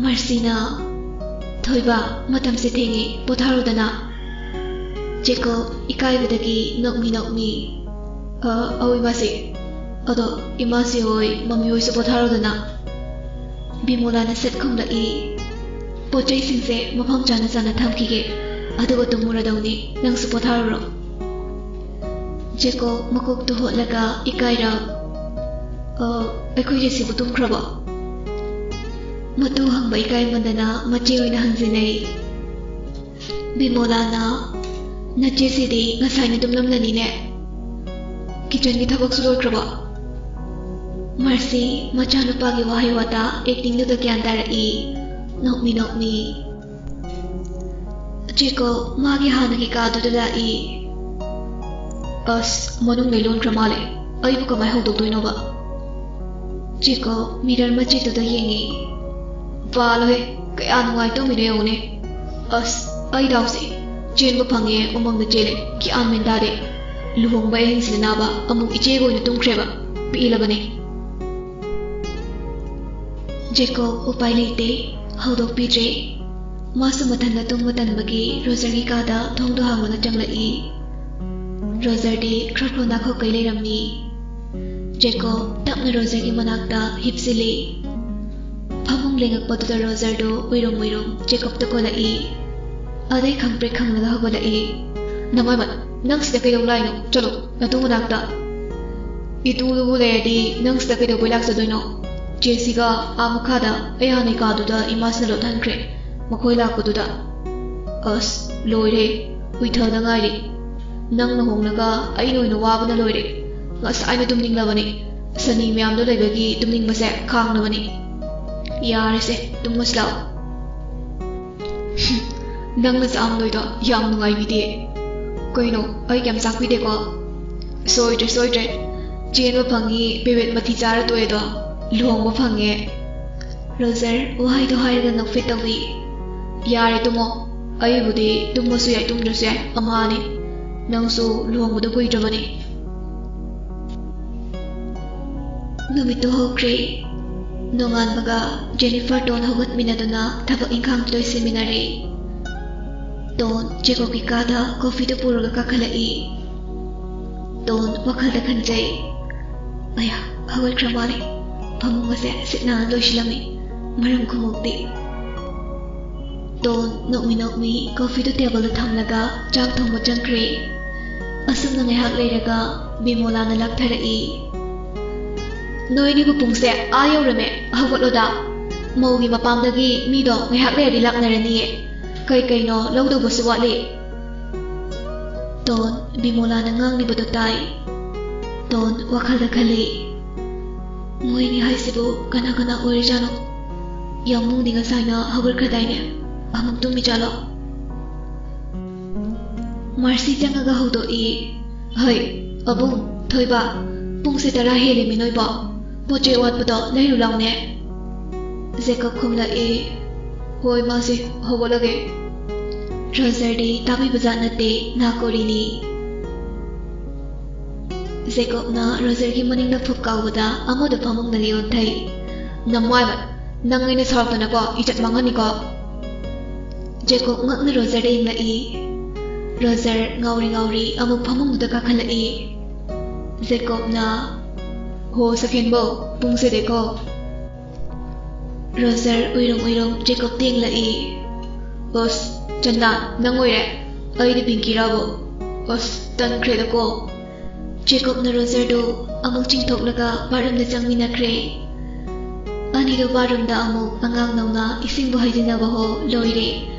ꯃꯥꯔꯁꯤꯅ, "ꯊꯣꯏꯕ, ꯃꯇꯝꯁꯦ ꯊꯦꯡꯉꯦ, ꯄꯣꯊꯥꯔꯣꯗꯅ꯫" ꯖꯦꯀꯣꯕ ꯏꯀꯥꯏꯕꯗꯒꯤ ꯅꯣꯛꯃꯤ ꯅꯣꯛꯃꯤ, "ꯑ, ꯑꯧ, ꯏꯃꯥꯁꯤ꯫ ꯑꯗꯣ ꯏꯃꯥꯁꯤ ꯍꯣꯏ, ꯃꯃꯤ ꯍꯣꯏꯁꯨ ꯄꯣꯊꯥꯔꯣꯗꯅ꯫" ꯕꯤꯃꯣꯂꯥꯅ ꯁꯠ ꯈꯨꯝꯂꯛꯏ꯫ "ꯄꯣꯠ ꯆꯩꯁꯤꯡꯁꯦ ꯃꯐꯝ ꯆꯥꯅ ꯆꯥꯅ ꯊꯝꯈꯤꯒꯦ, ꯑꯗꯨꯒ ꯇꯨꯝꯃꯨꯔꯗꯧꯅꯤ꯫ ꯅꯪꯁꯨ ꯄꯣꯊꯥꯔꯨꯔꯣ꯫" ꯖꯦꯀꯣꯕ ꯃꯀꯣꯛꯇꯨ ꯍꯣꯠꯂꯒ ꯏꯀꯥꯏꯔꯞ, "ꯑ, ꯑꯩꯈꯣꯏ ꯂꯤꯁꯤꯕꯨ ꯇꯨꯝꯈ꯭ꯔꯕꯣ?" ꯃꯇꯨ ꯍꯪꯕ ꯏꯀꯥꯏꯃꯟꯗꯅ ꯃꯆꯦ ꯑꯣꯏꯅ ꯍꯪꯖꯤꯟꯅꯩ꯫ ꯕꯤꯃꯣꯂꯥꯅ, ꯅꯆꯦꯁꯤꯗꯤ ꯉꯁꯥꯏꯅ ꯇꯨꯝꯂꯝꯂꯅꯤꯅꯦ꯫ ꯀꯤꯆꯟꯒꯤ ꯊꯕꯛꯁꯨ ꯂꯣꯏꯈ꯭ꯔꯕꯣ? ꯃꯥꯔꯁꯤ ꯃꯆꯥꯅꯨꯄꯥꯒꯤ ꯋꯥꯍꯩ ꯋꯥꯇꯥ ꯑꯦꯛꯇꯤꯡꯗꯨꯗ ꯒ꯭ꯌꯥꯟ ꯇꯥꯔꯛꯏ꯫ ꯅꯣꯛꯃꯤ ꯅꯣꯛꯃꯤ꯫ ꯖꯦꯀꯣ ꯃꯥꯒꯤ ꯍꯥꯟꯅꯒꯤ ꯀꯥꯗꯨꯗ ꯂꯥꯛꯏ꯫ ꯑꯁ, ꯃꯅꯨꯡꯗꯩ ꯂꯣꯟꯈ꯭ꯔ ꯃꯥꯜꯂꯦ꯫ ꯑꯩꯕꯨ ꯀꯃꯥꯏ ꯍꯧꯗꯣꯛꯇꯣꯏꯅꯣꯕ? ꯖꯦꯀꯣ ꯃꯤꯔꯔ ꯃꯆꯦꯠꯇꯨꯗ ꯌꯦꯡꯉꯤ꯫ ꯕꯥꯂꯣꯍꯦ, ꯀꯌꯥ ꯅꯨꯡꯉꯥꯏ ꯇꯨꯝꯃꯤꯅꯣ ꯌꯦꯡꯉꯨꯅꯦ꯫ ꯑꯁ, ꯑꯩ ꯗꯥꯎꯁꯦ꯫ ꯆꯦꯟꯕ ꯐꯪꯉꯦ, ꯎꯃꯪꯗ ꯆꯦꯜꯂꯦ꯫ ꯒ꯭ꯌꯥꯟ ꯃꯦꯟ ꯇꯥꯗꯦ꯫ ꯂꯨꯍꯣꯡꯕ ꯑꯍꯤꯡꯁꯤꯗꯅꯕ ꯑꯃꯨꯛ ꯏꯆꯦꯒ ꯑꯣꯏꯅ ꯇꯨꯝꯈ꯭ꯔꯦꯕ꯫ ꯄꯦꯜꯂꯕꯅꯦ꯫ ꯖꯦꯀꯣ ꯎꯄꯥꯏ ꯂꯩꯇꯦ꯫ ꯍꯧꯗꯣꯛꯄꯤꯗ꯭ꯔꯦ꯫ ꯃꯥꯁꯨ ꯃꯊꯟꯗ ꯇꯨꯝꯕ ꯇꯟꯕꯒꯤ ꯔꯣꯖꯔꯒꯤ ꯀꯥꯗ ꯊꯣꯡꯗꯣ ꯍꯥꯡꯂꯒ ꯆꯪꯂꯛꯏ꯫ ꯔꯣꯖꯔꯗꯤ ꯈ꯭ꯔꯣ ꯈ꯭ꯔꯣ ꯅꯥꯈꯣꯛꯀꯩ ꯂꯩꯔꯝꯃꯤ꯫ ꯖꯦꯀꯣ ꯇꯞꯅ ꯔꯣꯖꯔꯒꯤ ꯃꯅꯥꯛꯇ ꯍꯤꯞꯆꯤꯜꯂꯤ꯫ ꯐꯃꯨꯡ ꯂꯦꯡꯉꯛꯄꯗꯨꯗ ꯔꯣꯖꯔꯗꯣ ꯎꯏꯔꯨꯝ ꯎꯏꯔꯨꯝ ꯖꯦꯀꯣꯕꯇ ꯀꯣꯜꯂꯛꯏ꯫ ꯑꯗꯩ ꯈꯪꯄ꯭ꯔꯦꯛ ꯈꯪꯂꯒ ꯍꯧꯒꯠꯂꯛꯏ꯫ "ꯅꯃꯥꯏꯃꯠ, ꯅꯪ ꯁꯤꯗ ꯀꯩꯗꯧ ꯂꯥꯛꯏꯅꯣ? ꯆꯠꯂꯣ, ꯅꯇꯨ ꯃꯅꯥꯛꯇ꯫ ꯏꯇꯨꯗꯨꯕꯨ ꯂꯩꯔꯗꯤ ꯅꯪ ꯁꯤꯗ ꯀꯩꯗꯧꯕꯩ ꯂꯥꯛꯆꯗꯣꯏꯅꯣ? ꯆꯦꯁꯤꯒ ꯑꯥ ꯃꯈꯥꯗ ꯑꯩ ꯍꯥꯟꯅꯩ ꯀꯥꯗꯨꯗ ꯏꯃꯥꯁꯤꯅ ꯂꯣꯠꯍꯟꯈ꯭ꯔꯦ, ꯃꯈꯣꯏ ꯂꯥꯛꯄꯗꯨꯗ꯫ ꯑꯁ, ꯂꯣꯏꯔꯦ, ꯎꯏꯊꯗ ꯉꯥꯏꯔꯤ꯫ ꯅꯪꯅ ꯍꯣꯡꯂꯒ ꯑꯩꯅ ꯑꯣꯏꯅ ꯋꯥꯕꯅ ꯂꯣꯏꯔꯦ꯫ ꯉꯁꯥꯏꯅ ꯇꯨꯝꯅꯤꯡꯂꯕꯅꯤ꯫ ꯁꯅꯤ ꯃꯌꯥꯝꯗꯣ ꯂꯩꯕꯒꯤ ꯇꯨꯝꯅꯤꯡꯕꯁꯦ ꯈꯥꯡꯂꯕꯅꯤ꯫ ꯌꯥꯔꯦꯁꯦ, ꯇꯨꯝꯃꯁꯤ ꯂꯥꯛꯑꯣ꯫" "ꯅꯪꯅ ꯆꯥꯝꯗꯣꯏꯗꯣ ꯌꯥꯝ ꯅꯨꯡꯉꯥꯏꯕꯤꯗꯦ꯫" "ꯀꯩꯅꯣ, ꯑꯩ ꯀꯩꯝ ꯆꯥꯛꯄꯤꯗꯦꯀꯣ?" "ꯁꯣꯏꯗ꯭ꯔꯦ, ꯁꯣꯏꯗ꯭ꯔꯦ꯫ ꯆꯦꯟꯕ ꯐꯪꯉꯤ, ꯄꯦꯕꯦꯠ ꯃꯊꯤ ꯆꯥꯔ ꯇꯣꯛꯑꯦꯗꯣ꯫ ꯂꯨꯍꯣꯡꯕ ꯐꯪꯉꯦ꯫" ꯔꯣꯖꯔ ꯋꯥꯍꯩꯗꯣ ꯍꯥꯏꯔꯒ ꯅꯣꯛꯐꯦꯠ ꯇꯧꯏ꯫ "ꯌꯥꯔꯦ, ꯇꯨꯝꯃꯣ꯫ ꯑꯩꯕꯨꯗꯤ ꯇꯨꯝꯃꯁꯨ ꯌꯥꯏ, ꯇꯨꯝꯗ꯭ꯔꯁꯨ ꯌꯥꯏ, ꯑꯃꯍꯥꯅꯤ꯫ ꯅꯪꯁꯨ ꯂꯨꯍꯣꯡꯕꯗꯣ ꯀꯨꯏꯗ꯭ꯔꯕꯅꯤ꯫" ꯅꯨꯃꯤꯠꯇꯨ ꯍꯧꯈ꯭ꯔꯦ꯫ ꯅꯣꯡꯉꯥꯟꯕꯒ ꯖꯦꯅꯤꯐꯔ ꯇꯣꯟ ꯍꯧꯒꯠꯃꯤꯟꯅꯗꯨꯅ ꯊꯕꯛ ꯏꯪꯈꯥꯡ ꯂꯣꯏꯁꯤꯟꯃꯤꯟꯅꯔꯦ꯫ ꯇꯣꯟ ꯖꯦꯀꯣꯕꯀꯤ ꯀꯥꯗ ꯀꯣꯐꯤꯗꯨ ꯄꯨꯔꯒ ꯀꯥꯈꯠꯂꯛꯏ꯫ ꯇꯣꯟ ꯋꯥꯈꯜꯗ ꯈꯟꯖꯩ, "ꯑꯌꯥ, ꯍꯧꯒꯠꯈ꯭ꯔ ꯃꯥꯜꯂꯦ꯫ ꯐꯃꯨꯡ ꯑꯁꯦ ꯁꯤꯠ ꯅꯥꯟꯅ ꯂꯣꯏꯁꯤꯜꯂꯝꯃꯤ꯫ ꯃꯔꯝ ꯈꯨꯝꯃꯨꯛꯇꯤ꯫" ꯇꯣꯟ ꯅꯣꯛꯃꯤ ꯅꯣꯛꯃꯤ ꯀꯣꯐꯤꯗꯨ ꯇꯦꯕꯜꯗ ꯊꯝꯂꯒ ꯆꯥꯛ ꯊꯣꯡꯕ ꯆꯪꯈ꯭ꯔꯦ꯫ ꯑꯁꯨꯝꯅ ꯉꯥꯏꯍꯥꯛ ꯂꯩꯔꯒ ꯕꯤꯃꯣꯂꯥꯅ ꯂꯥꯛꯊꯔꯛꯏ꯫ "ꯅꯣꯏꯅꯤꯕꯨ ꯄꯨꯡꯁꯦ ꯑꯥ ꯌꯧꯔꯝꯃꯦ, ꯍꯧꯒꯠꯂꯣꯗ꯫ ꯃꯧꯒꯤ ꯃꯄꯥꯝꯗꯒꯤ ꯃꯤꯗꯣ ꯉꯥꯏꯍꯥꯛ ꯂꯩꯔꯗꯤ ꯂꯥꯛꯅꯔꯅꯤꯌꯦ꯫ ꯀꯩ ꯀꯩꯅꯣ ꯂꯧꯗꯧꯕꯁꯨ ꯋꯥꯠꯂꯤ꯫" ꯇꯣꯟ, ꯕꯤꯃꯣꯂꯥꯅ ꯉꯥꯡꯂꯤꯕꯗꯨ ꯇꯥꯏ꯫ ꯇꯣꯟ ꯋꯥꯈꯜꯗ ꯈꯜꯂꯤ, "ꯃꯣꯏꯅꯤ ꯍꯥꯏꯁꯤꯕꯨ ꯀꯅꯥ ꯀꯅꯥ ꯑꯣꯏꯔꯤꯖꯥꯠꯅꯣ? ꯌꯥꯝꯕꯨꯡꯗꯤ ꯉꯁꯥꯏꯅ ꯍꯧꯒꯠꯈ꯭ꯔꯗꯥꯏꯅꯦ? ꯑꯃꯨꯛ ꯇꯨꯝꯃꯤꯖꯥꯠꯂꯣ?" ꯃꯥꯔꯁꯤ ꯆꯪꯉꯒ ꯍꯧꯗꯣꯛꯏ, "ꯍꯩ, ꯑꯕꯨꯡ, ꯊꯣꯏꯕ, ꯄꯨꯡꯁꯦ ꯇꯔꯥ ꯍꯦꯜꯂꯦꯃꯤ ꯅꯣꯏꯕꯣ꯫ ꯄꯣꯠ ꯆꯩ ꯑꯋꯥꯠꯄꯗꯣ ꯂꯩꯔꯨ ꯂꯥꯎꯅꯦ꯫" ꯖꯦꯀꯣꯕ ꯈꯨꯝꯂꯛꯏ, "ꯍꯣꯏ ꯃꯥꯁꯤ, ꯍꯧꯒꯠꯂꯒꯦ꯫" ꯔꯣꯖꯔꯗꯤ ꯇꯥꯕꯤꯕꯖꯥꯠ ꯅꯠꯇꯦ, ꯅꯥꯀꯣꯔꯤꯅꯤ꯫ ꯖꯦꯀꯣꯕꯅ ꯔꯣꯖꯔꯒꯤ ꯃꯅꯤꯡꯗ ꯐꯨꯛ ꯀꯥꯎꯕꯗ ꯑꯃꯗꯨ ꯐꯃꯨꯡꯗꯒꯤ ꯑꯣꯟꯊꯩ꯫ "ꯅꯃꯥꯏꯃꯠ, ꯅꯪ ꯑꯩꯅ ꯁꯥꯎꯔꯛꯇꯅꯀꯣ ꯏꯖꯠ ꯃꯥꯡꯍꯟꯅꯤꯀꯣ꯫" ꯖꯦꯀꯣꯕ ꯉꯛꯅ ꯔꯣꯖꯔꯗ ꯌꯦꯡꯂꯛꯏ꯫ ꯔꯣꯖꯔ ꯉꯥꯎꯔꯤ ꯉꯥꯎꯔꯤ ꯑꯃꯨꯛ ꯐꯃꯨꯡꯗꯨꯗ ꯀꯥꯈꯠꯂꯛꯏ꯫ ꯖꯦꯀꯣꯕꯅ, "ꯍꯣ ꯁꯛꯍꯦꯟꯕꯧ, ꯄꯨꯡꯁꯦ ꯗꯦꯀꯣ꯫" ꯔꯣꯖꯔ ꯎꯏꯔꯨꯝ ꯎꯏꯔꯨꯝ ꯖꯦꯀꯣꯕꯇ ꯌꯦꯡꯂꯛꯏ꯫ "ꯑꯁ, ꯆꯟꯗꯥꯟ, ꯅꯪ ꯑꯣꯏꯔꯦ? ꯑꯩꯗꯤ ꯄꯤꯡꯀꯤꯔꯥꯕꯣ?" "ꯑꯁ, ꯇꯟꯈ꯭ꯔꯦꯗꯀꯣ꯫" ꯖꯦꯀꯣꯕꯅ ꯔꯣꯖꯔꯗꯨ ꯑꯃꯨꯛ ꯆꯤꯡꯊꯣꯛꯂꯒ ꯕꯥꯠꯔꯨꯝꯗ ꯆꯪꯃꯤꯟꯅꯈ꯭ꯔꯦ꯫ ꯑꯅꯤꯗꯨ ꯕꯥꯠꯔꯨꯝꯗ ꯑꯃꯨꯛ ꯑꯉꯥꯡ ꯅꯧꯅ ꯏꯁꯤꯡꯕꯨ ꯍꯩꯖꯤꯟꯅꯕ ꯍꯣ ꯂꯣꯏꯔꯦ,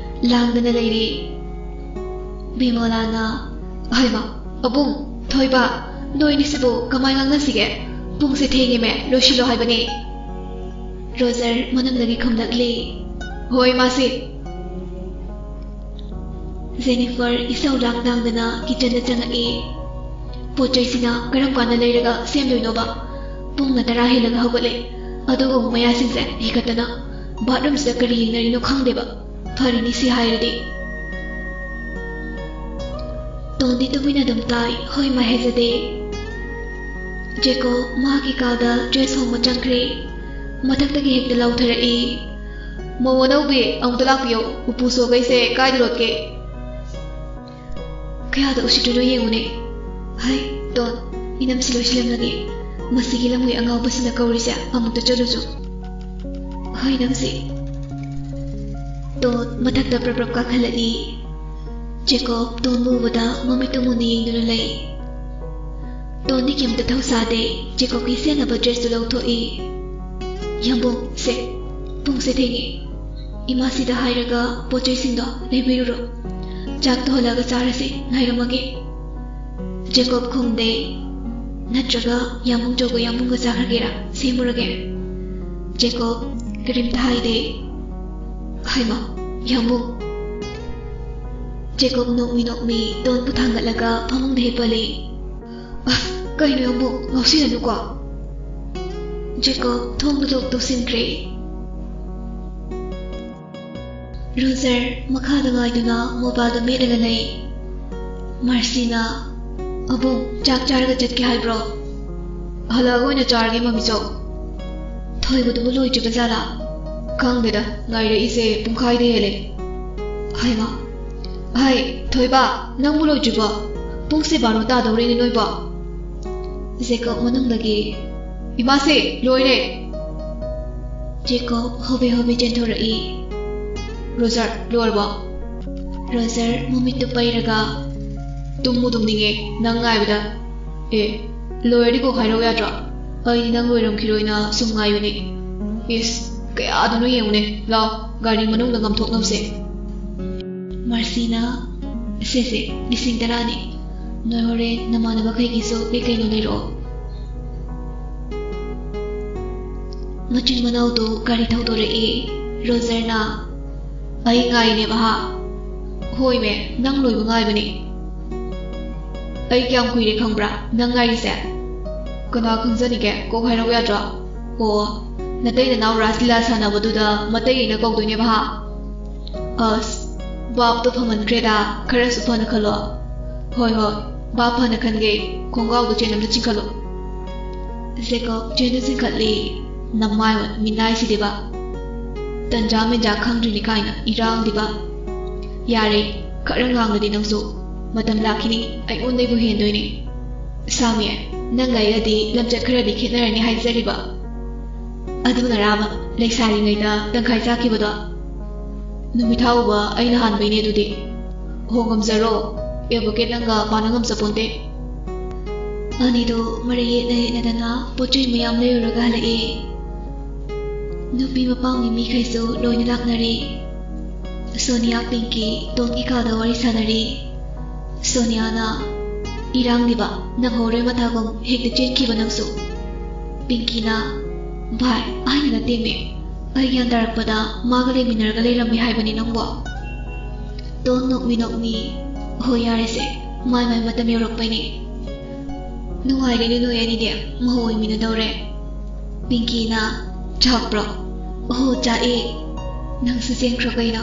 ꯂꯥꯡꯗꯅ ꯂꯩꯔꯦ꯫ ꯕꯤꯃꯣꯂꯥꯅ, "ꯍꯩꯃꯥ, ꯑꯕꯨꯡ, ꯊꯣꯏꯕ, ꯅꯣꯏꯅꯤꯁꯤꯕꯨ ꯀꯃꯥꯏ ꯉꯥꯡꯅꯁꯤꯒꯦ? ꯄꯨꯡꯁꯦ ꯊꯦꯡꯉꯦꯃꯦ, ꯂꯣꯏꯁꯤꯜꯂꯣ ꯍꯥꯏꯕꯅꯦ꯫" ꯔꯣꯖꯔ ꯃꯅꯨꯡꯗꯒꯤ ꯈꯨꯝꯂꯛꯂꯤ, "ꯍꯣꯏ ꯃꯥꯁꯤ꯫" ꯖꯦꯅꯤꯐꯔ ꯏꯁꯧ ꯂꯥꯡ ꯂꯥꯡꯗꯅ ꯀꯤꯆꯟꯗ ꯆꯪꯉꯛꯏ꯫ "ꯄꯣꯠ ꯆꯩꯁꯤꯅ ꯀꯔꯝ ꯀꯥꯟꯗ ꯂꯩꯔꯒ ꯁꯦꯝꯗꯣꯏꯅꯣꯕ? ꯄꯨꯡꯅ ꯇꯔꯥ ꯍꯦꯜꯂꯒ ꯍꯧꯒꯠꯂꯦ, ꯑꯗꯨꯒ ꯑꯃꯨꯛ ꯃꯌꯥꯁꯤꯡꯁꯦ ꯍꯤꯒꯠꯇꯅ ꯕꯥꯠꯔꯨꯝꯁꯤꯗ ꯀꯔꯤ ꯌꯦꯡꯅꯔꯤꯅꯣ ꯈꯪꯗꯦꯕ꯫ ꯐꯔꯤꯅꯤ ꯁꯤ ꯍꯥꯏꯔꯗꯤ꯫" ꯇꯣꯟꯗꯤ ꯇꯨꯃꯤꯟꯅ ꯑꯗꯨꯝ ꯇꯥꯏ, ꯍꯣꯏ ꯃꯥ ꯍꯥꯏꯖꯗꯦ꯫ ꯖꯦꯀꯣꯕ ꯃꯥꯒꯤ ꯀꯥꯗ ꯗ꯭ꯔꯦꯁ ꯍꯣꯡꯕ ꯆꯪꯈ꯭ꯔꯦ꯫ ꯃꯊꯛꯇꯒꯤ ꯍꯦꯛꯇ ꯂꯥꯎꯊꯔꯛꯏ, "ꯃꯧ ꯑꯅꯧꯕꯤ, ꯑꯃꯨꯛꯇ ꯂꯥꯛꯄꯤꯌꯣ, ꯎꯄꯨ ꯁꯣꯒꯩꯁꯦ ꯀꯥꯏꯗ ꯂꯣꯠꯀꯦ?" "ꯀꯌꯥꯗ ꯎꯁꯤꯠꯇ꯭ꯔꯤꯅꯣ ꯌꯦꯡꯉꯨꯅꯦ꯫ ꯍꯩ, ꯇꯣꯟ, ꯏꯅꯝꯁꯤ ꯂꯣꯏꯁꯤꯜꯂꯝꯂꯒꯦ꯫ ꯃꯁꯤꯒꯤ ꯂꯝꯍꯨꯏ ꯑꯉꯥꯎꯕꯁꯤꯅ ꯀꯧꯔꯤꯁꯦ ꯑꯃꯨꯛꯇ ꯆꯠꯂꯨꯆꯣ꯫" "ꯍꯣꯏ, ꯏꯅꯝꯁꯤ꯫" ꯇꯣꯟ ꯃꯊꯛꯇ ꯄ꯭ꯔꯞ ꯄ꯭ꯔꯞ ꯀꯥꯈꯠꯂꯛꯏ꯫ ꯖꯦꯀꯣꯕ ꯇꯣꯟꯕꯨ ꯎꯕꯗ ꯃꯃꯤꯠꯇꯨ ꯃꯨꯟꯅ ꯌꯦꯡꯗꯨꯅ ꯂꯩ꯫ ꯇꯣꯟꯗꯤ ꯀꯩꯝꯇ ꯊꯧꯁꯥꯗꯦ꯫ ꯖꯦꯀꯣꯕꯀꯤ ꯁꯦꯠꯅꯕ ꯗ꯭ꯔꯦꯁꯇꯨ ꯂꯧꯊꯣꯛꯏ꯫ "ꯌꯥꯝꯕꯨꯡ, ꯁꯦ, ꯄꯨꯡꯁꯦ ꯊꯦꯡꯉꯦ꯫ ꯏꯃꯥꯁꯤꯗ ꯍꯥꯏꯔꯒ ꯄꯣꯠ ꯆꯩꯁꯤꯡꯗꯣ ꯂꯩꯕꯤꯔꯨꯔꯣ꯫ ꯆꯥꯛꯇꯣ ꯍꯜꯂꯛꯑꯒ ꯆꯥꯔꯁꯤ, ꯉꯥꯏꯔꯝꯃꯒꯦ꯫ ꯖꯦꯀꯣꯕ ꯈꯨꯝꯗꯦ꯫ "ꯅꯠꯇ꯭ꯔꯒ ꯌꯥꯝꯕꯨꯡ ꯆꯧꯒ ꯌꯥꯝꯕꯨꯡꯒ ꯆꯥꯈ꯭ꯔꯒꯦꯔꯥ? ꯁꯦꯝꯃꯨꯔꯒꯦ?" ꯖꯦꯀꯣꯕ ꯀꯔꯤꯝꯇ ꯍꯥꯏꯗꯦ꯫ "ꯍꯩꯃꯥ, ꯌꯥꯝꯕꯨꯡ!" ꯖꯦꯀꯣꯕ ꯅꯣꯛꯃꯤ ꯅꯣꯛꯃꯤ ꯇꯣꯟꯕꯨ ꯊꯥꯡꯒꯠꯂꯒ ꯐꯃꯨꯡꯗ ꯍꯤꯞꯄꯜꯂꯤ꯫ "ꯑꯁ, ꯀꯩꯅꯣ ꯌꯥꯝꯕꯨꯡ, ꯉꯥꯎꯁꯤꯟꯅꯅꯨꯀꯣ!" ꯖꯦꯀꯣꯕ ꯊꯣꯡꯗ ꯂꯣꯛ ꯇꯧꯁꯤꯟꯈ꯭ꯔꯦ꯫ ꯔꯣꯖꯔ ꯃꯈꯥꯗ ꯉꯥꯏꯗꯨꯅ ꯃꯣꯕꯥꯏꯜꯗ ꯃꯦꯠꯂꯒ ꯂꯩ꯫ ꯃꯥꯔꯁꯤꯅ, "ꯑꯕꯨꯡ, ꯆꯥꯛ ꯆꯥꯔꯒ ꯆꯠꯀꯦ ꯍꯥꯏꯕ꯭ꯔꯣ?" "ꯍꯜꯂꯛꯑꯒ ꯑꯣꯏꯅ ꯆꯥꯔꯒꯦ, ꯃꯃꯤꯆꯧ꯫ ꯊꯣꯏꯕꯗꯨꯕꯨ ꯂꯣꯏꯗ꯭ꯔꯤꯕ ꯖꯥꯠꯂꯥ?" "ꯈꯪꯗꯦꯗ, ꯉꯥꯏꯔꯛꯏꯁꯦ ꯄꯨꯡꯈꯥꯏꯗ ꯍꯦꯜꯂꯦ꯫" "ꯍꯩꯃꯥ, ꯍꯩ, ꯊꯣꯏꯕ, ꯅꯪꯕꯨ ꯂꯣꯏꯗ꯭ꯔꯤꯕꯣ? ꯄꯨꯡꯁꯦ ꯕꯥꯔꯣ ꯇꯥꯗꯧꯔꯦꯅꯦ ꯅꯣꯏꯕꯣ꯫" ꯖꯦꯀꯣꯕ ꯃꯅꯨꯡꯗꯒꯤ, "ꯏꯃꯥꯁꯦ, ꯂꯣꯏꯔꯦ!" ꯖꯦꯀꯣꯕ ꯍꯣꯕꯦ ꯍꯣꯕꯦ ꯆꯦꯟꯊꯣꯔꯛꯏ꯫ "ꯔꯣꯖꯔ, ꯂꯣꯏꯔꯕꯣ?" ꯔꯣꯖꯔ ꯃꯃꯤꯠꯇꯨ ꯄꯩꯔꯒ, "ꯇꯨꯝꯕꯨ ꯇꯨꯝꯅꯤꯡꯉꯦ ꯅꯪ ꯉꯥꯏꯕꯗ꯫ ꯑꯦ, ꯂꯣꯏꯔꯗꯤ ꯀꯣꯛ ꯍꯥꯏꯔꯛꯎ ꯌꯥꯗ꯭ꯔꯣ? ꯑꯩꯗꯤ ꯅꯪ ꯂꯣꯏꯔꯝꯈꯤꯔꯣꯏꯅ ꯁꯨꯝ ꯉꯥꯏꯕꯅꯦ꯫ ꯏꯁ, ꯀꯌꯥꯗꯅꯣ ꯌꯦꯡꯉꯨꯅꯦ꯫ ꯂꯥꯎ, ꯒꯥꯔꯤ ꯃꯅꯨꯡꯗ ꯉꯝꯊꯣꯛꯅꯕꯁꯦ꯫" ꯃꯥꯔꯁꯤꯅ, "ꯁꯦ ꯁꯦ, ꯂꯤꯁꯤꯡ ꯇꯔꯥꯅꯤ꯫ ꯅꯣꯏ ꯍꯣꯔꯦꯟ ꯅꯃꯥꯟꯅꯕꯈꯩꯒꯤꯁꯨ ꯀꯩ ꯀꯩꯅꯣ ꯂꯩꯔꯛꯑꯣ꯫" ꯃꯆꯤꯟ ꯃꯅꯥꯎꯗꯨ ꯒꯥꯔꯤ ꯊꯧꯗꯣꯔꯛꯏ꯫ ꯔꯣꯖꯔꯅ, "ꯑꯩ ꯉꯥꯏꯅꯦꯕ ꯍꯥ?" "ꯍꯣꯏꯃꯦ, ꯅꯪ ꯂꯣꯏꯕ ꯉꯥꯏꯕꯅꯦ꯫" "ꯑꯩ ꯀꯌꯥꯝ ꯀꯨꯏꯔꯦ ꯈꯪꯕ꯭ꯔꯥ ꯅꯪ ꯉꯥꯏꯔꯤꯁꯦ?" "ꯀꯅꯥ ꯈꯪꯖꯅꯤꯒꯦ, ꯀꯣꯛ ꯍꯥꯏꯔꯛꯎ ꯌꯥꯗ꯭ꯔꯣ?" "ꯑꯣ, ꯅꯇꯩ ꯅꯅꯥꯎ ꯔꯥꯁ ꯂꯤꯂꯥ ꯁꯥꯟꯅꯕꯗꯨꯗ ꯃꯇꯩ ꯑꯩꯅ ꯀꯧꯗꯣꯏꯅꯦꯕ ꯍꯥ?" "ꯑꯁ, ꯚꯥꯞꯇꯣ ꯐꯃꯟꯈ꯭ꯔꯦꯗ, ꯈꯔꯁꯨ ꯐꯅ ꯈꯜꯂꯣ꯫" "ꯍꯣꯏ, ꯍꯣꯏ, ꯚꯥꯞ ꯐꯅ ꯈꯟꯒꯦ꯫ ꯈꯣꯡꯒ꯭ꯔꯥꯎꯗꯣ ꯆꯦꯟ ꯑꯝꯇ ꯆꯤꯡꯈꯠꯂꯨ꯫" ꯖꯦꯀꯣꯕ ꯆꯦꯟꯗꯨ ꯆꯤꯡꯈꯠꯂꯤ꯫ ꯅꯃꯥꯏ ꯃꯤꯅꯥꯏꯁꯤꯗꯤꯕ꯫ ꯇꯟꯖꯥ ꯃꯦꯟꯖꯥ ꯈꯪꯗ꯭ꯔꯤꯅꯤ ꯀꯥꯏꯅ ꯏꯔꯥꯡꯗꯤꯕ꯫ "ꯌꯥꯔꯦ, ꯈꯔ ꯉꯥꯡꯂꯗꯤ ꯅꯪꯁꯨ꯫ ꯃꯇꯝ ꯂꯥꯛꯈꯤꯅꯤ, ꯑꯩꯉꯣꯟꯗꯩꯕꯨ ꯍꯦꯟꯗꯣꯏꯅꯦ꯫ ꯁꯥꯃꯤ, ꯅꯪꯒ ꯑꯩꯒꯗꯤ ꯂꯝꯆꯠ ꯈꯔꯗꯤ ꯈꯦꯠꯅꯔꯅꯤ ꯍꯥꯏꯖꯔꯤꯕ꯫ ꯑꯗꯨꯅꯔꯥꯕ, ꯂꯩꯁꯥꯔꯤꯉꯩꯗ ꯇꯪꯈꯥꯏ ꯆꯥꯈꯤꯕꯗꯣ? ꯅꯨꯃꯤꯠ ꯊꯥ ꯎꯕ ꯑꯩꯅ ꯍꯥꯟꯕꯩꯅꯦ ꯑꯗꯨꯗꯤ꯫ ꯍꯣ, ꯉꯝꯖꯔꯣ꯫ ꯑꯦꯗꯚꯣꯀꯦꯠ ꯅꯪꯒ ꯄꯥꯅ ꯉꯝꯖꯄꯣꯟꯇꯦ꯫" ꯑꯅꯤꯗꯨ ꯃꯔꯩ ꯌꯦꯠꯅ ꯌꯦꯠꯅꯗꯅ ꯄꯣꯠ ꯆꯩ ꯃꯌꯥꯝ ꯂꯩꯔꯨꯔꯒ ꯍꯜꯂꯛꯑꯦ꯫ ꯅꯨꯄꯤ ꯃꯄꯥꯝꯒꯤ ꯃꯤꯈꯩꯁꯨ ꯂꯣꯏꯅ ꯂꯥꯛꯅꯔꯦ꯫ ꯁꯣꯅꯤꯌꯥ, ꯄꯤꯡꯀꯤ ꯇꯣꯟꯒꯤ ꯀꯥꯗ ꯋꯥꯔꯤ ꯁꯥꯟꯅꯔꯤ꯫ ꯁꯣꯅꯤꯌꯥꯅ, "ꯏꯔꯥꯡꯅꯤꯕ, ꯅꯪꯍꯧꯔꯣꯏ ꯃꯇꯥꯒꯨꯝ ꯍꯦꯛꯇ ꯆꯦꯟꯈꯤꯕ ꯅꯪꯁꯨ?" ꯄꯤꯡꯀꯤꯅ, "ꯚꯥꯏ, ꯑꯩꯅ ꯅꯠꯇꯦꯃꯦ꯫ ꯑꯩ ꯒ꯭ꯌꯥꯟ ꯇꯥꯔꯛꯄꯗ ꯃꯥꯒ ꯂꯩꯃꯤꯟꯅꯔꯒ ꯂꯩꯔꯝꯃꯦ ꯍꯥꯏꯕꯅꯤ ꯅꯪꯕꯣ?" ꯇꯣꯟ ꯅꯣꯛꯃꯤ ꯅꯣꯛꯃꯤ, "ꯍꯣꯏ, ꯌꯥꯔꯦꯁꯦ, ꯃꯥꯏ ꯃꯥꯏ ꯃꯇꯝ ꯌꯧꯔꯛꯄꯩꯅꯤ꯫ ꯅꯨꯡꯉꯥꯏꯔꯦꯅꯦ ꯅꯣꯏ ꯑꯅꯤꯗꯤ, ꯃꯧ ꯑꯣꯏꯃꯤꯟꯅꯗꯧꯔꯦ꯫" ꯄꯤꯡꯀꯤꯅ, "ꯆꯥꯛꯄ꯭ꯔꯣ?" "ꯑꯣꯍꯣ, ꯆꯥꯛꯑꯦ꯫ ꯅꯪꯁꯨ ꯆꯦꯟꯈ꯭ꯔꯣ ꯀꯩꯅꯣ꯫"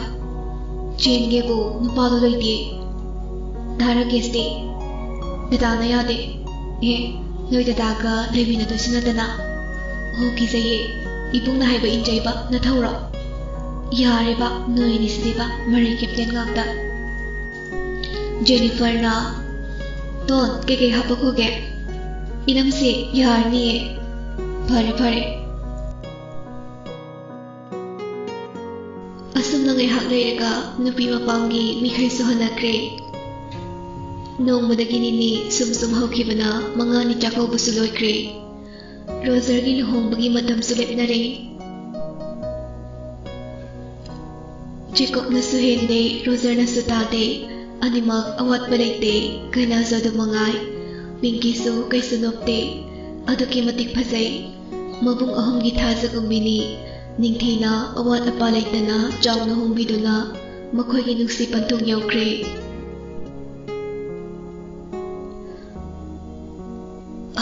"ꯆꯦꯟꯒꯦꯕꯨ ꯅꯨꯄꯥꯗꯣ ꯂꯩꯇꯦ꯫" "ꯗꯥ ꯔꯥꯀꯦꯁꯇꯤ?" "ꯗꯗꯥꯅ ꯌꯥꯗꯦ꯫" "ꯑꯦ, ꯅꯣꯏ ꯗꯗꯥꯒ ꯂꯩꯃꯤꯟꯅꯗꯣꯏꯁꯨ ꯅꯠꯇꯅ꯫" "ꯑꯣ, ꯀꯤꯖꯩꯌꯦ꯫ ꯏꯕꯨꯡꯅ ꯍꯥꯏꯕ ꯏꯟꯖꯩꯕ ꯅꯊꯧꯔꯣ?" "ꯌꯥꯔꯦꯕ, ꯅꯣꯏ ꯑꯅꯤꯁꯤꯗꯤꯕ ꯃꯔꯩ ꯀꯦꯞꯇꯦꯟ ꯉꯥꯛꯇ꯫" ꯖꯦꯅꯤꯐꯔꯅ, "ꯇꯣꯟ, ꯀꯩꯀꯩ ꯍꯥꯄꯛꯈꯣꯒꯦ?" "ꯏꯅꯝꯁꯦ, ꯌꯥꯔꯅꯤꯌꯦ꯫" "ꯐꯔꯦ, ꯐꯔꯦ꯫" ꯑꯁꯨꯝꯅ ꯉꯥꯏꯍꯥꯛ ꯂꯩꯔꯒ ꯅꯨꯄꯤ ꯃꯄꯥꯝꯒꯤ ꯃꯤꯈꯩꯁꯨ ꯍꯜꯂꯛꯈ꯭ꯔꯦ꯫ ꯅꯣꯡꯃꯗꯒꯤ ꯅꯤꯅꯤ ꯁꯨꯝ ꯁꯨꯝ ꯍꯧꯈꯤꯕꯅ ꯃꯉꯥꯅꯤ ꯆꯥꯛꯀꯧꯕꯁꯨ ꯂꯣꯏꯈ꯭ꯔꯦ꯫ ꯔꯣꯖꯔꯒꯤ ꯂꯨꯍꯣꯡꯕꯒꯤ ꯃꯇꯝꯁꯨ ꯂꯦꯞꯅꯔꯦ꯫ ꯖꯦꯀꯣꯕꯅꯁꯨ ꯍꯦꯟꯗꯦ, ꯔꯣꯖꯔꯅꯁꯨ ꯇꯥꯗꯦ꯫ ꯑꯅꯤꯃꯛ ꯑꯋꯥꯠꯄ ꯂꯩꯇꯦ, ꯀꯩꯅꯥꯁꯨ ꯑꯗꯨ ꯃꯉꯥꯏ꯫ ꯄꯤꯡꯀꯤꯁꯨ ꯀꯩꯁꯨ ꯅꯣꯞꯇꯦ, ꯑꯗꯨꯛꯀꯤ ꯃꯇꯤꯛ ꯐꯖꯩ꯫ ꯃꯕꯨꯡ ꯑꯍꯨꯝꯒꯤ ꯊꯥꯖꯒꯨꯝꯕꯤꯅꯤ꯫ ꯅꯤꯡꯊꯤꯅ ꯑꯋꯥꯠ ꯑꯄꯥ ꯂꯩꯇꯅ ꯆꯥꯎꯅ ꯍꯣꯡꯕꯤꯗꯨꯅ ꯃꯈꯣꯏꯒꯤ ꯅꯨꯡꯁꯤ ꯄꯟꯊꯨꯡ ꯌꯧꯈ꯭ꯔꯦ꯫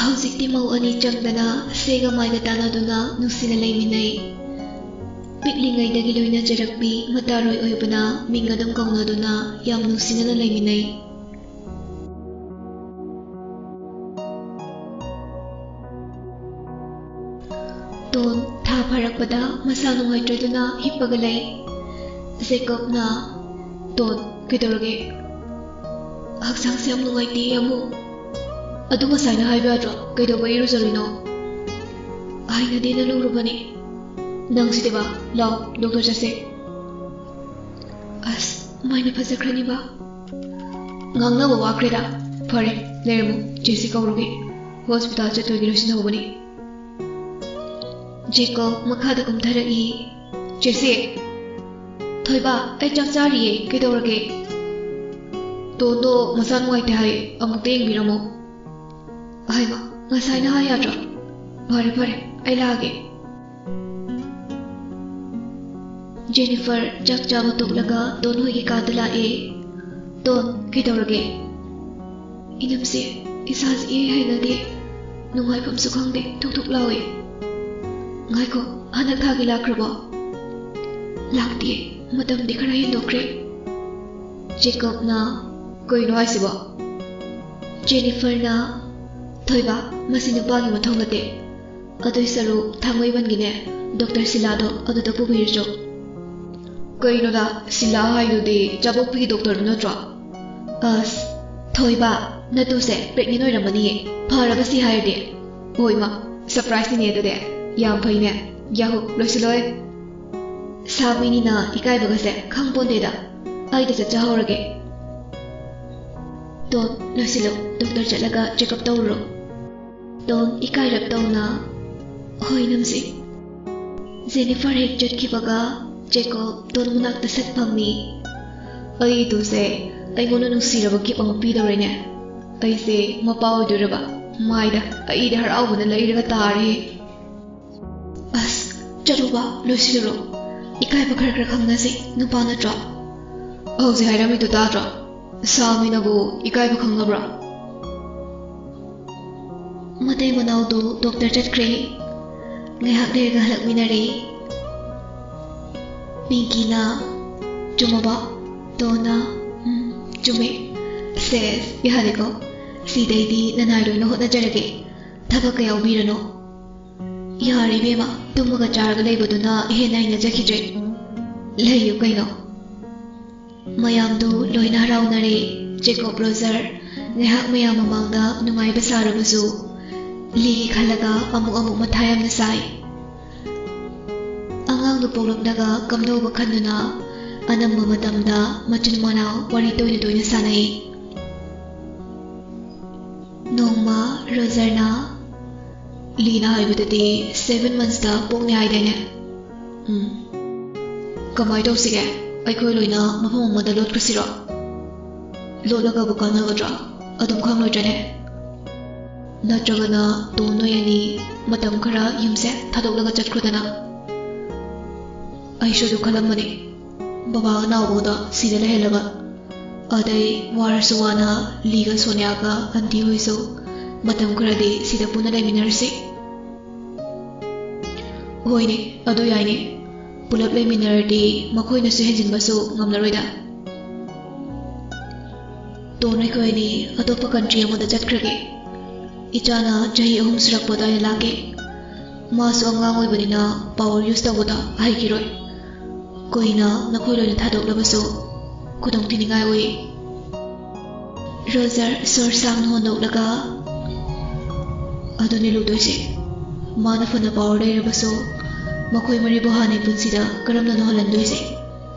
ꯍꯧꯖꯤꯛꯇꯤ ꯃꯧ ꯑꯅꯤ ꯆꯪꯗꯅ ꯁꯦꯒ ꯃꯥꯏꯒ ꯇꯥꯟꯅꯗꯨꯅ ꯅꯨꯡꯁꯤꯅ ꯂꯩꯃꯤꯟꯅꯩ꯫ ꯄꯤꯛꯂꯤꯉꯩꯗꯒꯤ ꯂꯣꯏꯅꯖꯔꯛꯄꯤ ꯃꯇꯥꯔꯣꯏ ꯑꯣꯏꯕꯅ ꯃꯤꯡ ꯑꯗꯨꯝ ꯀꯧꯅꯗꯨꯅ ꯌꯥꯝ ꯅꯨꯡꯁꯤꯅꯅ ꯂꯩꯃꯤꯟꯅꯩ꯫ ꯇꯣꯟ ꯊꯥ ꯐꯥꯔꯛꯄꯗ ꯃꯁꯥ ꯅꯨꯡꯉꯥꯏꯇ꯭ꯔꯗꯨꯅ ꯍꯤꯞꯄꯒ ꯂꯩ꯫ ꯖꯦꯀꯣꯕꯅ, "ꯇꯣꯟ, ꯀꯩꯗꯧꯔꯒꯦ?" "ꯍꯛꯆꯥꯡꯁꯦ ꯌꯥꯝ ꯅꯨꯡꯉꯥꯏꯇꯦ, ꯑꯃꯨ꯫" "ꯑꯗꯨ ꯉꯁꯥꯏꯅ ꯍꯥꯏꯕ ꯌꯥꯗ꯭ꯔꯣ? ꯀꯩꯗꯧꯕ ꯏꯔꯨꯖꯔꯨꯏꯅꯣ?" "ꯍꯩꯅꯗꯦꯅ ꯂꯨꯔꯨꯕꯅꯦ꯫" "ꯅꯪꯁꯤꯗꯤꯕ, ꯂꯥꯎ, ꯗꯣꯛꯇꯔ ꯆꯠꯁꯦ꯫" "ꯑꯁ, ꯃꯥꯏꯅ ꯐꯖꯈ꯭ꯔꯅꯤꯕ꯫" "ꯉꯥꯡꯅꯕ ꯋꯥꯈ꯭ꯔꯦꯗ꯫ ꯐꯔꯦ, ꯂꯩꯔꯝꯃꯨ, ꯆꯦꯁꯤ ꯀꯧꯔꯨꯒꯦ꯫ ꯍꯣꯁꯄꯤꯇꯥꯜ ꯆꯠꯇꯣꯏꯒꯤ ꯂꯣꯏꯁꯤꯟꯍꯧꯕꯅꯤ꯫" ꯖꯦꯀꯣꯕ ꯃꯈꯥꯗ ꯀꯨꯝꯊꯔꯛꯏ꯫ "ꯆꯦꯁꯤ!" "ꯊꯣꯏꯕ, ꯑꯩ ꯆꯥꯛ ꯆꯥꯔꯤꯌꯦ, ꯀꯩꯗꯧꯔꯒꯦ?" "ꯇꯣꯟꯗꯣ ꯃꯁꯥ ꯅꯨꯡꯉꯥꯏꯇꯦ ꯍꯥꯏ, ꯑꯃꯨꯛꯇ ꯌꯦꯡꯕꯤꯔꯝꯃꯣ꯫" "ꯍꯥꯏꯃ, ꯉꯁꯥꯏꯅ ꯍꯥꯏ ꯌꯥꯗ꯭ꯔꯣ?" "ꯐꯔꯦ ꯐꯔꯦ, ꯑꯩ ꯂꯥꯛꯑꯒꯦ꯫" ꯖꯦꯅꯤꯐꯔ ꯆꯥꯛ ꯆꯥꯕ ꯇꯣꯛꯂꯒ ꯇꯣꯟ ꯍꯣꯏꯒꯤ ꯀꯥꯗ ꯂꯥꯛꯑꯦ꯫ "ꯇꯣꯟ, ꯀꯩꯗꯧꯔꯒꯦ?" "ꯏꯅꯝꯁꯦ, ꯏꯁꯥꯁꯦ ꯏꯍꯩ ꯍꯩꯅꯗꯦ, ꯅꯨꯡꯉꯥꯏꯐꯝꯁꯨ ꯈꯪꯗꯦ, ꯊꯨꯛ ꯊꯨꯛ ꯂꯥꯎꯋꯦ꯫" "ꯉꯥꯏꯈꯣ, ꯍꯟꯗꯛ ꯊꯥꯒꯤ ꯂꯥꯛꯈ꯭ꯔꯕꯣ?" "ꯂꯥꯛꯇꯤꯌꯦ, ꯃꯇꯝꯗꯤ ꯈꯔ ꯍꯦꯟꯗꯣꯛꯈ꯭ꯔꯦ꯫" ꯖꯦꯀꯣꯕꯅ, "ꯀꯩꯅꯣ ꯍꯥꯏꯁꯤꯕꯣ?" ꯖꯦꯅꯤꯐꯔꯅ, "ꯊꯣꯏꯕ, ꯃꯁꯤ ꯅꯨꯄꯥꯒꯤ ꯃꯊꯧ ꯅꯠꯇꯦ꯫ ꯑꯗꯨꯏ ꯁꯔꯨꯛ ꯊꯥꯡꯃꯩꯕꯟꯒꯤꯅꯦ, ꯗꯣꯛꯇꯔ ꯁꯤꯂꯥꯗꯣ ꯑꯗꯨꯗ ꯄꯨꯕꯤꯔꯨꯆꯣ꯫" "ꯀꯩꯅꯣꯗ, ꯁꯤꯂꯥ ꯍꯥꯏꯗꯨꯗꯤ ꯆꯥꯕꯣꯛꯄꯤꯒꯤ ꯗꯣꯛꯇꯔꯗꯨ ꯅꯠꯇ꯭ꯔꯣ?" "ꯑꯁ, ꯊꯣꯏꯕ, ꯅꯇꯨꯁꯦ ꯄ꯭ꯔꯦꯒꯅꯦꯟ ꯑꯣꯏꯔꯝꯃꯅꯤꯌꯦ꯫ ꯐꯔꯕ ꯁꯤ ꯍꯥꯏꯔꯗꯤ?" "ꯍꯣꯏ ꯃꯥ, ꯁꯔꯄ꯭ꯔꯥꯏꯖꯅꯤꯅꯦ ꯑꯗꯨꯗꯤ꯫ ꯌꯥꯝ ꯐꯩꯅꯦ꯫ ꯌꯥꯍꯨ, ꯂꯣꯏꯁꯤꯜꯂꯣꯏ꯫ ꯁꯥ ꯃꯤꯅꯤꯅ ꯏꯀꯥꯏꯕꯒꯁꯦ ꯈꯪ ꯄꯣꯟꯗꯦꯗ꯫ ꯑꯩꯗ ꯆꯠꯆꯍꯧꯔꯒꯦ꯫" "ꯇꯣꯟ, ꯂꯣꯏꯁꯤꯜꯂꯣ, ꯗꯣꯛꯇꯔ ꯆꯠꯂꯒ ꯆꯦꯛꯑꯞ ꯇꯧꯔꯨꯔꯣ꯫" ꯇꯣꯟ ꯏꯀꯥꯏꯔꯞ ꯇꯧꯅ, "ꯍꯣꯏ, ꯏꯅꯝꯁꯦ꯫" ꯖꯦꯅꯤꯐꯔ ꯍꯦꯛ ꯆꯠꯈꯤꯕꯒ ꯖꯦꯀꯣꯕ ꯇꯣꯟ ꯃꯅꯥꯛꯇ ꯁꯠ ꯐꯝꯃꯤ꯫ "ꯑꯩ ꯏꯇꯨꯁꯦ ꯑꯩꯉꯣꯟꯗ ꯅꯨꯡꯁꯤꯔꯕ ꯒꯤꯐ ꯑꯃ ꯄꯤꯗꯧꯔꯦꯅꯦ꯫ ꯑꯩꯁꯦ ꯃꯄꯥ ꯑꯣꯏꯗꯣꯏꯔꯕ? ꯃꯥꯏꯗ ꯑꯩꯗꯤ ꯍꯔꯥꯎꯕꯅ ꯂꯩꯔꯒ ꯇꯥꯔꯦ꯫" "ꯑꯁ, ꯆꯠꯂꯨꯕ, ꯂꯣꯏꯁꯤꯜꯂꯨꯔꯣ꯫ ꯏꯀꯥꯏꯕ ꯈꯔ ꯈꯔ ꯈꯪꯅꯁꯤ, ꯅꯨꯄꯥ ꯅꯠꯇ꯭ꯔꯣ?" "ꯍꯧꯖꯤꯛ ꯍꯥꯏꯔꯝꯃꯤꯗꯨ ꯇꯥꯗ꯭ꯔꯣ? ꯁꯥ ꯃꯤꯅꯕꯨ ꯏꯀꯥꯏꯕ ꯈꯪꯅꯕ꯭ꯔꯣ?" ꯃꯇꯩ ꯃꯅꯥꯎꯗꯨ ꯗꯣꯛꯇꯔ ꯆꯠꯈ꯭ꯔꯦ꯫ ꯉꯥꯏꯍꯥꯛ ꯂꯩꯔꯒ ꯍꯜꯂꯛꯃꯤꯟꯅꯔꯦ꯫ ꯄꯤꯡꯀꯤꯅ, "ꯆꯨꯝꯃꯕꯣ?" ꯇꯣꯟꯅ, "ꯎꯝ, ꯆꯨꯝꯃꯦ꯫ ꯁꯦꯁ, ꯌꯥꯔꯦꯀꯣ꯫ ꯁꯤꯗꯩꯗꯤ ꯅꯅꯥꯏ ꯂꯣꯏꯅ ꯍꯣꯠꯅꯖꯔꯒꯦ꯫ ꯊꯕꯛꯀ ꯌꯥꯎꯕꯤꯔꯅꯨ꯫" "ꯌꯥꯔꯦ ꯏꯕꯦꯝꯃ, ꯇꯨꯝꯃꯒ ꯆꯥꯔꯒ ꯂꯩꯕꯗꯨꯅ ꯍꯦꯟꯅ ꯍꯩꯅꯖꯈꯤꯗ꯭ꯔꯦ꯫ ꯂꯩꯌꯨ ꯀꯩꯅꯣ꯫" ꯃꯌꯥꯝꯗꯨ ꯂꯣꯏꯅ ꯍꯔꯥꯎꯅꯔꯦ꯫ ꯖꯦꯀꯣꯕ ꯔꯣꯖꯔ ꯉꯥꯏꯍꯥꯛ ꯃꯌꯥꯝ ꯃꯃꯥꯡꯗ ꯅꯨꯡꯉꯥꯏꯕ ꯁꯥꯔꯕꯁꯨ ꯂꯤꯒꯤ ꯈꯜꯂꯒ ꯑꯃꯨꯛ ꯑꯃꯨꯛ ꯃꯊꯥ ꯌꯥꯝꯅ ꯁꯥꯏ꯫ ꯑꯉꯥꯡꯗꯨ ꯄꯣꯛꯂꯛꯂꯒ ꯀꯝꯗꯧꯕ ꯈꯟꯗꯨꯅ ꯑꯅꯝꯕ ꯃꯇꯝꯗ ꯃꯆꯤꯟ ꯃꯅꯥꯎ ꯋꯥꯔꯤ ꯇꯣꯏꯅ ꯇꯣꯏꯅ ꯁꯥꯟꯅꯩ꯫ ꯅꯣꯡꯃ ꯔꯣꯖꯔꯅ, "ꯂꯤꯅ ꯍꯥꯏꯕꯗꯗꯤ ꯁꯦꯚꯦꯟ ꯃꯟꯁꯇ ꯄꯣꯛꯅꯤ ꯍꯥꯏꯗꯥꯏꯅꯦ?" "ꯎꯝ꯫ ꯀꯃꯥꯏ ꯇꯧꯁꯤꯒꯦ? ꯑꯩꯈꯣꯏ ꯂꯣꯏꯅ ꯃꯐꯝ ꯑꯃꯗ ꯂꯣꯠꯈ꯭ꯔꯁꯤꯔꯣ? ꯂꯣꯠꯂꯒꯕꯨ ꯀꯥꯟꯅꯒꯗ꯭ꯔꯣ? ꯑꯗꯨꯝ ꯈꯪꯂꯣꯏꯗ꯭ꯔꯅꯦ? ꯅꯠꯇ꯭ꯔꯒꯅ ꯇꯣꯟ ꯅꯣꯏ ꯑꯅꯤ ꯃꯇꯝ ꯈꯔ ꯌꯨꯝꯁꯦ ꯊꯥꯗꯣꯛꯂꯒ ꯆꯠꯈ꯭ꯔꯣꯗꯅ? ꯑꯩꯁꯨ ꯑꯗꯨ ꯈꯜꯂꯝꯕꯅꯤ꯫ ꯕꯕꯥꯒ ꯅꯥꯎꯕꯒꯗꯣ ꯁꯤꯗ ꯂꯩꯍꯜꯂꯒ꯫ ꯑꯗꯩ ꯋꯥꯔꯁꯨ ꯋꯥꯅ ꯂꯤꯒ ꯁꯣꯅꯤꯌꯥꯒ ꯑꯟꯇꯤ ꯍꯣꯏꯁꯨ ꯃꯇꯝ ꯈꯔꯗꯤ ꯁꯤꯗ ꯄꯨꯟꯅ ꯂꯩꯃꯤꯟꯅꯔꯁꯤ꯫ ꯍꯣꯏꯅꯦ, ꯑꯗꯨ ꯌꯥꯏꯅꯦ꯫ ꯄꯨꯂꯞ ꯂꯩꯃꯤꯟꯅꯔꯗꯤ ꯃꯈꯣꯏꯅꯁꯨ ꯍꯦꯟꯖꯤꯟꯕꯁꯨ ꯉꯝꯂꯔꯣꯏꯗ꯫ ꯇꯣꯟ ꯑꯩꯈꯣꯏ ꯑꯅꯤ ꯑꯇꯣꯞꯄ country ꯑꯃꯗ ꯆꯠꯈ꯭ꯔꯒꯦ꯫ ꯏꯆꯥꯅ ꯆꯍꯤ ꯑꯍꯨꯝ ꯁꯨꯔꯛꯄ ꯑꯗꯨꯋꯥꯏꯗ ꯂꯥꯛꯀꯦ꯫ ꯃꯥꯁꯨ ꯑꯉꯥꯡ ꯑꯣꯏꯕꯅꯤꯅ power use ꯇꯧꯕꯗ ꯍꯩꯈꯤꯔꯣꯏ꯫ ꯀꯨꯏꯅ ꯅꯈꯣꯏ ꯂꯣꯏꯅ ꯊꯥꯗꯣꯛꯂꯕꯁꯨ ꯈꯨꯗꯣꯡ ꯊꯤꯅꯤꯡꯉꯥꯏ ꯑꯣꯏ꯫ ꯔꯣꯖꯔ ꯁꯣꯔ ꯁꯥꯡꯅ ꯍꯣꯟꯗꯣꯛꯂꯒ, "ꯑꯗꯨꯅꯤ ꯂꯨꯗꯣꯏꯁꯦ꯫ ꯃꯥꯅ ꯐꯅ power ꯂꯩꯔꯕꯁꯨ ꯃꯈꯣꯏ ꯃꯔꯤꯕꯨ ꯍꯥꯟꯅꯩ ꯄꯨꯟꯁꯤꯗ ꯀꯔꯝꯅ ꯅꯧꯍꯜꯍꯟꯗꯣꯏꯁꯦ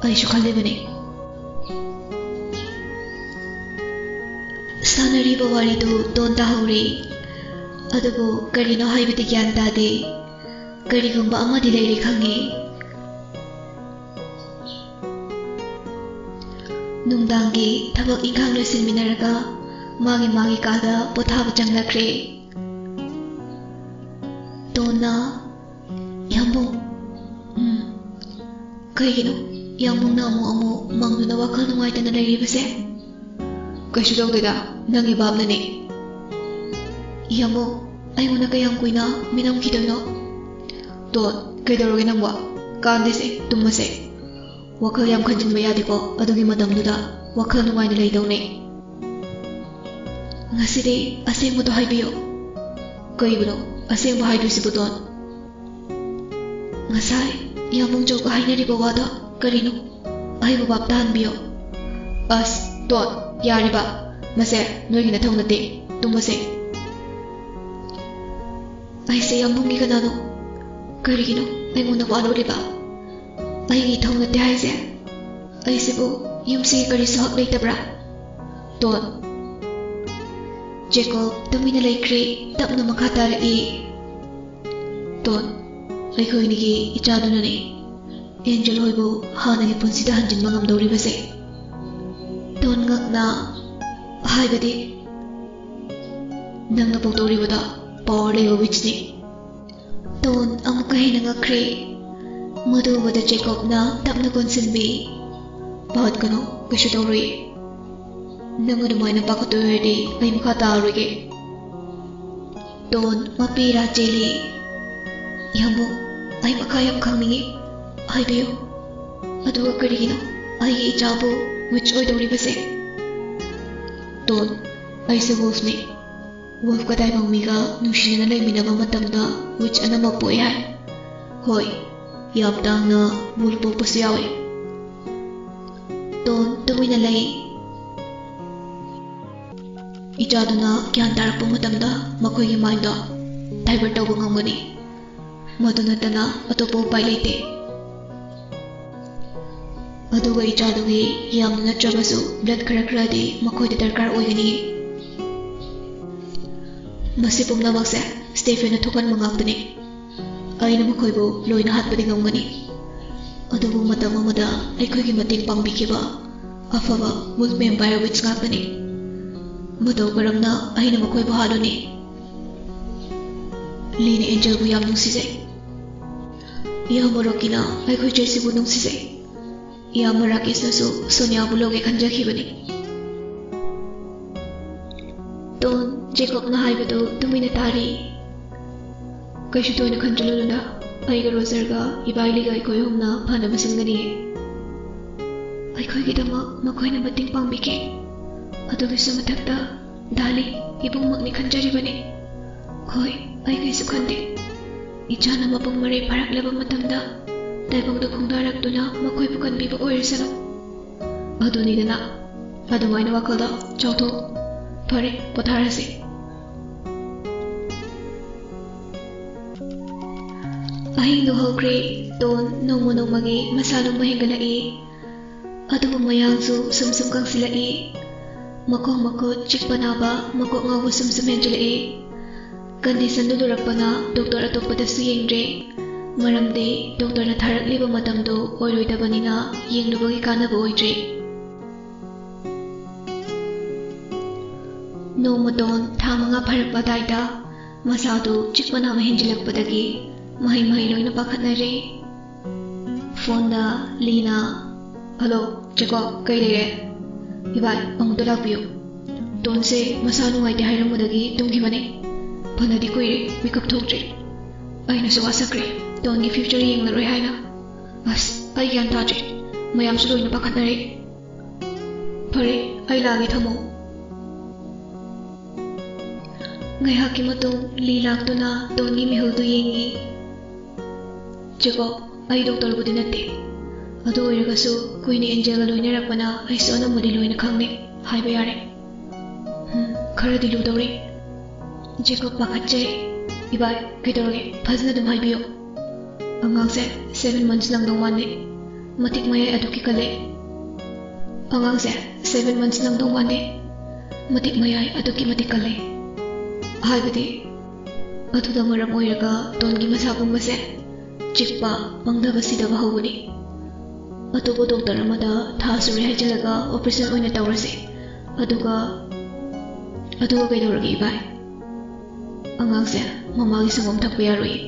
ꯑꯩꯁꯨ ꯈꯜꯂꯤꯕꯅꯤ꯫" ꯁꯥꯟꯅꯔꯤꯕ ꯋꯥꯔꯤꯗꯨ ꯇꯣꯟ ꯇꯥꯍꯧꯔꯦ꯫ ꯑꯗꯨꯕꯨ ꯀꯔꯤꯅꯣ ꯍꯥꯏꯕꯗꯤ ꯒ꯭ꯌꯥꯟ ꯇꯥꯗꯦ꯫ ꯀꯔꯤꯒꯨꯝꯕ ꯑꯃꯗꯤ ꯂꯩꯔꯦ ꯈꯪꯉꯦ꯫ ꯅꯨꯡꯗꯥꯡꯒꯤ ꯊꯕꯛ ꯏꯪꯈꯥꯡ ꯂꯣꯏꯁꯤꯟꯃꯤꯟꯅꯔꯒ ꯃꯥꯒꯤ ꯃꯥꯒꯤ ꯀꯥꯗ ꯄꯣꯊꯥꯕ ꯆꯪꯂꯛꯈ꯭ꯔꯦ꯫ ꯇꯣꯟꯅ, "ꯏꯌꯥꯝꯕꯨꯡ, ꯎꯝ, ꯀꯩꯒꯤꯅꯣ ꯏꯌꯥꯝꯕꯨꯡꯅ ꯑꯃꯨꯛ ꯑꯃꯨꯛ ꯃꯪꯗꯨꯅ ꯋꯥꯈꯜ ꯅꯨꯡꯉꯥꯏꯇꯅ ꯂꯩꯔꯤꯕꯁꯦ?" "ꯀꯩꯁꯨ ꯇꯧꯗꯦꯗ, ꯅꯪꯒꯤ ꯚꯥꯞꯅꯅꯦ꯫" "ꯏꯌꯥꯝꯕꯨꯡ, ꯑꯩꯉꯣꯟꯗ ꯀꯌꯥꯝ ꯀꯨꯏꯅ ꯃꯤꯅꯝꯈꯤꯗꯣꯏꯅꯣ?" "ꯇꯣꯟ, ꯀꯩꯗꯧꯔꯒꯦ ꯅꯪꯕꯣ? ꯀꯥꯟꯗꯦꯁꯦ, ꯇꯨꯝꯃꯁꯦ꯫ ꯋꯥꯈꯜ ꯌꯥꯝ ꯈꯟꯖꯤꯟꯕ ꯌꯥꯗꯦꯀꯣ, ꯑꯗꯨꯒꯤ ꯃꯇꯝꯗꯨꯗ ꯋꯥꯈꯜ ꯅꯨꯡꯉꯥꯏꯅ ꯂꯩꯗꯧꯅꯦ꯫" "ꯉꯁꯤꯗꯤ ꯑꯁꯦꯡꯕꯗꯣ ꯍꯥꯏꯕꯤꯌꯨ꯫" "ꯀꯩꯕꯨꯅꯣ ꯑꯁꯦꯡꯕ ꯍꯥꯏꯗꯣꯏꯁꯤꯕꯨ, ꯇꯣꯟ?" "ꯉꯁꯥꯏ ꯏꯌꯥꯝꯕꯨꯡ ꯆꯧꯒ ꯍꯥꯏꯅꯔꯤꯕ ꯋꯥꯗꯣ ꯀꯔꯤꯅꯣ? ꯑꯩꯕꯨ ꯚꯥꯞ ꯇꯥꯍꯟꯕꯤꯌꯨ꯫" "ꯑꯁ, ꯇꯣꯟ, ꯌꯥꯔꯦꯕ꯫ ꯃꯁꯦ ꯅꯣꯏꯒꯤ ꯅꯊꯧ ꯅꯠꯇꯦ꯫ ꯇꯨꯝꯃꯁꯦ꯫" "ꯑꯩꯁꯦ ꯏꯌꯥꯝꯕꯨꯡꯒꯤ ꯀꯅꯥꯅꯣ? ꯀꯔꯤꯒꯤꯅꯣ ꯑꯩꯉꯣꯟꯗ ꯋꯥ ꯂꯣꯠꯂꯤꯕ? ꯑꯩꯒꯤ ꯏꯊꯧ ꯅꯠꯇꯦ ꯍꯥꯏꯁꯦ? ꯑꯩꯁꯤꯕꯨ ꯌꯨꯝꯁꯤꯒꯤ ꯀꯔꯤꯁꯨ ꯍꯛ ꯂꯩꯇꯕ꯭ꯔꯥ?" "ꯇꯣꯟ꯫" ꯖꯦꯀꯣꯕ ꯇꯨꯃꯤꯟꯅ ꯂꯩꯈ꯭ꯔꯦ꯫ ꯇꯞꯅ ꯃꯈꯥ ꯇꯥꯔꯛꯏ, "ꯇꯣꯟ, ꯑꯩꯈꯣꯏ ꯑꯅꯤꯒꯤ ꯏꯆꯥꯗꯨꯅꯅꯦ꯫" ꯑꯦꯟꯖꯦꯜ ꯍꯣꯏꯕꯨ ꯍꯥꯟꯅꯒꯤ ꯄꯨꯟꯁꯤꯗ ꯍꯟꯖꯤꯟꯕ ꯉꯝꯗꯧꯔꯤꯕꯁꯦ꯫ ꯇꯣꯟ ꯉꯛꯅ, "ꯍꯥꯏꯕꯗꯤ?" "ꯅꯪꯅ ꯄꯣꯛꯇꯧꯔꯤꯕꯗꯣ ꯄꯋꯥꯔ ꯂꯩꯕ ꯋꯤꯆꯅꯤ꯫" ꯇꯣꯟ ꯑꯃꯨꯛꯀ ꯍꯦꯟꯅ ꯉꯛꯈ꯭ꯔꯦ꯫ ꯃꯗꯨ ꯎꯕꯗ ꯖꯦꯀꯣꯕꯅ ꯇꯞꯅ ꯀꯣꯟꯁꯤꯟꯕꯤ, "ꯄꯥꯈꯠꯀꯅꯨ, ꯀꯩꯁꯨ ꯇꯧꯔꯣꯏꯌꯦ꯫ ꯅꯪ ꯑꯗꯨꯃꯥꯏꯅ ꯄꯥꯈꯠꯇꯣꯏ ꯑꯣꯏꯔꯗꯤ ꯑꯩ ꯃꯈꯥ ꯇꯥꯔꯔꯣꯏꯒꯦ꯫" ꯇꯣꯟ ꯃꯄꯤ ꯏꯔꯥ ꯆꯦꯜꯂꯤ꯫ "ꯏꯌꯥꯝꯕꯨ, ꯑꯩ ꯃꯈꯥ ꯌꯥꯝ ꯈꯪꯅꯤꯡꯉꯤ꯫ ꯍꯥꯏꯕꯤꯌꯨ꯫ ꯑꯗꯨꯒ ꯀꯔꯤꯒꯤꯅꯣ ꯑꯩꯒꯤ ꯏꯆꯥꯕꯨ ꯋꯤꯆ ꯑꯣꯏꯗꯧꯔꯤꯕꯁꯦ?" ꯇꯣꯟ, "ꯑꯩꯁꯦ ꯋꯨꯜꯐꯅꯤ꯫ ꯋꯨꯜꯐꯀ ꯇꯥꯏꯕꯪ ꯃꯤꯒ ꯅꯨꯡꯁꯤꯅꯅ ꯂꯩꯃꯤꯟꯅꯕ ꯃꯇꯝꯗ ꯋꯤꯆ ꯑꯅꯝꯕ ꯄꯣꯛꯑꯦ ꯍꯥꯏ꯫ ꯍꯣꯏ, ꯌꯥꯝ ꯇꯥꯡꯅ ꯋꯨꯜꯐ ꯄꯣꯛꯄꯁꯨ ꯌꯥꯎꯏ꯫" ꯇꯣꯟ ꯇꯨꯃꯤꯟꯅ ꯂꯩ꯫ "ꯏꯆꯥꯗꯨꯅ ꯒ꯭ꯌꯥꯟ ꯇꯥꯔꯛꯄ ꯃꯇꯝꯗ ꯃꯈꯣꯏꯒꯤ ꯃꯥꯏꯟꯗꯣ ꯗꯥꯏꯚꯔꯠ ꯇꯧꯕ ꯉꯝꯒꯅꯤ꯫ ꯃꯗꯨ ꯅꯠꯇꯅ ꯑꯇꯣꯞꯄ ꯎꯄꯥꯏ ꯂꯩꯇꯦ꯫" "ꯑꯗꯨꯒ ꯏꯆꯥꯗꯨꯒꯤ ꯌꯥꯝꯅ ꯅꯠꯇ꯭ꯔꯕꯁꯨ ꯕ꯭ꯂꯗ ꯈꯔ ꯈꯔꯗꯤ ꯃꯈꯣꯏꯗ ꯗꯔꯀꯥꯔ ꯑꯣꯏꯒꯅꯤ꯫" "ꯃꯁꯤ ꯄꯨꯝꯅꯃꯛꯁꯦ ꯁ꯭ꯇꯦꯐꯦꯟꯅ ꯊꯣꯛꯍꯟꯕ ꯉꯥꯛꯇꯅꯤ꯫ ꯑꯩꯅ ꯃꯈꯣꯏꯕꯨ ꯂꯣꯏꯅ ꯍꯥꯠꯄꯗꯤ ꯉꯝꯒꯅꯤ, ꯑꯗꯨꯕꯨ ꯃꯇꯝ ꯑꯃꯗ ꯑꯩꯈꯣꯏꯒꯤ ꯃꯇꯦꯡ ꯄꯥꯡꯕꯤꯈꯤꯕ ꯑꯐꯕ ꯋꯨꯜꯐ ꯚꯦꯝꯄꯥꯌꯔ ꯋꯤꯆ ꯉꯥꯛꯇꯅꯤ꯫ ꯃꯇꯧ ꯀꯔꯝꯅ ꯑꯩꯅ ꯃꯈꯣꯏꯕꯨ ꯍꯥꯠꯂꯨꯅꯤ?" "ꯂꯤꯅ ꯑꯦꯟꯖꯦꯜꯕꯨ ꯌꯥꯝ ꯅꯨꯡꯁꯤꯖꯩ꯫ ꯏꯌꯥꯝꯕ ꯔꯣꯀꯤꯅ ꯑꯩꯈꯣꯏ ꯖꯦꯁꯤꯕꯨ ꯅꯨꯡꯁꯤꯖꯩ꯫ ꯏꯌꯥꯝꯕ ꯔꯥꯀꯦꯁꯅꯁꯨ ꯁꯣꯅꯤꯌꯥꯕꯨ ꯂꯧꯒꯦ ꯈꯟꯖꯈꯤꯕꯅꯤ꯫" ꯇꯣꯟ ꯖꯦꯀꯣꯕꯅ ꯍꯥꯏꯕꯗꯨ ꯇꯨꯃꯤꯟꯅ ꯇꯥꯔꯤ꯫ "ꯀꯩꯁꯨ ꯊꯣꯏꯅ ꯈꯟꯖꯤꯜꯂꯨꯅꯨꯗ, ꯑꯩꯒ ꯔꯣꯖꯔꯒ ꯏꯕꯥꯏꯂꯤꯒ ꯑꯩꯈꯣꯏ ꯑꯍꯨꯝꯅ ꯐꯅꯕ ꯁꯤꯟꯒꯅꯤꯌꯦ꯫ ꯑꯩꯈꯣꯏꯒꯤꯗꯃꯛ ꯃꯈꯣꯏꯅ ꯃꯇꯦꯡ ꯄꯥꯡꯕꯤꯒꯦ꯫ ꯑꯗꯨꯒꯤꯁꯨ ꯃꯊꯛꯇ ꯗꯥꯂꯤ ꯏꯕꯨꯡꯃꯛꯅꯤ ꯈꯟꯖꯔꯤꯕꯅꯤ꯫ ꯍꯣꯏ, ꯑꯩ ꯀꯩꯁꯨ ꯈꯟꯗꯦ꯫ ꯏꯆꯥꯅ ꯃꯄꯨꯡ ꯃꯔꯩ ꯐꯥꯔꯛꯂꯕ ꯃꯇꯝꯗ ꯇꯥꯏꯕꯪꯗ ꯈꯣꯡꯗꯥꯔꯛꯇꯨꯅ ꯃꯈꯣꯏꯕꯨ ꯀꯟꯕꯤꯕ ꯑꯣꯏꯔꯁꯅꯨ꯫" "ꯑꯗꯨꯅꯤꯗꯅ, ꯑꯗꯨꯃꯥꯏꯅ ꯋꯥꯈꯜꯗꯣ ꯆꯥꯎꯊꯣꯛ꯫ ꯐꯔꯦ, ꯄꯣꯊꯥꯔꯁꯤ꯫" ꯑꯍꯤꯡꯗꯨ ꯍꯧꯈ꯭ꯔꯦ꯫ ꯇꯣꯟ ꯅꯣꯡꯃ ꯅꯣꯡꯃꯒꯤ ꯃꯁꯥ ꯂꯨꯝꯕ ꯍꯦꯟꯒꯠꯂꯛꯏ꯫ ꯑꯗꯨꯕꯨ ꯃꯌꯥꯡꯁꯨ ꯁꯨꯝ ꯁꯨꯝ ꯀꯪꯁꯤꯜꯂꯛꯏ꯫ ꯃꯈꯣꯡ ꯃꯈꯨꯠ ꯆꯤꯛꯄ ꯅꯥꯕ, ꯃꯀꯣꯛ ꯉꯥꯎꯕ ꯁꯨꯝ ꯁꯨꯝ ꯍꯦꯟꯖꯤꯜꯂꯛꯏ꯫ ꯀꯟꯗꯤꯁꯟꯗꯨ ꯂꯨꯔꯛꯄꯅ ꯗꯣꯛꯇꯔ ꯑꯇꯣꯞꯄꯗꯁꯨ ꯌꯦꯡꯗ꯭ꯔꯦ꯫ ꯃꯔꯝꯗꯤ ꯗꯣꯛꯇꯔꯅ ꯊꯥꯔꯛꯂꯤꯕ ꯃꯇꯝꯗꯨ ꯑꯣꯏꯔꯣꯏꯗꯕꯅꯤꯅ ꯌꯦꯡꯂꯨꯕꯒꯤ ꯀꯥꯟꯅꯕ ꯑꯣꯏꯗ꯭ꯔꯦ꯫ ꯅꯣꯡꯃ ꯗꯣꯟ ꯊꯥ ꯃꯉꯥ ꯐꯥꯔꯛꯄ ꯑꯗꯥꯏꯗ ꯃꯁꯥꯗꯨ ꯆꯤꯛꯄꯅ ꯑꯃ ꯍꯦꯟꯖꯤꯜꯂꯛꯄꯗꯒꯤ ꯃꯍꯩ ꯃꯍꯩ ꯂꯣꯏꯅ ꯄꯥꯈꯠꯅꯔꯦ꯫ ꯐꯣꯟꯗ ꯂꯤꯅ, "ꯍꯜꯂꯣ, ꯖꯦꯀꯣꯕ, ꯀꯩ ꯂꯩꯔꯦ?" "ꯏꯕꯥꯏ, ꯑꯃꯨꯛꯇ ꯂꯥꯛꯄꯤꯌꯨ꯫ ꯗꯣꯟꯁꯦ ꯃꯁꯥ ꯅꯨꯡꯉꯥꯏꯇꯦ ꯍꯥꯏꯔꯝꯕꯗꯒꯤ ꯇꯨꯝꯈꯤꯕꯅꯦ꯫ ꯐꯅꯗꯤ ꯀꯨꯏꯔꯦ, ꯃꯤꯀꯞ ꯊꯣꯛꯇ꯭ꯔꯤ꯫ ꯑꯩꯅꯁꯨ ꯋꯥꯁꯛꯈ꯭ꯔꯦ꯫ ꯗꯣꯟꯒꯤ ꯐ꯭ꯌꯨꯆꯔ ꯌꯦꯡꯂꯔꯣꯏ ꯍꯥꯏꯅ꯫ ꯑꯁ, ꯑꯩ ꯒ꯭ꯌꯥꯟ ꯇꯥꯗ꯭ꯔꯦ꯫ ꯃꯌꯥꯝꯁꯨ ꯂꯣꯏꯅ ꯄꯥꯈꯠꯅꯔꯦ꯫ ꯐꯔꯦ, ꯑꯩ ꯂꯥꯛꯑꯒꯦ, ꯊꯝꯃꯣ꯫" ꯉꯥꯏꯍꯥꯛꯀꯤ ꯃꯇꯨꯡ ꯂꯤ ꯂꯥꯛꯇꯨꯅ ꯗꯣꯟꯒꯤ ꯃꯤꯍꯨꯜꯗꯨ ꯌꯦꯡꯉꯤ꯫ "ꯖꯦꯀꯣꯕ, ꯑꯩ ꯗꯣꯛꯇꯔꯕꯨꯗꯤ ꯅꯠꯇꯦ꯫ ꯑꯗꯨ ꯑꯣꯏꯔꯒꯁꯨ ꯀꯨꯏꯅ ꯑꯦꯟꯖꯦꯜꯒ ꯂꯣꯏꯅꯔꯛꯄꯅ ꯑꯩꯁꯨ ꯑꯅꯝꯕꯗꯤ ꯂꯣꯏꯅ ꯈꯪꯂꯦ ꯍꯥꯏꯕ ꯌꯥꯔꯦ꯫ ꯎꯝ, ꯈꯔꯗꯤ ꯂꯨꯗꯧꯔꯤ꯫" ꯖꯦꯀꯣꯕ ꯄꯥꯈꯠꯆꯩ꯫ "ꯏꯕꯥꯏ, ꯀꯩꯗꯧꯔꯒꯦ? ꯐꯖꯅ ꯑꯗꯨꯝ ꯍꯥꯏꯕꯤꯌꯨ꯫" "ꯑꯉꯥꯡꯁꯦ seven months ꯅꯪꯗꯧ ꯃꯥꯟꯗꯦ꯫ ꯃꯇꯤꯛ ꯃꯌꯥꯏ ꯑꯗꯨꯛꯀꯤ ꯀꯜꯂꯦ꯫" "ꯑꯉꯥꯡꯁꯦ seven months ꯅꯪꯗꯧ ꯃꯥꯟꯗꯦ꯫ ꯃꯇꯤꯛ ꯃꯌꯥꯏ ꯑꯗꯨꯛꯀꯤ ꯃꯇꯤꯛ ꯀꯜꯂꯦ꯫" ꯍꯥꯏꯕꯗꯤ, ꯑꯗꯨꯗ ꯃꯔꯝ ꯑꯣꯏꯔꯒ ꯗꯣꯟꯒꯤ ꯃꯁꯥ ꯄꯨꯝꯕꯁꯦ ꯆꯤꯛꯄ, ꯄꯪꯊꯕ, ꯁꯤꯊꯕ ꯍꯧꯕꯅꯤ꯫ ꯑꯇꯣꯞꯄ ꯗꯣꯛꯇꯔ ꯑꯃꯗ ꯊꯥ ꯁꯨꯔꯦ ꯍꯥꯏꯖꯤꯜꯂꯒ ꯑꯣꯄꯔꯦꯁꯟ ꯑꯣꯏꯅ ꯇꯧꯔꯁꯦ꯫ ꯑꯗꯨꯒ, ꯑꯗꯨꯒ ꯀꯩꯗꯧꯔꯒꯦ, ꯏꯕꯥꯏ? "ꯑꯉꯥꯡꯁꯦ ꯃꯃꯥꯒꯤ ꯁꯪꯒꯣꯝ ꯊꯛꯄ ꯌꯥꯔꯣꯏꯌꯦ꯫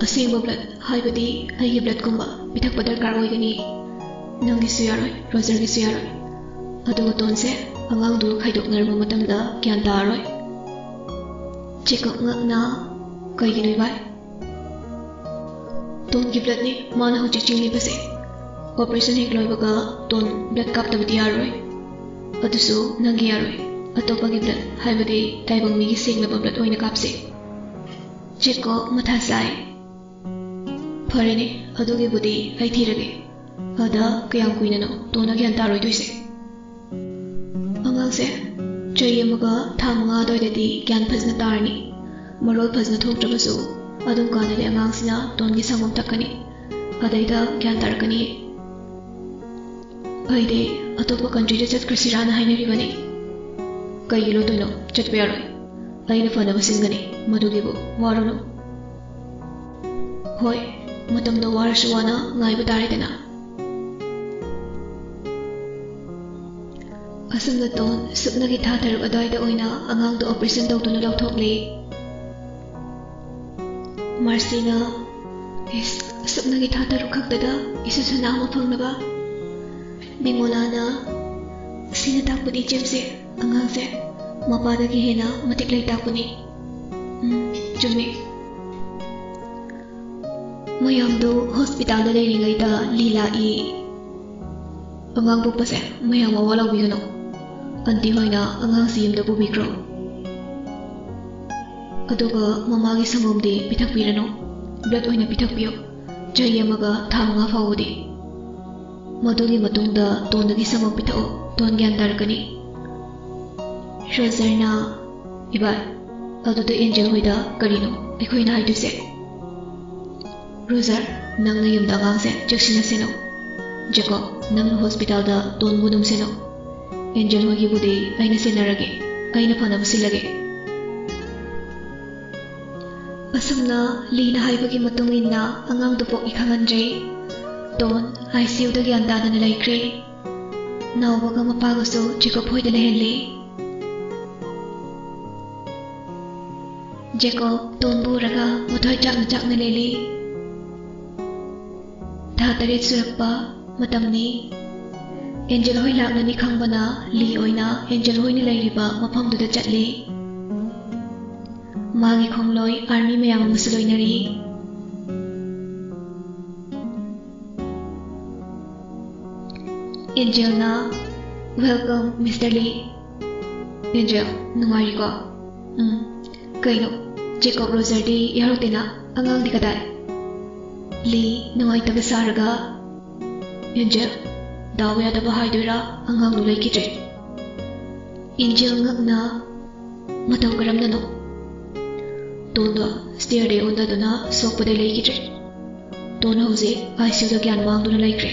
ꯑꯁꯦꯡꯕ ꯕ꯭ꯂꯗ, ꯍꯥꯏꯕꯗꯤ ꯑꯩꯒꯤ ꯕ꯭ꯂꯗꯀꯨꯝꯕ, ꯄꯤꯊꯛꯄ ꯗꯔꯀꯥꯔ ꯑꯣꯏꯒꯅꯤ꯫ ꯅꯪꯒꯤꯁꯨ ꯌꯥꯔꯣꯏ, ꯔꯣꯖꯔꯒꯤꯁꯨ ꯌꯥꯔꯣꯏ꯫ ꯑꯗꯨꯒ ꯗꯣꯟꯁꯦ ꯑꯉꯥꯡꯗꯨꯒ ꯈꯥꯏꯗꯣꯛꯅꯔꯕ ꯃꯇꯝꯗ ꯒ꯭ꯌꯥꯟ ꯇꯥꯔꯔꯣꯏ꯫" ꯖꯦꯀꯣꯕ ꯉꯛꯅ, "ꯀꯩꯒꯤꯅꯣ, ꯏꯕꯥꯏ?" "ꯗꯣꯟꯒꯤ ꯕ꯭ꯂꯗꯅꯤ ꯃꯥꯅ ꯍꯧꯖꯤꯛ ꯆꯤꯡꯂꯤꯕꯁꯦ꯫ ꯑꯣꯄꯔꯦꯁꯟ ꯍꯦꯛ ꯂꯣꯏꯕꯒ ꯗꯣꯟ ꯕ꯭ꯂꯗ ꯀꯥꯞꯇꯕꯗꯤ ꯌꯥꯔꯣꯏ꯫ ꯑꯗꯨꯁꯨ ꯅꯪꯒꯤ ꯌꯥꯔꯣꯏ꯫ ꯑꯇꯣꯞꯄꯒꯤ ꯕ꯭ꯂꯗ, ꯍꯥꯏꯕꯗꯤ ꯇꯥꯏꯕꯪ ꯃꯤꯒꯤ ꯁꯦꯡꯂꯕ ꯕ꯭ꯂꯗ ꯑꯣꯏꯅ ꯀꯥꯞꯁꯦ꯫" ꯖꯦꯀꯣꯕ ꯃꯊꯥ ꯁꯥꯏ꯫ "ꯐꯔꯦꯅꯦ, ꯑꯗꯨꯒꯤꯕꯨꯗꯤ ꯑꯩ ꯊꯤꯔꯒꯦ꯫ ꯑꯗ ꯀꯌꯥꯝ ꯀꯨꯏꯅꯅꯣ ꯗꯣꯟꯅ ꯒ꯭ꯌꯥꯟ ꯇꯥꯔꯣꯏꯗꯣꯏꯁꯦ?" "ꯑꯉꯥꯡꯁꯦ ꯆꯍꯤ ꯑꯃꯒ ꯊꯥ ꯃꯉꯥ ꯑꯗꯨꯋꯥꯏꯗꯗꯤ ꯒ꯭ꯌꯥꯟ ꯐꯖꯅ ꯇꯥꯔꯅꯤ꯫ ꯃꯔꯣꯜ ꯐꯖꯅ ꯊꯣꯛꯇ꯭ꯔꯕꯁꯨ ꯑꯗꯨꯝ ꯀꯥꯟꯗꯗꯤ ꯑꯉꯥꯡꯁꯤꯅ ꯗꯣꯟꯒꯤ ꯁꯪꯒꯣꯝ ꯊꯛꯀꯅꯤ꯫ ꯑꯗꯩꯗ ꯒ꯭ꯌꯥꯟ ꯇꯥꯔꯛꯀꯅꯤ꯫ ꯑꯩꯗꯤ ꯑꯇꯣꯞꯄ ꯀꯟꯇ꯭ꯔꯤꯗ ꯆꯠꯈ꯭ꯔꯁꯤꯔꯥꯅ ꯍꯥꯏꯅꯔꯤꯕꯅꯤ꯫" "ꯀꯩꯒꯤ ꯂꯣꯠꯇꯣꯏꯅꯣ? ꯆꯠꯄ ꯌꯥꯔꯣꯏ꯫ ꯑꯩꯅ ꯐꯅꯕ ꯁꯤꯟꯒꯅꯤ, ꯃꯗꯨꯒꯤꯕꯨ ꯋꯥꯔꯨꯅꯨ꯫" "ꯍꯣꯏ, ꯃꯇꯝꯗꯣ ꯋꯥꯔꯁꯨ ꯋꯥꯅ ꯉꯥꯏꯕ ꯇꯥꯔꯦꯗꯅ꯫" ꯑꯁꯨꯝꯅ ꯇꯣꯟ ꯁꯨꯞꯅꯒꯤ ꯊꯥ ꯇꯔꯨꯛ ꯑꯗꯨꯋꯥꯏꯗ ꯑꯣꯏꯅ ꯑꯉꯥꯡꯗꯣ operation ꯇꯧꯗꯨꯅ ꯂꯧꯊꯣꯛꯂꯦ꯫ ꯃꯥꯔꯁꯤꯅ, "ꯏꯁ, ꯁꯨꯞꯅꯒꯤ ꯊꯥ ꯇꯔꯨꯛ ꯈꯛꯇꯗ ꯏꯁꯨ ꯁꯅꯥ ꯑꯃ ꯐꯪꯅꯕ?" ꯕꯤꯃꯣꯂꯥꯅ, "ꯁꯤꯅ ꯇꯥꯛꯄꯗꯤ ꯏꯆꯦꯝꯁꯦ, ꯑꯉꯥꯡꯁꯦ ꯃꯄꯥꯗꯒꯤ ꯍꯦꯟꯅ ꯃꯇꯤꯛ ꯂꯩ ꯇꯥꯛꯄꯅꯤ꯫" "ꯎꯝ, ꯆꯨꯝꯃꯤ꯫" ꯃꯌꯥꯝꯗꯨ ꯍꯣꯁꯄꯤꯇꯥꯜꯗ ꯂꯩꯔꯤꯉꯩꯗ ꯂꯤ ꯂꯥꯛꯏ꯫ "ꯑꯉꯥꯡ ꯄꯣꯛꯄꯁꯦ ꯃꯌꯥꯝ ꯃꯋꯥ ꯂꯧꯕꯤꯒꯅꯨ꯫ ꯑꯟꯇꯤ ꯍꯣꯏꯅ ꯑꯉꯥꯡꯁꯤ ꯌꯨꯝꯗ ꯄꯨꯕꯤꯈ꯭ꯔꯣ꯫" ꯑꯗꯨꯒ ꯃꯃꯥꯒꯤ ꯁꯪꯒꯣꯝꯗꯤ ꯄꯤꯊꯛꯄꯤꯔꯅꯨ꯫ Blood ꯑꯣꯏꯅ ꯄꯤꯊꯛꯄꯤꯌꯨ꯫ ꯆꯍꯤ ꯑꯃꯒ ꯊꯥ ꯃꯉꯥ ꯐꯥꯎꯕꯗꯤ꯫ ꯃꯗꯨꯒꯤ ꯃꯇꯨꯡꯗ ꯇꯣꯟꯗꯒꯤ ꯁꯪꯒꯣꯝ ꯄꯤꯊꯛꯑꯣ꯫ ꯇꯣꯟ ꯒ꯭ꯌꯥꯟ ꯇꯥꯔꯛꯀꯅꯤ꯫ ꯔꯣꯖꯔꯅ, "ꯏꯕꯥꯏ, ꯑꯗꯨꯗ ꯑꯦꯟꯖꯦꯜ ꯍꯣꯏꯗ ꯀꯔꯤꯅꯣ ꯑꯩꯈꯣꯏꯅ ꯍꯥꯏꯗꯣꯏꯁꯦ?" "ꯔꯣꯖꯔ, ꯅꯪꯅ ꯌꯨꯝꯗ ꯑꯉꯥꯡꯁꯦ ꯆꯦꯛꯁꯤꯟꯅ ꯁꯦꯟꯅꯧ꯫ ꯖꯦꯀꯣꯕ, ꯅꯪꯅ ꯍꯣꯁꯄꯤꯇꯥꯜꯗ ꯇꯣꯟꯕꯨ ꯑꯗꯨꯝ ꯁꯦꯟꯅꯧ꯫ ꯑꯦꯟꯖꯦꯜ ꯍꯣꯏꯒꯤꯕꯨꯗꯤ ꯑꯩꯅ ꯁꯦꯟꯅꯔꯒꯦ, ꯑꯩꯅ ꯐꯅꯕ ꯁꯤꯜꯂꯒꯦ꯫" ꯑꯁꯨꯝꯅ ꯂꯤꯅ ꯍꯥꯏꯕꯒꯤ ꯃꯇꯨꯡ ꯏꯟꯅ ꯑꯉꯥꯡꯗꯨ ꯄꯣꯛꯏ ꯈꯪꯍꯟꯗ꯭ꯔꯦ꯫ ꯇꯣꯟ ICUꯗ ꯒ꯭ꯌꯥꯟ ꯇꯥꯗꯅ ꯂꯩꯈ꯭ꯔꯦ꯫ ꯅꯥꯎꯕꯒ ꯃꯄꯥꯒꯁꯨ ꯖꯦꯀꯣꯕ ꯍꯣꯏꯗ ꯂꯩꯍꯜꯂꯤ꯫ ꯖꯦꯀꯣꯕ ꯇꯣꯟꯕꯨ ꯎꯔꯒ ꯃꯊ꯭ꯋꯥꯏ ꯆꯥꯛꯅ ꯆꯥꯛꯅ ꯂꯦꯜꯂꯤ꯫ ꯊꯥ ꯇꯔꯦꯠ ꯁꯨꯔꯛꯄ ꯃꯇꯝꯅꯤ꯫ ꯑꯦꯟꯖꯦꯜ ꯍꯣꯏ ꯂꯥꯛꯂꯅꯤ ꯈꯪꯕꯅ ꯂꯤ ꯑꯣꯏꯅ ꯑꯦꯟꯖꯦꯜ ꯍꯣꯏꯅ ꯂꯩꯔꯤꯕ ꯃꯐꯝꯗꯨꯗ ꯆꯠꯂꯤ꯫ ꯃꯥꯒꯤ ꯈꯣꯡꯂꯣꯏ ꯑꯥꯔꯃꯤ ꯃꯌꯥꯝ ꯑꯃꯁꯨ ꯂꯣꯏꯅꯔꯤ꯫ ꯑꯦꯟꯖꯦꯜꯅ, "Welcome, Mister Lee꯫ ꯑꯦꯟꯖꯦꯜ, ꯅꯨꯡꯉꯥꯏꯔꯤꯀꯣ?" "ꯎꯝ꯫ ꯀꯩꯅꯣ, ꯖꯦꯀꯣꯕ ꯔꯣꯖꯔꯗꯤ ꯌꯥꯎꯔꯛꯇꯦꯅ? ꯑꯉꯥꯡꯗꯤ ꯀꯗꯥꯏ?" ꯂꯤ ꯅꯨꯡꯉꯥꯏꯇꯕ ꯁꯥꯔꯒ, "ꯑꯦꯟꯖꯦꯜ, ꯗꯥꯎ ꯌꯥꯗꯕ ꯍꯥꯏꯗꯣꯏꯔꯥ, ꯑꯉꯥꯡꯗꯣ ꯂꯩꯈꯤꯗ꯭ꯔꯦ꯫" ꯑꯦꯟꯖꯦꯜ ꯉꯛꯅ, "ꯃꯇꯧ ꯀꯔꯝꯅꯅꯣ?" "ꯇꯣꯟꯗꯣ stairꯗꯩ ꯑꯣꯟꯊꯗꯨꯅ ꯁꯣꯛꯄꯗꯩ ꯂꯩꯈꯤꯗ꯭ꯔꯦ꯫ ꯇꯣꯟ ꯍꯧꯖꯤꯛ ICUꯗ ꯒ꯭ꯌꯥꯟ ꯃꯥꯡꯗꯨꯅ ꯂꯩꯈ꯭ꯔꯦ꯫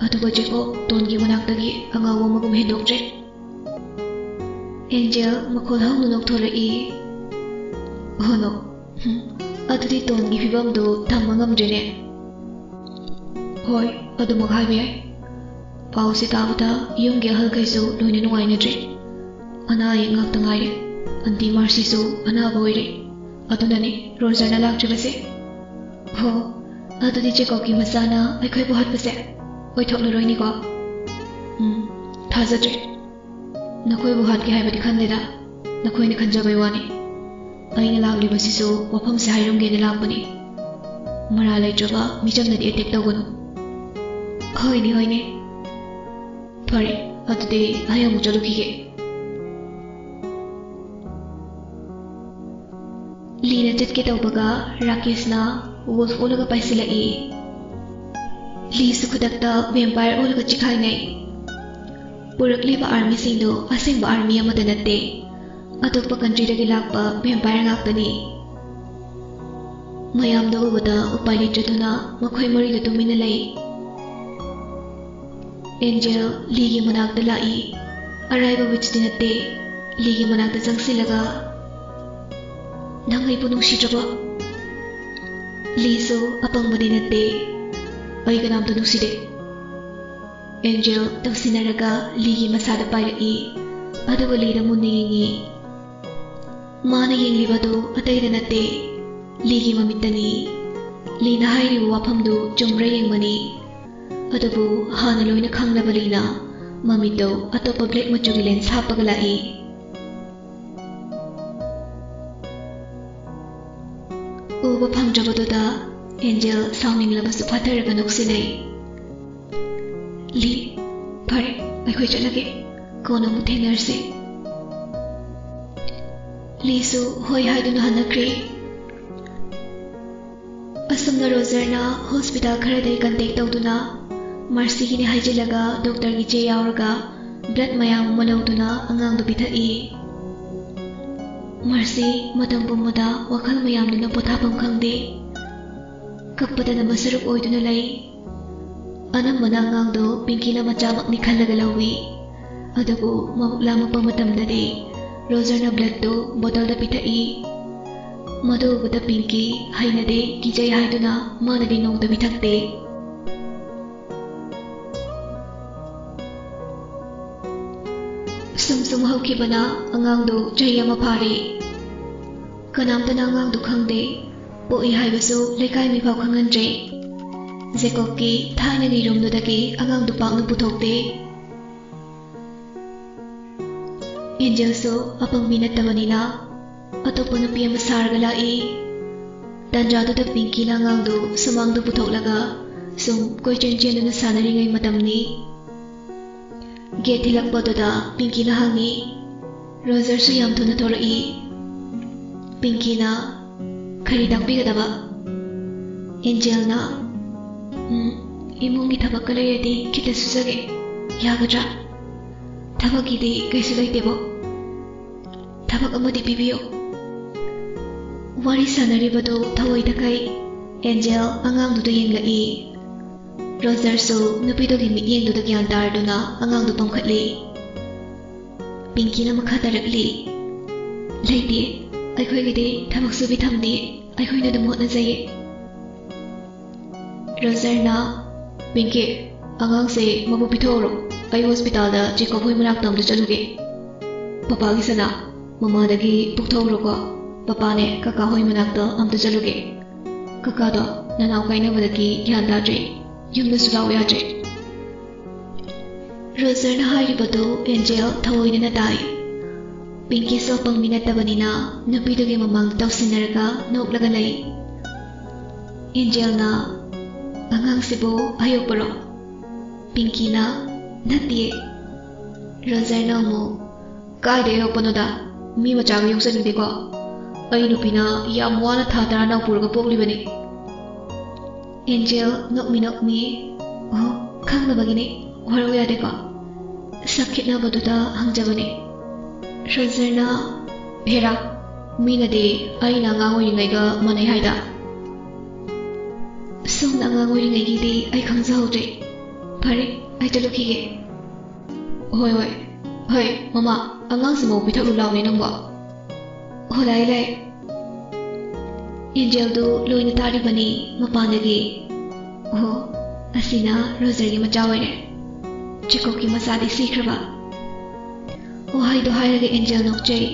ꯑꯗꯨꯒ ꯖꯦꯀꯣꯕ ꯇꯣꯟꯒꯤ ꯃꯅꯥꯛꯇꯒꯤ ꯑꯉꯥꯎꯕ ꯑꯃꯒꯨꯝ ꯍꯦꯟꯗꯣꯛꯇ꯭ꯔꯦ꯫" ꯑꯦꯟꯖꯦꯜ ꯃꯈꯣꯜ ꯍꯧꯅ ꯅꯣꯛꯊꯣꯔꯛꯏ꯫ "ꯑꯣ ꯅꯣ, ꯍꯨꯝ, ꯑꯗꯨꯗꯤ ꯇꯣꯟꯒꯤ ꯐꯤꯕꯝꯗꯨ ꯇꯝꯕ ꯉꯝꯗ꯭ꯔꯦꯅꯦ꯫ ꯍꯣꯏ, ꯑꯗꯨꯃꯛ ꯍꯥꯏꯕ ꯌꯥꯏ꯫ ꯄꯥꯎꯁꯤ ꯇꯥꯕꯗ ꯌꯨꯝꯒꯤ ꯑꯍꯜꯈꯩꯁꯨ ꯂꯣꯏꯅ ꯅꯨꯡꯉꯥꯏꯅꯗ꯭ꯔꯤ꯫ ꯑꯅꯥ ꯑꯌꯦꯛ ꯉꯥꯛꯇ ꯉꯥꯏꯔꯦ꯫ ꯑꯟꯇꯤ ꯃꯥꯔꯁꯤꯁꯨ ꯑꯅꯥꯕ ꯑꯣꯏꯔꯦ꯫ ꯑꯗꯨꯅꯅꯤ ꯔꯣꯖꯔꯅ ꯂꯥꯛꯇ꯭ꯔꯤꯕꯁꯦ꯫ ꯍꯣ, ꯑꯗꯨꯗꯤ ꯖꯦꯀꯣꯕꯀꯤ ꯃꯆꯥꯅ ꯑꯩꯈꯣꯏꯕꯨ ꯍꯥꯠꯄꯁꯦ ꯑꯣꯏꯊꯣꯛꯂꯔꯣꯏꯅꯤꯀꯣ? ꯎꯝ, ꯊꯥꯖꯗ꯭ꯔꯦ꯫ ꯅꯈꯣꯏꯕꯨ ꯍꯥꯠꯀꯦ ꯍꯥꯏꯕꯗꯤ ꯈꯟꯗꯦꯗ, ꯅꯈꯣꯏꯅ ꯈꯟꯖꯕꯩ ꯋꯥꯅꯤ꯫ ꯑꯩꯅ ꯂꯥꯛꯂꯤꯕꯁꯤꯁꯨ ꯋꯥꯐꯝꯁꯦ ꯍꯥꯏꯔꯝꯒꯦꯅ ꯂꯥꯛꯄꯅꯤ꯫ ꯃꯔꯥꯜ ꯂꯩꯇ꯭ꯔꯕ ꯃꯤꯆꯝꯅꯗꯤ ꯑꯦꯇꯦꯛ ꯇꯧꯒꯅꯨ꯫ ꯍꯣꯏꯅꯦ, ꯍꯣꯏꯅꯦ꯫ ꯐꯔꯦ, ꯑꯗꯨꯗꯤ ꯑꯩ ꯑꯃꯨꯛ ꯆꯠꯂꯨꯈꯤꯒꯦ꯫ ꯂꯤꯅ ꯆꯠꯀꯦ ꯇꯧꯕꯒ ꯔꯥꯀꯦꯁꯅ ꯋꯨꯜꯐ ꯑꯣꯜꯂꯒ ꯄꯥꯏꯁꯤꯜꯂꯛꯏ꯫ ꯂꯤꯁꯨ ꯈꯨꯗꯛꯇ ꯚꯦꯝꯄꯥꯌꯔ ꯑꯣꯜꯂꯒ ꯆꯤꯈꯥꯏꯅꯩ꯫ ꯄꯨꯔꯛꯂꯤꯕ ꯑꯥꯔꯃꯤꯁꯤꯡꯗꯨ ꯑꯁꯦꯡꯕ ꯑꯥꯔꯃꯤ ꯑꯃꯠꯇ ꯅꯠꯇꯦ, ꯑꯇꯣꯞꯄ ꯀꯟꯇ꯭ꯔꯤꯗꯒꯤ ꯂꯥꯛꯄ ꯚꯦꯝꯄꯥꯌꯔ ꯉꯥꯛꯇꯅꯤ꯫ ꯃꯌꯥꯝꯗꯨ ꯎꯕꯗ ꯎꯄꯥꯏ ꯂꯩꯇ꯭ꯔꯗꯨꯅ ꯃꯈꯣꯏ ꯃꯔꯤꯗꯨ ꯇꯨꯃꯤꯟꯅ ꯂꯩ꯫ ꯑꯦꯟꯖꯦꯜ ꯂꯤꯒꯤ ꯃꯅꯥꯛꯇ ꯂꯥꯛꯏ꯫ ꯑꯔꯥꯏꯕ ꯋꯤꯠꯆꯇꯤ ꯅꯠꯇꯦ꯫ ꯂꯤꯒꯤ ꯃꯅꯥꯛꯇ ꯆꯪꯁꯤꯜꯂꯒ, "ꯅꯪ ꯑꯩꯕꯨ ꯅꯨꯡꯁꯤꯗ꯭ꯔꯕꯣ?" ꯂꯤꯁꯨ ꯑꯄꯪꯕꯗꯤ ꯅꯠꯇꯦ꯫ "ꯑꯩ ꯀꯅꯥꯝꯇ ꯅꯨꯡꯁꯤꯗꯦ꯫" ꯑꯦꯟꯖꯦꯜ ꯇꯧꯁꯤꯟꯅꯔꯒ ꯂꯤꯒꯤ ꯃꯁꯥꯗ ꯄꯥꯏꯔꯛꯏ, ꯑꯗꯨꯒ ꯂꯤꯗ ꯃꯨꯟꯅ ꯌꯦꯡꯉꯤ꯫ ꯃꯥꯅ ꯌꯦꯡꯂꯤꯕꯗꯨ ꯑꯇꯩꯗ ꯅꯠꯇꯦ, ꯂꯤꯒꯤ ꯃꯃꯤꯠꯇꯅꯤ꯫ ꯂꯤꯅ ꯍꯥꯏꯔꯤꯕ ꯋꯥꯐꯝꯗꯨ ꯆꯨꯝꯕ꯭ꯔꯥ ꯌꯦꯡꯕꯅꯤ꯫ ꯑꯗꯨꯕꯨ ꯍꯥꯟꯅ ꯂꯣꯏꯅ ꯈꯪꯂꯕ ꯂꯤꯅ ꯃꯃꯤꯠꯇꯨ ꯑꯇꯣꯞꯄ ꯕ꯭ꯂꯦꯛ ꯃꯆꯨꯒꯤ ꯂꯦꯟꯁ ꯍꯥꯞꯄꯒ ꯂꯥꯛꯏ꯫ ꯎꯕ ꯐꯪꯗ꯭ꯔꯕꯗꯨꯗ ꯑꯦꯟꯖꯦꯜ ꯁꯥꯎꯅꯤꯡꯂꯕꯁꯨ ꯐꯥꯊꯔꯒ ꯅꯣꯛꯁꯤꯟꯅꯩ꯫ "ꯂꯤ, ꯐꯔꯦ, ꯑꯩꯈꯣꯏ ꯆꯠꯂꯒꯦ꯫ ꯀꯣꯟꯅ ꯑꯃꯨꯛ ꯊꯦꯡꯅꯔꯁꯤ꯫" ꯂꯤꯁꯨ ꯍꯣꯏ ꯍꯥꯏꯗꯨꯅ ꯍꯜꯂꯛꯈ꯭ꯔꯦ꯫ ꯑꯁꯨꯝꯅ ꯔꯣꯖꯔꯅ ꯍꯣꯁꯄꯤꯇꯥꯜ ꯈꯔꯗꯒꯤ ꯀꯟꯇꯦꯛ ꯇꯧꯗꯨꯅ ꯃꯥꯔꯁꯤꯒꯤꯅꯤ ꯍꯥꯏꯖꯤꯜꯂꯒ ꯗꯣꯛꯇꯔꯒꯤ ꯆꯦ ꯌꯥꯎꯔꯒ ꯕ꯭ꯂꯗ ꯃꯌꯥꯝ ꯑꯃ ꯂꯧꯗꯨꯅ ꯑꯉꯥꯡꯗꯨ ꯄꯤꯊꯛꯏ꯫ ꯃꯥꯔꯁꯤ ꯃꯇꯝ ꯄꯨꯝꯕꯗ ꯋꯥꯈꯜ ꯃꯌꯥꯝꯗꯨꯅ ꯄꯣꯊꯥꯐꯝ ꯈꯪꯗꯦ꯫ ꯀꯞꯄꯗ ꯅꯝꯕ ꯁꯔꯨꯛ ꯑꯣꯏꯗꯨꯅ ꯂꯩ꯫ ꯑꯅꯝꯕꯅ ꯑꯉꯥꯡꯗꯣ ꯄꯤꯡꯀꯤꯅ ꯃꯆꯥꯃꯛꯅꯤ ꯈꯜꯂꯒ ꯂꯧꯏ꯫ ꯑꯗꯨꯕꯨ ꯃꯕꯨꯛ ꯂꯥꯝꯃꯛꯄ ꯃꯇꯝꯗꯗꯤ ꯔꯣꯖꯔꯅ ꯕ꯭ꯂꯗꯇꯨ ꯕꯣꯇꯜꯗ ꯄꯤꯊꯛꯏ꯫ ꯃꯗꯨ ꯎꯕꯗ ꯄꯤꯡꯀꯤ ꯍꯩꯅꯗꯦ, ꯀꯤꯖꯩ ꯍꯥꯏꯗꯨꯅ ꯃꯥꯅꯗꯤ ꯅꯣꯡꯃꯇ ꯄꯤꯊꯛꯇꯦ꯫ ꯁꯨꯝ ꯁꯨꯝ ꯍꯧꯈꯤꯕꯅ ꯑꯉꯥꯡꯗꯨ ꯆꯍꯤ ꯑꯃ ꯐꯥꯔꯦ꯫ ꯀꯅꯥꯝꯇꯅ ꯑꯉꯥꯡꯗꯨ ꯈꯪꯗꯦ꯫ ꯄꯣꯛꯏ ꯍꯥꯏꯕꯁꯨ ꯂꯩꯀꯥꯏ ꯃꯤꯐꯥꯎ ꯈꯪꯍꯟꯗ꯭ꯔꯦ꯫ ꯖꯦꯀꯣꯕꯀꯤ ꯊꯥꯏꯅꯒꯤ ꯔꯨꯝꯗꯨꯗꯒꯤ ꯑꯉꯥꯡꯗꯨ ꯄꯥꯛꯅ ꯄꯨꯊꯣꯛꯇꯦ꯫ ꯑꯦꯟꯖꯦꯜꯁꯨ ꯑꯄꯪꯕꯤ ꯅꯠꯇꯕꯅꯤꯅ ꯑꯇꯣꯞꯄ ꯅꯨꯄꯤ ꯑꯃ ꯁꯥꯔꯒ ꯂꯥꯛꯏ꯫ ꯇꯥꯟꯖꯥꯗꯨꯗ ꯄꯤꯡꯀꯤꯅ ꯑꯉꯥꯡꯗꯨ ꯁꯨꯃꯥꯡꯗ ꯄꯨꯊꯣꯛꯂꯒ ꯁꯨꯝ ꯀꯣꯏꯆꯦꯟ ꯆꯦꯟꯗꯨꯅ ꯁꯥꯟꯅꯔꯤꯉꯩ ꯃꯇꯝꯅꯤ꯫ ꯒꯦꯠ ꯊꯤꯜꯂꯛꯄꯗꯨꯗ ꯄꯤꯡꯀꯤꯅ ꯍꯪꯉꯤ꯫ ꯔꯣꯖꯔꯁꯨ ꯌꯥꯝ ꯊꯨꯅ ꯊꯣꯔꯛꯏ꯫ ꯄꯤꯡꯀꯤꯅ, "ꯀꯔꯤ ꯇꯥꯛꯄꯤꯒꯗꯕ?" ꯑꯦꯟꯖꯦꯜꯅ, "ꯎꯝ, ꯏꯃꯨꯡꯒꯤ ꯊꯕꯛꯀ ꯂꯩꯔꯗꯤ ꯈꯤꯇ ꯁꯨꯖꯒꯦ꯫ ꯌꯥꯒꯗ꯭ꯔꯥ? ꯊꯕꯛꯀꯤꯗꯤ ꯀꯩꯁꯨ ꯂꯩꯇꯦꯕꯣ꯫ ꯊꯕꯛ ꯑꯃꯗꯤ ꯄꯤꯕꯤꯌꯨ꯫" ꯋꯥꯔꯤ ꯁꯥꯟꯅꯔꯤꯕꯗꯨ ꯊꯑꯣꯏꯗꯈꯩ ꯑꯦꯟꯖꯦꯜ ꯑꯉꯥꯡꯗꯨꯗ ꯌꯦꯡꯂꯛꯏ꯫ ꯔꯣꯖꯔꯁꯨ ꯅꯨꯄꯤꯗꯨꯒꯤ ꯃꯤꯠꯌꯦꯡꯗꯨꯗ ꯒ꯭ꯌꯥꯟ ꯇꯥꯔꯗꯨꯅ ꯑꯉꯥꯡꯗꯨ ꯄꯝꯈꯠꯂꯤ꯫ ꯄꯤꯡꯀꯤꯅ ꯃꯈꯥ ꯇꯥꯔꯛꯂꯤ, "ꯂꯩꯇꯦ, ꯑꯩꯈꯣꯏꯒꯤꯗꯤ ꯊꯕꯛ ꯁꯨꯕꯤ ꯊꯝꯗꯦ, ꯑꯩꯈꯣꯏꯅ ꯑꯗꯨꯝ ꯍꯣꯠꯅꯖꯩꯌꯦ꯫" ꯔꯣꯖꯔꯅ, "ꯄꯤꯡꯀꯤ, ꯑꯉꯥꯡꯁꯦ ꯃꯕꯨ ꯄꯤꯊꯣꯛꯎꯔꯣ, ꯑꯩ ꯍꯣꯁꯄꯤꯇꯥꯜꯗ ꯆꯦꯀꯣꯞ ꯍꯣꯏ ꯃꯅꯥꯛꯇ ꯑꯝꯇ ꯆꯠꯂꯨꯒꯦ꯫ ꯄꯄꯥꯒꯤ ꯁꯅꯥ, ꯃꯃꯥꯗꯒꯤ ꯄꯨꯊꯣꯛꯎꯔꯣꯀꯣ, ꯄꯄꯥꯅꯦ ꯀꯀꯥ ꯍꯣꯏ ꯃꯅꯥꯛꯇ ꯑꯝꯇ ꯆꯠꯂꯨꯒꯦ꯫ ꯀꯀꯥꯗꯣ ꯅꯅꯥꯎ ꯀꯥꯏꯅꯕꯗꯒꯤ ꯒ꯭ꯌꯥꯟ ꯇꯥꯗ꯭ꯔꯦ, ꯌꯨꯝꯗꯁꯨ ꯂꯥꯛꯎ ꯌꯥꯗ꯭ꯔꯦ꯫" ꯔꯣꯖꯔꯅ ꯍꯥꯏꯔꯤꯕꯗꯨ ꯑꯦꯟꯖꯦꯜ ꯊꯑꯣꯏꯗꯅ ꯇꯥꯏ꯫ ꯄꯤꯡꯀꯤꯁꯨ ꯑꯄꯪꯕꯤ ꯅꯠꯇꯕꯅꯤꯅ ꯅꯨꯄꯤꯗꯨꯒꯤ ꯃꯃꯥꯡꯗ ꯇꯧꯁꯤꯟꯅꯔꯒ ꯅꯣꯛꯂꯒ ꯂꯩ꯫ ꯑꯦꯟꯖꯦꯜꯅ, "ꯑꯉꯥꯡꯁꯤꯕꯨ ꯑꯌꯣꯛꯄꯔꯣ?" ꯄꯤꯡꯀꯤꯅ, "ꯅꯠꯇꯤꯌꯦ꯫" ꯔꯣꯖꯔꯅ ꯑꯃꯨꯛ, "ꯀꯥꯏꯗ ꯌꯣꯛꯄꯅꯣꯗ? ꯃꯤ ꯃꯆꯥꯒ ꯌꯣꯛꯆꯅꯤꯡꯗꯦꯀꯣ꯫ ꯑꯩ ꯅꯨꯄꯤꯅ ꯌꯥꯝ ꯋꯥꯅ ꯊꯥ ꯇꯔꯥ ꯅꯥꯎ ꯄꯨꯔꯒ ꯄꯣꯛꯂꯤꯕꯅꯤ꯫" ꯑꯦꯟꯖꯦꯜ ꯅꯣꯛꯃꯤ ꯅꯣꯛꯃꯤ, "ꯑꯣ, ꯈꯪꯗꯕꯒꯤꯅꯦ, ꯋꯥꯔꯧ ꯌꯥꯗꯦꯀꯣ꯫" ꯁꯛ ꯈꯦꯠꯅꯕꯗꯨꯗ ꯍꯪꯖꯕꯅꯦ꯫ ꯔꯣꯖꯔꯅ, "ꯍꯦꯔꯥ, ꯃꯤꯅꯗꯤ ꯑꯩꯅ ꯑꯉꯥꯡ ꯑꯣꯏꯔꯤꯉꯩꯒ ꯃꯥꯟꯅꯩ ꯍꯥꯏꯗ꯫" "ꯁꯣꯝꯅ ꯑꯉꯥꯡ ꯑꯣꯏꯔꯤꯉꯩꯒꯤꯗꯤ ꯑꯩ ꯈꯪꯖꯍꯧꯗ꯭ꯔꯦ꯫ ꯐꯔꯦ, ꯑꯩ ꯆꯠꯂꯨꯈꯤꯒꯦ꯫" "ꯍꯣꯏ, ꯍꯣꯏ꯫ ꯍꯣꯏ, ꯃꯃꯥ, ꯑꯉꯥꯡꯁꯤ ꯃꯕꯨ ꯄꯤꯊꯛꯂꯨ ꯂꯥꯎꯅꯦ ꯅꯪꯕꯣ꯫" "ꯍꯣ, ꯂꯥꯛꯑꯦ, ꯂꯥꯛꯑꯦ꯫" ꯑꯦꯟꯖꯦꯜꯗꯨ ꯂꯣꯏꯅ ꯇꯥꯔꯤꯕꯅꯤ ꯃꯄꯥꯟꯗꯒꯤ꯫ ꯑꯣ, ꯑꯁꯤꯅ ꯔꯣꯖꯔꯒꯤ ꯃꯆꯥ ꯑꯣꯏꯔꯦ꯫ ꯖꯦꯀꯣꯕꯀꯤ ꯃꯆꯥꯗꯤ ꯁꯤꯈ꯭ꯔꯕ꯫ ꯋꯥꯍꯩꯗꯣ ꯍꯥꯏꯔꯒ ꯑꯦꯟꯖꯦꯜ ꯅꯣꯛꯆꯩ꯫